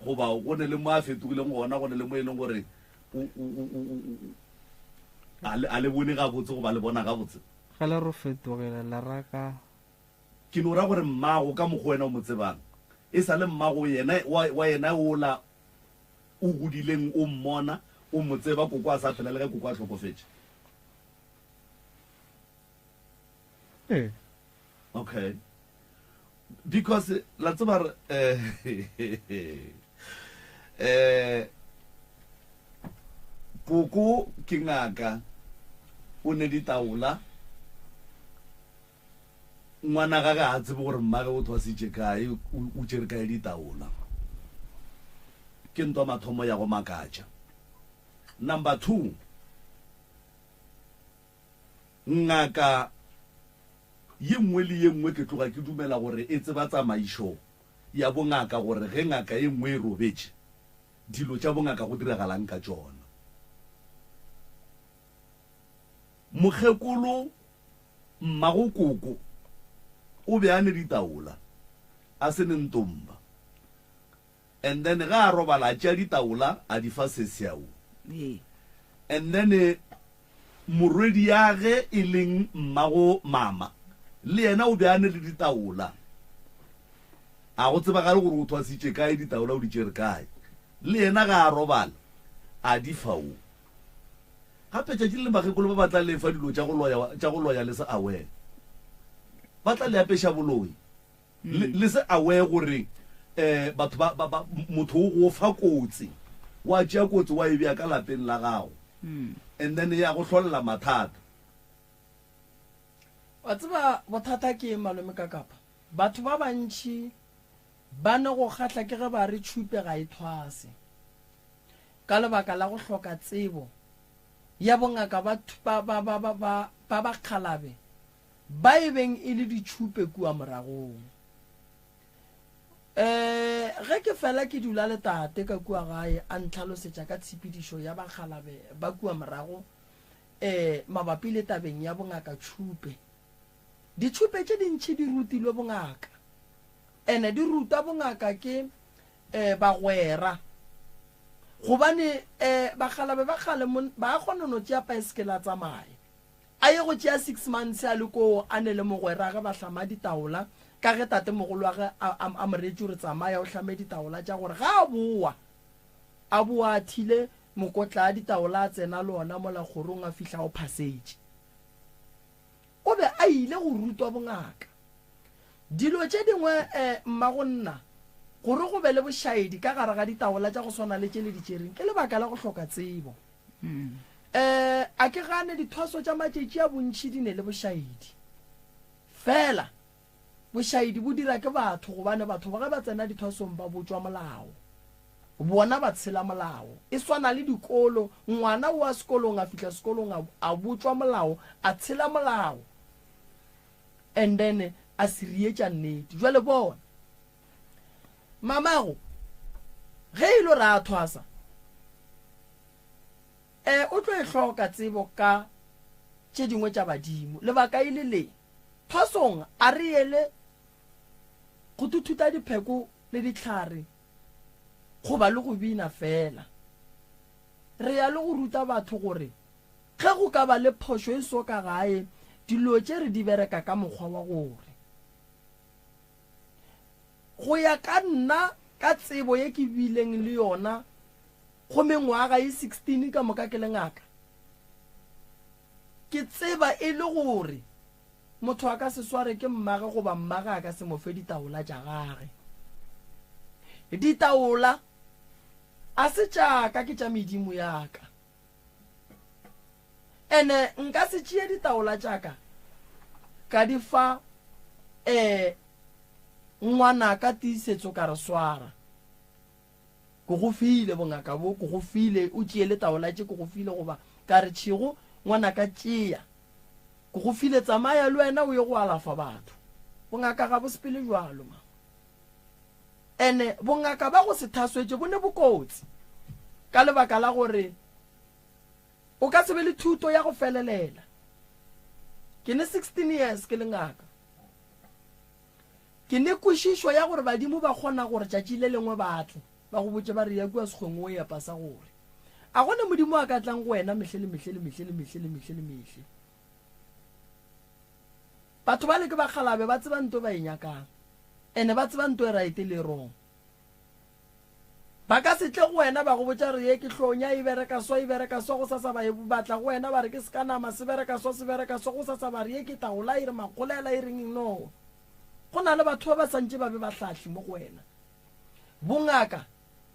Goba go ne le mo a fetogileng gona, go ne le mo e leng gore a le bone gabotse goba le bona gabotse. Ge le re fetogile le ra ka. Ke no ra gore mmago ka mokgwa wena o mo tsebang, e sa le mmago yena wa yena ola o godileng o mmona, o mo tseba koko a sa phela le ge koko a hlokofetše. Ee. Okay. Because la tseba re eh, Eh koko ke ngaka o ne ditaola ngwana gage ga a tsebe gore mmage o thwasitše kae o tšere kae ditaola. Ke ntwa mathomo ya go makatša. Number 2 Ngaka ye nngwe le ye nngwe ke tloga ke dumela gore e tseba tsamaišo ya bongaka gore ge ngaka ye nngwe e robetše, dilo tša bongaka go diragalang ka tšona. Mokgekolo mmago koko o be a ne ditaola a se ne ntomba. And then ge a robala a tšea ditaola a di fa sesiao. And then morwediage e leng mmago mama le yena o be a ne le ditaola. A go tsebagale gore o thwasitše kae ditaola o di tšere kae. Le yena ge a robala a di fa o. Gape tšatši le leng bakgekolo ba ba tla le fa dilo tša go loya tša go loya le se aware. Ba tla le apeša boloi. Le, le se aware gore um batho ba, ba, ba, motho o go fa kotsi, wa tšea kotsi wa e bea ka lapeng la gago, and then ya go hlolela mathata. Wa tseba bothata ke eng malome Kakapa? Batho ba bantši ba ne go kgahla ke ge ba re tšhupe ga e thwase. Ka lebaka la go hloka tsebo ya bongaka ba, ba, ba, ba, ba, ba, ba bakgalabe ba e beng e le ditšhupe kua moragong. Um ge ke fela ke dula le tate ka kua gae a ntlhalosetša ka tshepedišo ya bakgalabe ba kua morago um mabapi le tabeng ya bongaka tšhupe. Ditšhupe tše dintši di rutilwe bongaka ene di rutwa bongaka ke um bagwera gobane um bakgalabe ba kgale ba kgona no tšea paesekele a tsamaye. A ye go tšea six months a le koo a ne le mogwerage ba hlama ditaola ka ge tatemogolwage a, a, a mo reetše gore tsamaya o hlame ditaola tša gore ga a bowa a bowa a thile mokotla a ditaola a tsena le ona mola kgorong a fihla o phasetše. O be a ile go rutwa bongaka. Dilo tše dingwe eh, mmagonna, gore go be le bošaedi ka gare ga ditaola tša go swana le tše le di tšereng ke lebaka la go hloka tsebo. Um a ke gane dithwaso tša matšatši a bontši di ne le bošaedi. Fela bošaedi bo dira ke batho gobane batho ba ge ba tsena dithwasong ba botšwa molao. Bona ba tshela molao. E swana le dikolo, ngwana o a sekolong a fihla sekolong a, a botšwa molao, a tshela molao and then a se rietša nnete. Jwale bona mamago ge e lo re a thwasa E, o tlo e hloka tsebo ka tše dingwe tša badimo. Lebaka e le le, thwasong a re yele go thuthuta dipheko le dihlare goba le go bina feela. Re ya le go ruta batho gore ge go ka ba le phošo e so ka gae, dilo tše re di bereka ka mokgwa wa gore. Go ya ka nna, ka tsebo ye ke bileng le yona go mengwaga ye 16 ka moka ke le ngaka, ke tseba e le gore motho a ka se sware ke mmage goba mmage a ka se mo fe ditaola tša gage. Ditaola a se tša ka, ke tša medimo ya ka. Ene nka se tšee ditaola tša ka ka di fa um ngwanaka tiisetso ka re swara. Ke go file bongaka bo, ke go file o tšee le taola tše ke go file, goba ka re tšhego ngwanaka tšea, ke go file tsamaya le wena o ye go alafa batho. Bongaka ga bo sepele bjalo ma. Ene bongaka ba go se thaswetše bo ne bokotsi ka lebaka la gore o ka se be le thuto ya go felelela. Ke ne 16 years ke le ngaka. Ke ne kwešišo ya gore badimo ba kgona gore tšatši le lengwe ba tle ba go botše ba re ya kua sekgweng o epa sa gore a go ne modimo a ka tlang go wena mehle le mehle le mehle le mehle le mehle le mehle. Batho bale ke bakgalabe ba tseba nto ba e nyakang ene ba tseba nto e right le e wrong. Ba ka se tle go wena ba go botša re ye ke hlonya e bereka so e bereka so gosasa ba e batla go wena ba re ke seka nama se bereka so se bereka so gosasa ba re ye ke taola e re makgolela e reng no. Go na le batho ba ba santše ba be bahlahli mo go wena. Bongaka.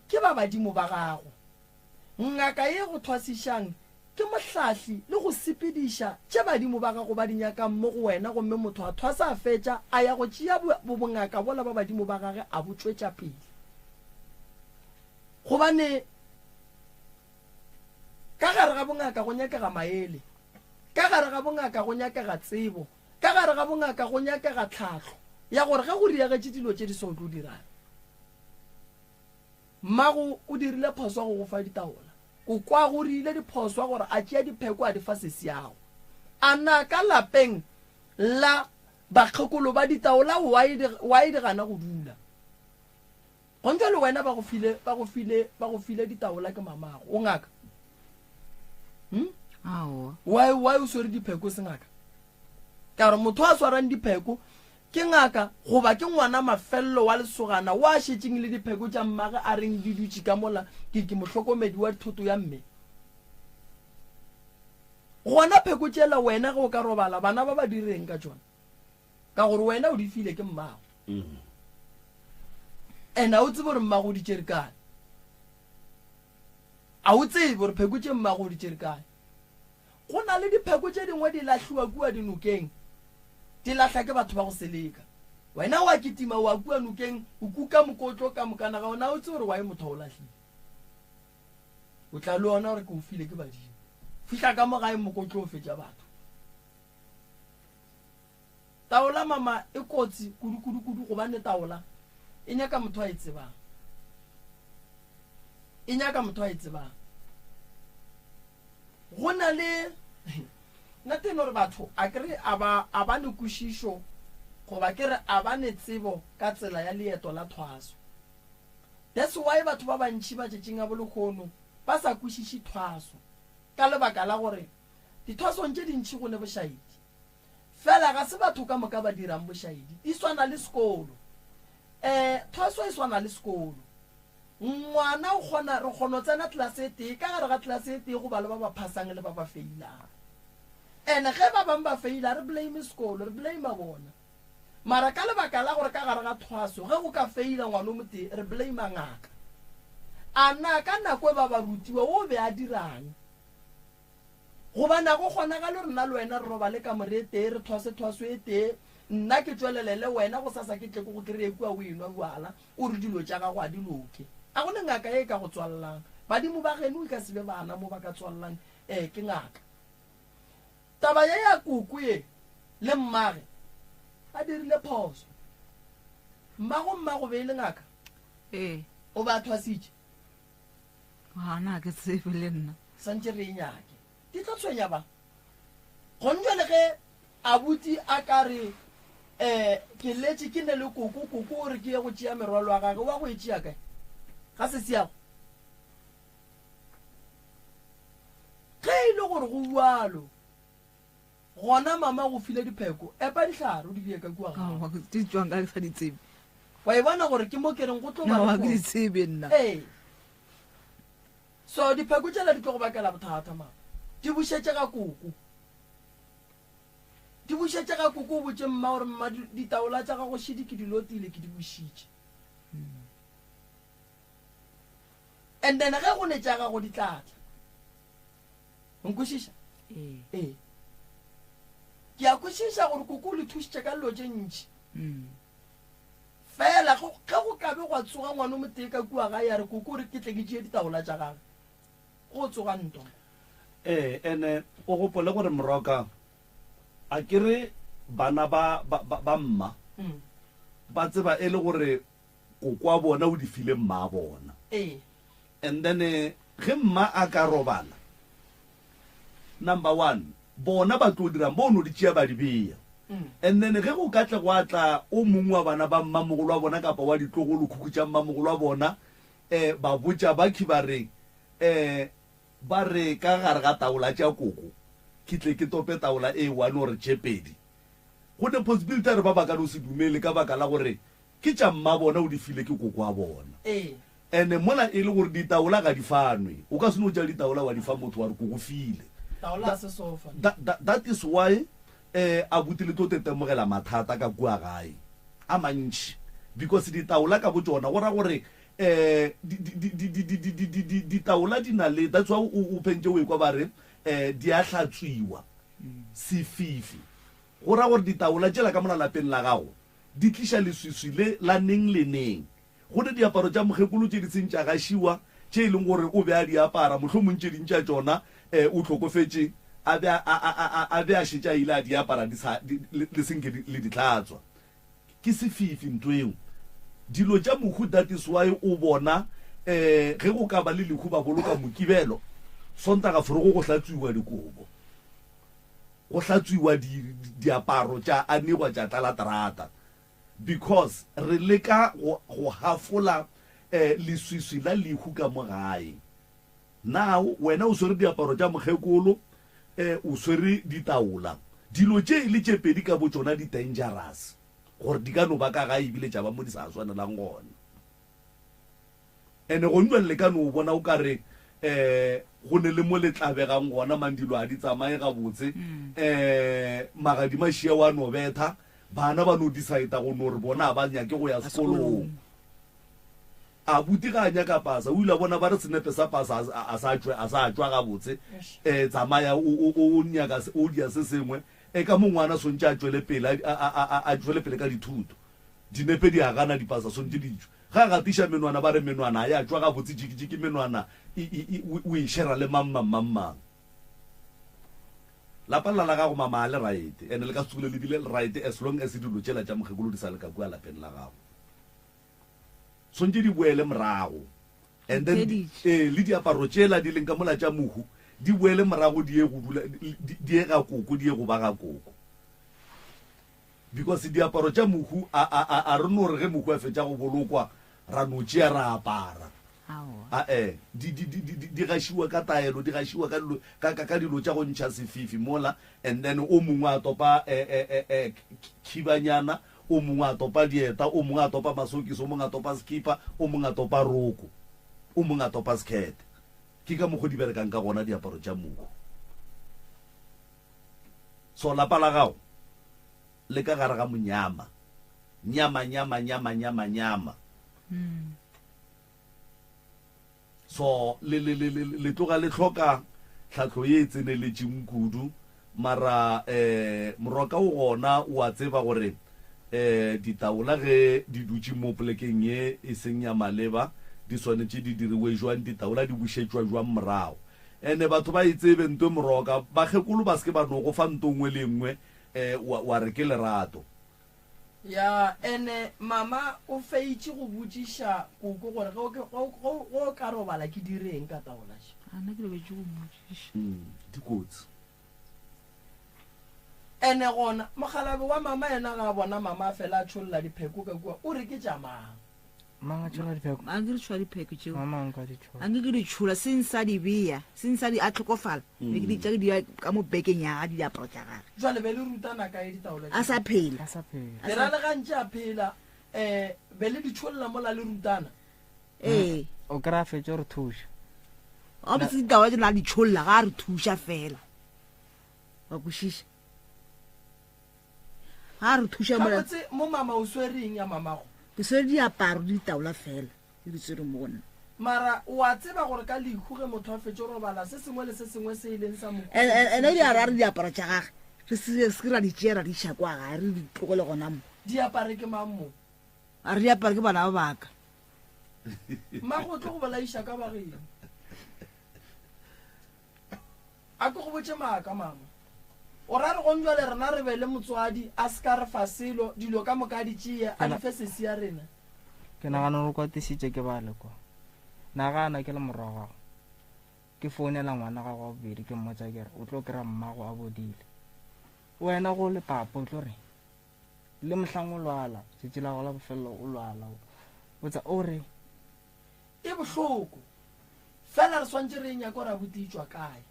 ke ba badimo ba gago. Ngaka ye go thwasišang ke mohlahli le go sepediša tše badimo ba gago ba di nyakang mo go wena gomme motho a thwasa a fetša a ya go tšea bo bongaka bola ba badimo ba gage a bo tšwetša pele. Gobane ka gare ga bongaka go nyakega maele, ka gare ga bongaka go nyakega tsebo, ka gare ga bongaka go nyakega tlhahlo ya gore ge go riagetše dilo tše di so o tlo dirang. Mmago o dirile phoswa go go fa ditaola. Kokwago o rile diphoswa gore a tšea dipheko a di fa sesiago. A na ka lapeng la bakgekolo ba ditaola why di, why di gana go dula? Gontšwa le wena ba go file, ba go file, ba go file ditaola ke mamago. O ngaka? Hm? Aowa. Why, why o swere dipheko se ngaka? Ka gore motho a swarang dipheko Ke ngaka goba ke ngwana mafello wa lesogana wa a šetšeng le dipheko tša mmage a reng di dutše ka mola ke ke mohlokomedi wa thoto ya mme? Gona pheko tšela wena ge o ka robala bana ba ba direng ka tšona? Ka gore wena o di file ke mmago. And a o tsebe gore mmago o di tšere kae. A o tsebe gore pheko tše mmago o di tšere kae. Go na le dipheko tše dingwe di lahliwa kua dinokeng, di lahla ke batho ba go seleka. Wena wa kitima wa kua nokeng, o kuka mokotlo ka mokana ga ona, o tsebe gore wae motho a o lahlile. O tla le ona gore ke o file ke badimo. Fihla ka mo gae mokotlo o fetša batho. Taola mama e kotsi kudu kudu kudu gobane taola e nyaka motho a e tsebang. E nyaka motho a e tsebang. Go na le nna te no re batho a ke re a ba a ba ne kwešišo goba ke re a ba ne tsebo ka tsela ya leeto la thwaso. That's why batho ba bantši matšatšing a bolekgono ba sa kwešiše thwaso ka lebaka la gore dithwasong tše dintši go ne bošaedi. Fela ga se batho ka moka ba dirang bošaedi. Di swana le sekolo. Um thwaso e swana le sekolo. Ngwana o kgona, re kgona go tsena tlelase e tee, ka gare ga tlelase e tee go ba le ba ba phasang le ba ba feilang. And ge ba bangwe ba feila, re blame sekolo, re blame bona. Mara ka lebaka la gore ka gare ga thwaso, ge go ka feila ngwana o motee, re blame ngaka. A na ka nako e ba ba rutiwa, o be a dirang? Gobane ga go kgonagale gore nna le wena re robale kamore e tee, re thwase thwaso e tee, nna ke tšwelelele wena, gosasa ke tle ke go kreye kua o enwa bjala, o re dilo tša gago ga di loke. A go ne ngaka ye e ka go tswalelang? Badimo ba geno e ka se be bana mo ba ka tswalelang eh, ke ngaka. Taba ye ya koko ye le mmage ba dirile phoso. Mmago mmago be e le ngaka? Ee. O be a thwasitše? Gana ke tsebe le nna. Santše re e nyake. Di tlo tshwenya ba. Gone jwale ge abuti a ka re um ke letše ke ne le koko, koko o re ke ye go tšea merwalo ya gage, wa go e tšea kae? Ga se seago. Ge e le gore go bjalo, gona mama go file dipheko, epa dihlare o di bee ka kua gago. Di tšwang ka ke sa di tsebe. Wa e bona gore ke mo ke reng go tlo ba le ke di tsebe nna. Ee. So dipheko tšela di tlo go bakela bothata mama. Di bušetše ga koko. Di bušetše ga koko o botše mma gore mma ditaola tša gago šidi ke di lotile ke di bušitše. And then ge go ne tša gago di tla tla. O nkwešiša? Ee. Ee. Ke a kwešiša gore koko o le thušitše ka dilo tše ntši. Mm. Fela ge go ka be gwa tsoga ngwana o motee ka kua gae a re koko o re ke tle ke tšee ditaola tša gage, go tsoga ntwa. Ee, ene o gopole gore moroka a ke re bana ba, ba, ba, ba mma mm. ba tseba e le gore koko wa bona o di file mma bona. Ee. And then ge mma a ka robala, number one, bona ba tlo dirang? Bo no di tšea ba di bea. And then ge go ka tle gwa tla o mongwe wa bana ba mmamogolo wa bona kapa wa ditlogolo khukhu tša mmamogolo wa bona, um ba botša bakhi ba re, um ba re ka gare ga taola tša koko, ke tle ke tope taola e one or tše pedi. Go ne possibility ya gore ba ba ka no se dumele ka baka la gore Ke tša mmabona o di file ke koko wa bona. Ee. Ene mola e le gore ditaola ga di fanwe. O ka se no tšea ditaola wa di fa motho wa re ko go file. Taola ga se sofa. That, that, that is why eh abuti le tlo tetemogela mathata ka kua gae a mantši because ditaola ka botšona go ra gore um ditaola di na le, that's why o phentše o ekwa ba re um di a hlatswiwa sefifi. Go ra gore ditaola tšela ka mola lapeng la gago di tliša leswiswi le la neng le neng. Go ne diaparo tša mokgekolo tše di seng tša gašiwa, tše e leng gore o be a di apara, mohlomong tše ding tša tšona um o hlokofetše a be a, a, a, a, a be a šetše a ile a di apara di sa, di, le, le se nke di, le di hlatswa. Ke sefifi ntho eo. Dilo tša mohu that is why o bona um ge go ka ba le lehu ba boloka Mokibelo, Sontaga forogo go hlatswiwa dikobo, go hlatswiwa di, di, diaparo tša anegwa tša tlala terata. Because re leka go, go hafola eh, leswiswi la lehu ka mo gae. Now, wena o swere diaparo tša mokgekolo, eh, o swere ditaola. Dilo tše e le tše pedi ka botšona di dangerous, gore di ka no ba ka gae ebile tša ba mo di sa swanelang gona. Ene gong jwale le ka no bona o ka re um go ne le mo le tlabegang gona mang dilo ga di tsamaye gabotse um magadima šia wa no betha bana ba no decide go no re bona ga ba nyake go ya sekolong. Abuti ga a nyaka pasa o ile a bona ba re senepe sa pasa a sa tšwe a sa tšwa gabotse um tsamaya o o nyaka o dia se sengwe e ka mo ngwana swantše a tšwele pele a tšwele pele ka dithuto dinepe di a gana dipasa swantše di tšwe. Ge a gatiša menwana ba re menwana ga ya tšwa gabotse jikijiki menwana e, e, e, o e shera le mang mang mang mang. Lapa lela la gago mama ga le right and le ka se tsogile le bile le right as long as dilo tšela tša mokgekolo di sa le ka kua lapeng la gago. Swantše di boele morago and then ee le diaparo tšela di leng ka mola tša mohu di boele morago di ye go dula di ye ga koko di ye go ba ga koko. Because diaparo tša mohu a, a, a, a re no re ge mohu a fetša go bolokwa ra no tšea ra apara. Ae, di, di, di, di, di gašiwa ka taelo, di gašiwa ka dilo, ka, ka, ka dilo tša go ntšha sefifi mola, and then o mongwe a topa e, e, e, e, khibanyana, o mongwe a topa dieta, o mongwe a topa masokisi, o mongwe a topa sekipa, o mongwe a topa roko, o mongwe a topa sekhete. Ke ka mokgo di berekang ka gona diaparo tša mohu. So lapa la gago le ka gare ga monyama. Nyama, nyama, nyama, nyama, nyama. So le, le, le, le, le tloga le hloka tlhahlo ye e tseneletšeng kudu. Mara eh, moroka o gona, o a tseba gore eh, ditaola ge di dutše mo polekeng ye e seng ya maleba di swanetše di diriwe jwang, ditaola di bušetšwa jwang morago. Ene batho ba e tsebe nto e moroka, bakgekolo ba se ke ba no go fa nto nngwe le nngwe um wa, wa re ke lerato. Ya, ene mama o feitše go botšiša koko gore ge o ke, ge o, ge o, ge o ka robala ke dire eng ka taola še. A nna ke lebetše go mmotšiša. Mm, di kotsi. Ene gona, mokgalabe wa mama yena ga a bona mama a fela a tšholla dipheko ka kua, o re ke tša mang? Mang a tšhola dipheko? A ke di tšhola dipheko tšeo. Mama nka di tšhola. A ke ke di tšhola seng sa di beya, seng sa di a tlhokofala. Ne ke di tša ke di ya ka mo bekeng ya gagwe diaparo tša gagwe. Jwale be le rutana kae ditaola A sa phela. A sa phela. Le ra le ga ntše a phela um be le di tšholla mola le rutana? Ee. O kry-a fetše re thuša. Gabotse ditaola tše na di tšholla ga a re thuša fela. Wa kwešiša? Ga re thuša mola. Gabotse mo mama o swere eng ya mamago? Ke swere diaparo le ditaola fela ke di swere mo go nna. Mara o a tseba gore ka lehu ge motho a fetše robala se sengwe le se sengwe se e leng sa mohu. Ene di a ra re diaparo tša gage re se ke ra di tšea ra di iša kwa gae re di tlogele gona mo. Diapare ke mang mo? A re diapare ke bana ba baka. Mmago o tlo go bolaiša ka bageng. A ke go botše maaka, mama. O ra re gong jwale rena re be le motswadi a se ka re fa selo, dilo ka moka a di tšee a di fe sesi ya rena? Ke nagana gore o kwatisitše ke bale kwa. Nagana ke le morwa wa gago. Ke founela ngwana gago wa bobedi ke mmotša ke re o tlo kry-a mmago a bodile. Wena go le papa o tlo reng? Le mohlang o lwala, tšatši la gago la bofelelo o lwala, o botsa o re. E bohloko. Fela re swantše re e nyake gore abuti e tšwa kae.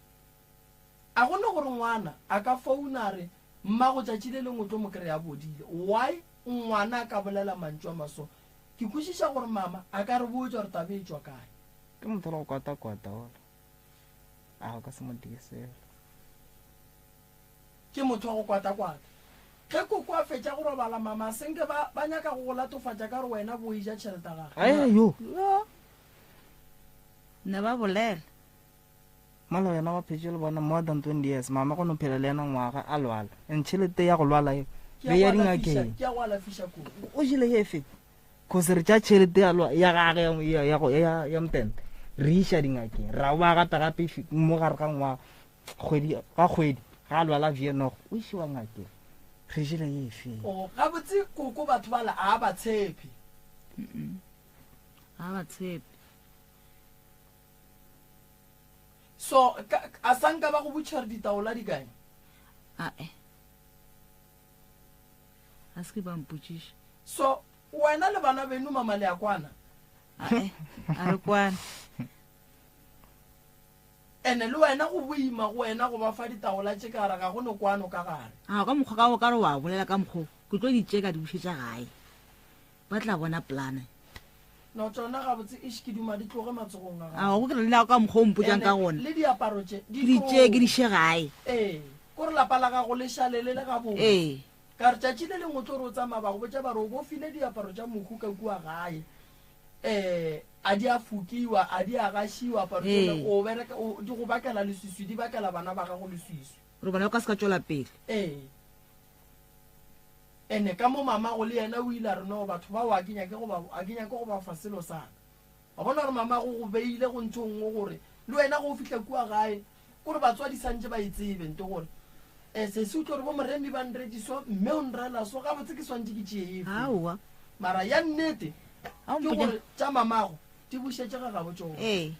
A go ne gore ngwana a ka founa a re mmago tšatši le lengwe o tlo mo kry-a a bodile. Why ngwana a ka bolela mantšu a maso? Ke kwešiša gore mama a ka re botša gore taba e tšwa kae. Ke motho wa go kwata-kwata ola. A o ka se mo die selo. Ke motho wa go kwata-kwata. Ge koko a fetša go robala mama senke ba ba nyaka go go latofatša ka gore wena bo eja tšhelete ya gagwe. Ae yo. Yo. Ne ba bolela. Mola wena wa phetše le bona more than 20 years, mama go no phela le yena ngwaga a lwala. And tšhelete ya go lwala e Ke be ya ya go alafiša, dingakeng. ke ya go alafiša koko. O jele efe? Cause re tša tšhelete ya lwa ya gage ya ya ya go- ya ya motente. Re iša dingakeng. Ra ba gape gape fi- mo gare ga ngwaga kgwedi ga kgwedi ga a lwala Vienogo o išiwa ngakeng. Re jele efe? O gabotse koko batho bala a ba tshepe. Ga ba tshepe. So ka, a sa nka ba go botša gore ditaola di kae? Ae. A se ke ba mpotšiša. So wena le bana beno mama le a kwana? Ae, a re kwane. Ene le wena go boima go wena go ba fa ditaola tše ka gare ga go ne kwano ka gare. A ka mokgwa ka o ka re wa bolela ka mokgwa o, ke tlo di tše ka di bušetša gae. Ba tla bona polane. No tšona gabotse eish ke duma di tloge matsogong a gago. A go ke re le ka mokgwa o mpotšang ka gona. Le diaparo tše di Ke di tšee ke di še gae. Ee, ko re lapa la gago le šale le le gabotse. Ee. Ka re tšatši le lengwe o tlo re o tsamaya ba go botša ba re o bofile diaparo tša mohu ka kua gae. Um a di a fokiwa, a di a gašiwa aparo tšela Ee. o bereka o di go bakela leswiswi, di bakela bana ba gago leswiswi. Gore bana ba ka se ka tšwela pele. Ee. Ene ka mo mamago le yena o ile a re, No, batho bao a ke nyake go ba, a ke nyake go ba fa selo sa ka. Wa bona gore mamago go beile go ntho nngwe gore le wena ge o fihla kua gae, kore batswadi santše ba e tsebe nto gore eh, sesi o tlo re bo Moremi ba nretše so, mme o nrela so, gabotse ke swantše ke tšee efe? Aowa. Mara ya nnete A o ke mpotša. gore tša mamago di bušetše ga gabo tšona. Ee.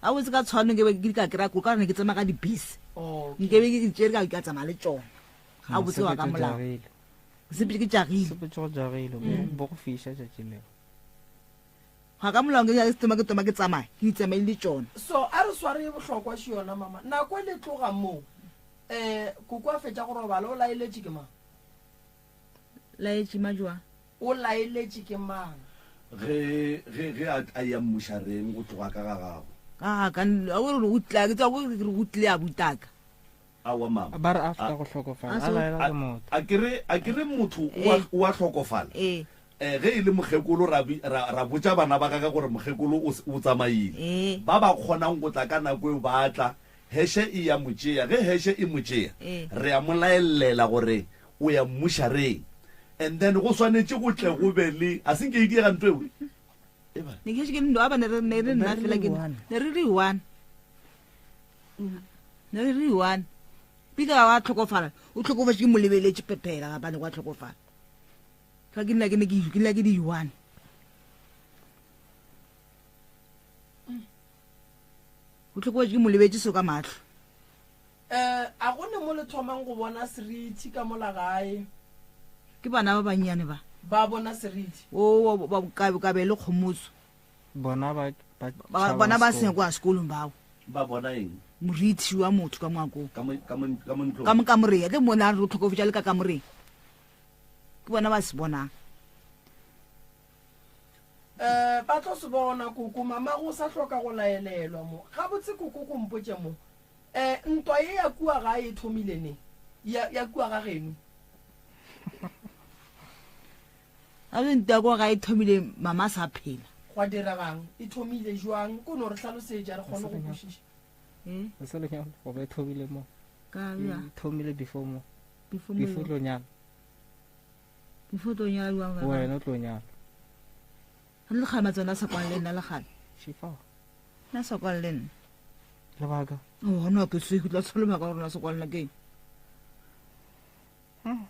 A botse ka tshwano nke be ke di ka kry-a koloi ka gore ne ke tsamaya ka dibese. Okay. Nke be ke di tšere ka ka tsamaya le tšona. Ga botse wa ka molao. Sepetše ke jagile. Sepetše go jagile, bo go fiša tšatši leo. Ga ka molao ke toma ke toma ke tsamaya, ke itsamaile le tšona. So a re sware ye bohlokwa še yona mama. Nako e le tloga mo, eh koko a fetša go robala o laeletše ke mang? Laetše ma jwang? O laeletše ke mang? Ge ge ge a a ya mmušareng go tloga ka ga gago. Ka ga ka, a o re o tla ke tswa go re o tlile a butaka. Aowa mama. Ba re after go hlokofala, a laela ke motho. A ke re, a ke re motho o a, o a hlokofala. Ee. Eh, ge e le mokgekolo ra, ra, ra botša bana ba gagwe gore mokgekolo o, o tsamaile. Ee. Ba ba kgonang go tla ka nako eo ba tla, heshe e ya mo tšea. Ge heshe e mo tšea, Ee. re a mo laellela gore o ya mmušareng. And then go swanetše go tle go be le, a se nke e diega ntho eo? Eba. Ne ke šetše ke le, aba ne re, ne re nna fela ke, ne re le one. Ne re le one. Pika ga wa tlhokofala, o tlhokofatše ke mo lebeletše phephela gabane gwa tlhokofala. Ka ke nna ke ne ke ke nna ke di one. O tlhokofatše ke mo lebetše so ka mahlo. Eh, a go ne mo le thomang go bona seriti ka mola gae? Ke bana ba bannyane ba. Ba bona seriti. O ba ka ka be le kgomotso. Bona ba ba Ba bona ba seng kwa sekolong bao. Ba bona eng? Morithi wa motho ka ngwakong. Ka mo ka mo ka mo ntlong. Ka mo kamoreng, a ke mona re tlhokofetša le ka kamoreng. Ke bona ba se bonang. Eh, ba tlo se bona koko, mamago o sa hloka go laelelwa mo. Gabotse koko ko mpotše mo. Eh, ntwa ye ya kua gae e thomile neng? Ya ya kua ga geno. A be ntwa kwa gae e thomile mama a sa phela. Gwa diregang? E thomile jwang? Ko no re hlalosetša re kgone go kwešiša. Eh? E sa lenyalo goba e thomile mo? Ka E bja. thomile before mo. Before mo. Before tlo nyala. Before tlo nyala jwang? Wena o tlo nyala. Le kgale matswana a sa kwane le nna le kgale. Shifa. Na sa kwane le nna. Lebaka. Oh, no ke se ke tla tshola maka gore na se kwane le ke. Hmm.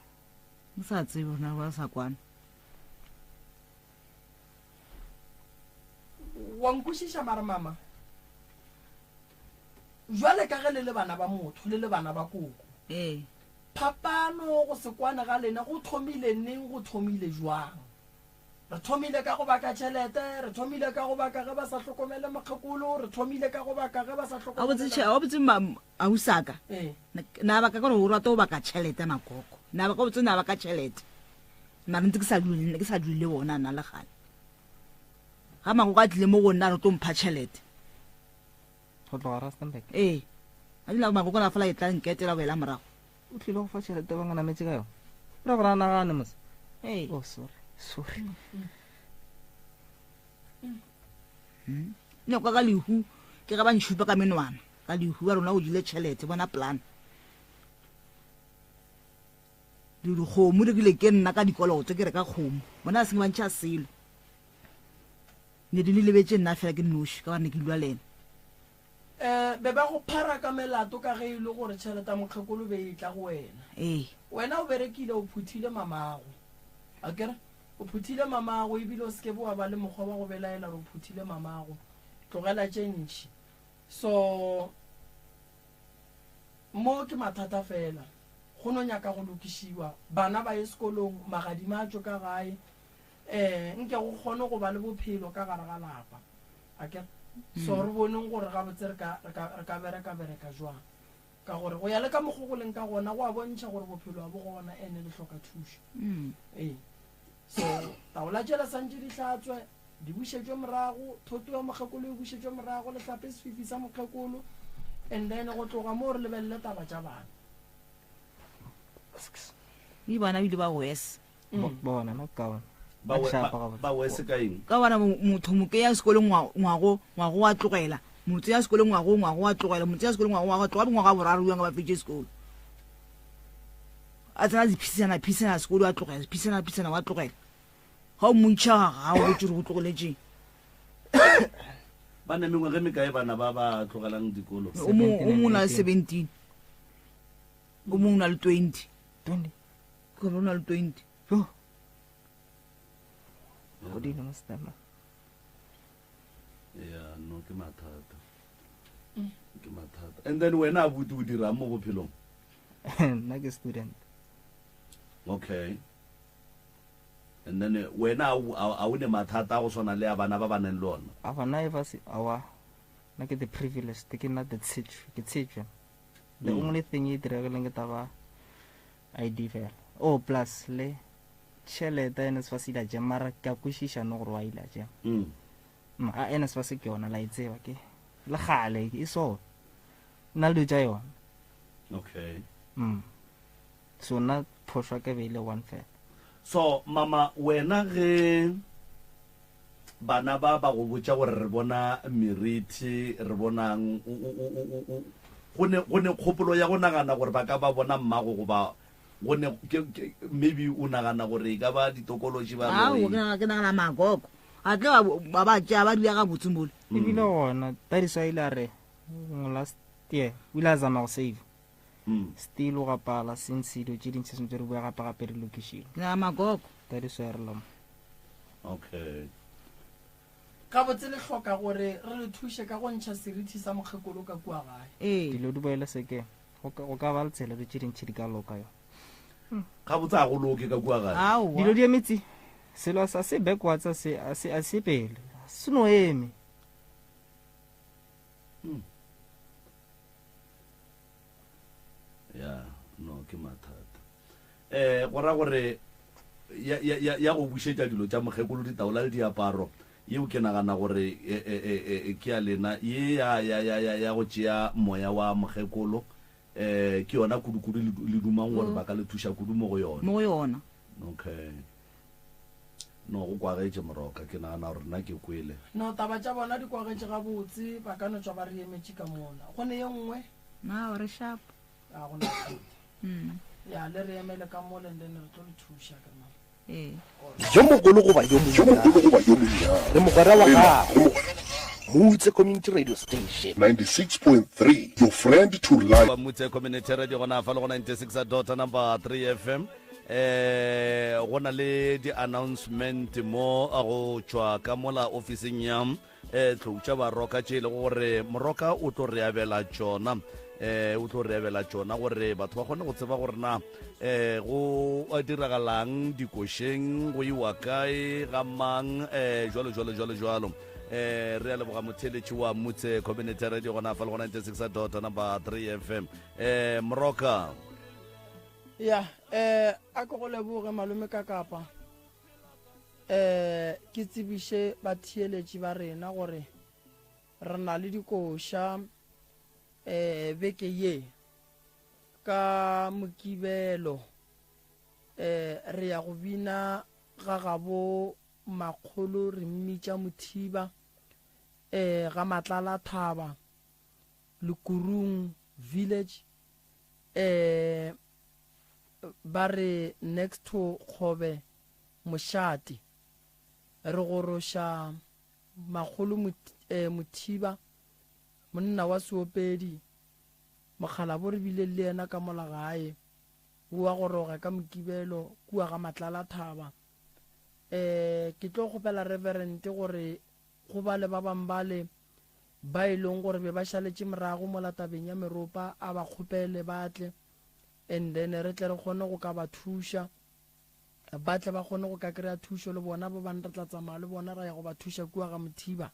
O sa tsebe gore na ba sa kwane. Wa nkwešiša mara mama? Jwale ka ge le le bana ba motho, le le bana ba koko. Ee. Phapano go se kwane ga lena go thomile neng, go thomile jwang? Re thomile ka go baka tšhelete, re thomile ka go baka ge ba sa hlokomele mokgekolo, re thomile ka go baka ge ba sa A botse tšhe, a botse ma ausaka. Ee. Na baka gore o rata go baka tšhelete makoko. Na baka botse na baka tšhelete. Mara ntse ke sa dule ke sa dule le bona nna le gale. Ga makoko a tlile mo go nna re tlo mpha tšhelete. Go tloga Rustenburg. Ee. A dula makoko na fela e tla nketela boela morago. O tlile go fa tšhelete ba nganametse ka yona. Ra gore a nagane mos. Ee. Oh, sorry. Sorry. Ne kwa ka lehu ke ga ba nšhupa ka menwana ka lehu ba rona o jile tšhelete bona plan. Le dikgomo di kile ke nna ka dikoloto ke reka kgomo. Bona a se ba ntšha selo. Ne di le lebetse nna fela ke nnoši ka gore ne ke dula le ena. Eh, be ba go phara ka melato ka ge e le gore tšhelete ya mokgekolo be e tla go wena. Ee. Wena o berekile o phuthile mamago. Akere? O phuthile mamago ebile o se ke be wa ba le mokgwa wa go belaela gore o phuthile mamago. Tlogela tše ntši. So, mo ke mathata fela. Go no nyaka go lokišiwa. Bana ba ye sekolong, magadima a tšwe ka gae. Eh, nke go kgone go ba le bophelo ka gare ga lapa. Akere? So re boneng gore gabotse re ka, re ka, re ka bereka bereka jwang. Ka gore go ya le ka mokgo go leng ka gona, go a bontšha gore bophelo ga bo gona ene le hloka thušo. Ee. So taola tšela santše di hlatswe, di bušetšwe morago, thoto ya mokgekolo e bušetšwe morago, le hlape sefifi sa mokgekolo, and then go tloga moo re lebelele taba tša bana. Mme bana ba ile ba worse. Bona no kaone. Ba we- ba- ba wese ka eng? Ka gobane motho moke ya sekolo ngwago ngwago wa tlogela motho ya sekolo ngwago ngwago wa tlogela motho ya sekolo ngwago ngwago wa tlogela ngwaga wa boraro jang ba fetše sekolo a tsena diphisana phisana sekolo wa tlogela phisana phisana wa tlogela ga o montšha ga o botse gore o tlogeletšeng Ba ne mengwaga e mekae bana ba ba tlogelang dikolo? O mongwe o na le 17 o mongwe o na le 20 20 gore o na le 20 yo godile mo stema ya no ke mathata ke mathata and then wena abuti o dirang mo bophelong nna ke student okay and then eh, wena a o ne mathata a go swana le a bana ba ba neng le ona a bana e ba se awa nna ke the privileged ke nna the tshetšwe ke tshetšwe the mm. only thing e diregileng ke taba id fela oh plus le tšhelete ya nsfas ile jam mara ke a kwešiša no gore wa ile jam mm. mm, a nsfas ke yona la e tseba ke le gale e so nna le dilo tša yona okay mm. so nna phošwa ke be ile one fela so mama wena ge Bana ba ba go botša gore re bona merithi, re bonang, o, o, o, o, o, o, go ne, go ne kgopolo ya go nagana gore ba ka ba bona mmago goba go ne, ke, ke, maybe o nagana gore e ka ba ditokološi ba Ao, loi. ke nagana, ke nagana magogo. A tle ba, ba ba tšea ba dula gabotse mole. Ebile gona, Tadiso a ile a re, last year, o ile a zama go save. Still o gapala since dilo tše dintši sentse re bua gape gape di lokišile. Ke nagana magogo. Tadiso ya re loma. Okay. Gabotse le hloka gore re le thuše ka go ntšha seriti sa mokgekolo ka kua gae. Ee. Dilo di boele sekeng. Go ka, go ka ba le tsela dilo tše dintši di ka loka yo. Gabotse a go loke ka kua gae. Aowa. Dilo di eme tsi. Selo a se backwards a se, a se, a se pele. Se no eme. Ya, no ke mathata. Eh, go ra gore ya, ya, ya, ya go bušetša dilo tša mokgekolo, ditaola le diaparo, yeo ke nagana gore e, e, e, e, e, ke ya lena. Ye ya, ya, ya, ya, ya go tšea moya wa mokgekolo, eh, ke yona kudu-kudu le, le dumang gore ba ka le thuša kudu mo go yona. Mo go yona. Okay. No, go kwagetše Moroka, ke nagana gore nna ke kwele. No, taba tša bona di kwagetše gabotse, ba ka no tšwa ba re emetše ka mola. Go ne ye nngwe? Na, re sharp. A go na bothata. Ya, le re emele ka mola and then re tlo le thuša ka mama. Ee. Yo mogolo goba yo monnyane. Le mogwera wa gago. Moutse Community Radio Station. 96.3 Your friend to life. Ba Mutse Community Radio gona fa le go 96 dot number 3 FM. Eh go na le di announcement mo a go tšwa ka mola ofising ya eh tlou tša baroka tše e lego gore moroka o tlo re abela tšona eh o tlo re abela tšona gore batho ba kgone go tseba gore na eh go diragalang dikošeng go iwa kae ga mang eh jwalo jwalo jwalo jwalo eh re a leboga motheletši wa mutse community radio gona fa le go 96 dot number 3 fm eh moroka ya eh a ke go leboge malome ka kapa Eh, ke tsebiše batheeletši ba rena gore re na le dikoša eh, beke ye ka Mokibelo. Eh, re ya go bina ga gabo makgolo re mmitša Mothiba, eh, ga Matlala Thaba, Lekurung Village, eh, ba re next to Kgobe Mošate. Re goroša makgolo eh, Mothiba, monna wa seopedi, mokgalabo re bile le yena ka mola gae. O a goroga ka Mokibelo kua ga Matlala Thaba. Um ke tlo kgopela Reverend gore go bale ba bang bale ba e leng gore be ba šaletše morago mola tabeng ya meropa a ba kgopele ba tle and then re tle re kgone go ka ba thuša ba tle ba kgone go ka kry-a thušo le bona ba bang re tla tsamaya le bona ra ya go ba thuša kua ga Mothiba.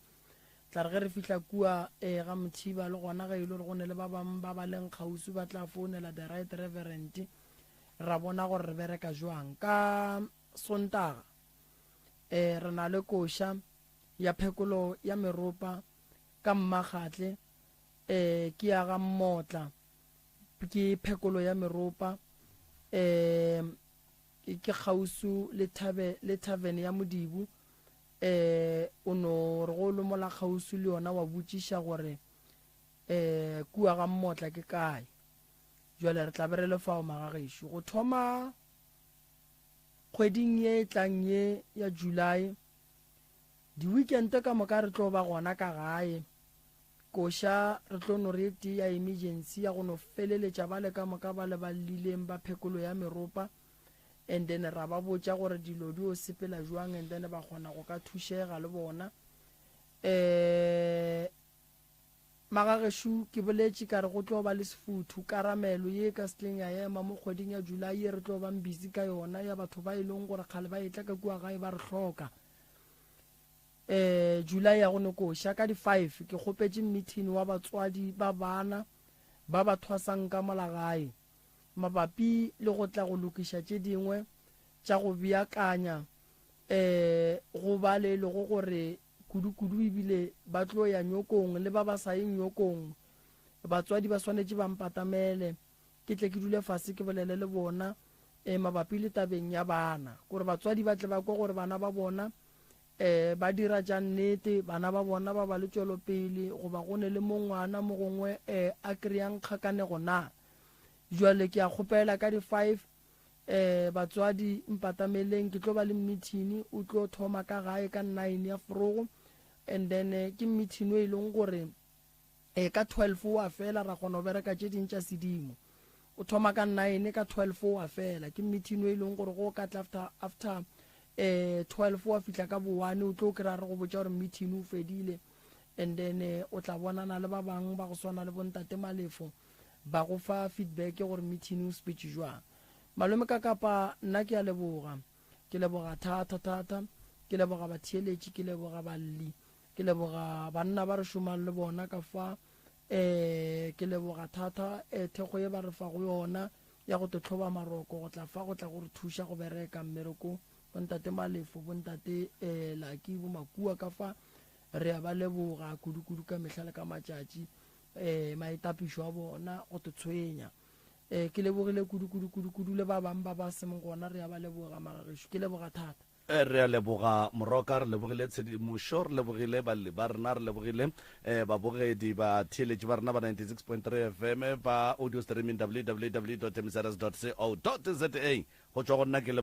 Tla re ge re fihla kua eh, ga Mothiba le gona ge e le gore go ne le ba bangwe ba ba leng kgauswi ba tla founela the right reverend ra bona gore re bereka jwang. Ka Sontaga eh, re na le koša ya phekolo ya meropa ka Mmakgatle eh, ke ya ga Mmotla ke phekolo ya meropa eh, ke kgausu le thabe le tavern ya Modibu E, o no re go lomola kgauswi le yona wa botšiša gore e, kua ga Mmotla ke kae. Jwale re tla be re le fao magagešo. Go thoma kgweding ye e tlang ye ya July, di-weekend ka moka re tlo ba gona ka gae. Koša re tlo no re e tee ya emergency ya go no feleletša bale ka moka ba le ba llileng ba phekolo ya meropa. And then ra ba botša gore dilo di o sepela jwang and then ba kgona go ka thušega le bona. Um Magagešo ke boletše ka re go tlo ba le sefuthu, karamelo ye ka setleng ya ema mo kgweding ya July ye re tlo bang busy ka yona ya batho ba e leng gore kgale ba etla ka kua gae ba re hloka. Um July ya go no koša ka di five ke kgopetše meeting wa batswadi ba bana ba ba thwasang ka mola gae. Mabapi le go tla go lokiša tše dingwe tša go beakanya um go ba le e lego gore kudu-kudu ebile ba tlo ya nyokong le ba ba sa yeng nyokong, batswadi ba swanetše ba mpatamele ke tle ke dule fase ke bolele le bona um mabapi le tabeng ya bana, gore batswadi ba tle ba kwe gore bana ba bona um ba dira tša nnete, bana ba bona ba ba le tšwelopele goba go ne le mo ngwana mo gongwe um a kry-ang kgakanego na. Jwale ke a kgopela ka di five eh batswadi mpatameleng ke tlo ba le meeting o tlo thoma ka gae ka nine ya forogo and then eh, ke meeting o e leng gore eh ka 12 wa fela ra kgona go bereka tše ding tša sedimo o thoma ka nine ka 12 wa fela ke meeting o e leng gore go ka tla after after eh 12 wa fihla ka bo one o tlo kry-a re go botša gore meeting o fedile and then eh, o tla bonana le ba bangwe ba go swana le bontate Malefo ba go fa feedback gore meeting o sepetše jwang. Malome Kakapa nna ke a leboga. Ke leboga thata thata. Ke leboga batheeletši, ke leboga balli, ke leboga banna ba re šomang le bona ka fa. Eh ke leboga thata eh thekgo ye ba re fago yona ya go te hloba maroko go tla fa go tla go re thuša go bereka mmereko. Bontate Malefo, bontate eh Lucky, bo Makua ka fa re a ba leboga kudu-kudu ka mehla le ka matšatši. um maitapišo a bona go te tshwenya um ke lebogile kudu kudu kudu kudu le ba bang ba ba semong gona re ya ba leboga magagešo ke leboga thata. Eh, re a leboga Moroka, re lebogile tshedimošo, re lebogile balli ba rena, re lebogile eh, babogedi ba theeletši ba rena ba 96.3 FM ba audio streaming www.mzs.co.za go tšwa go nna ke le.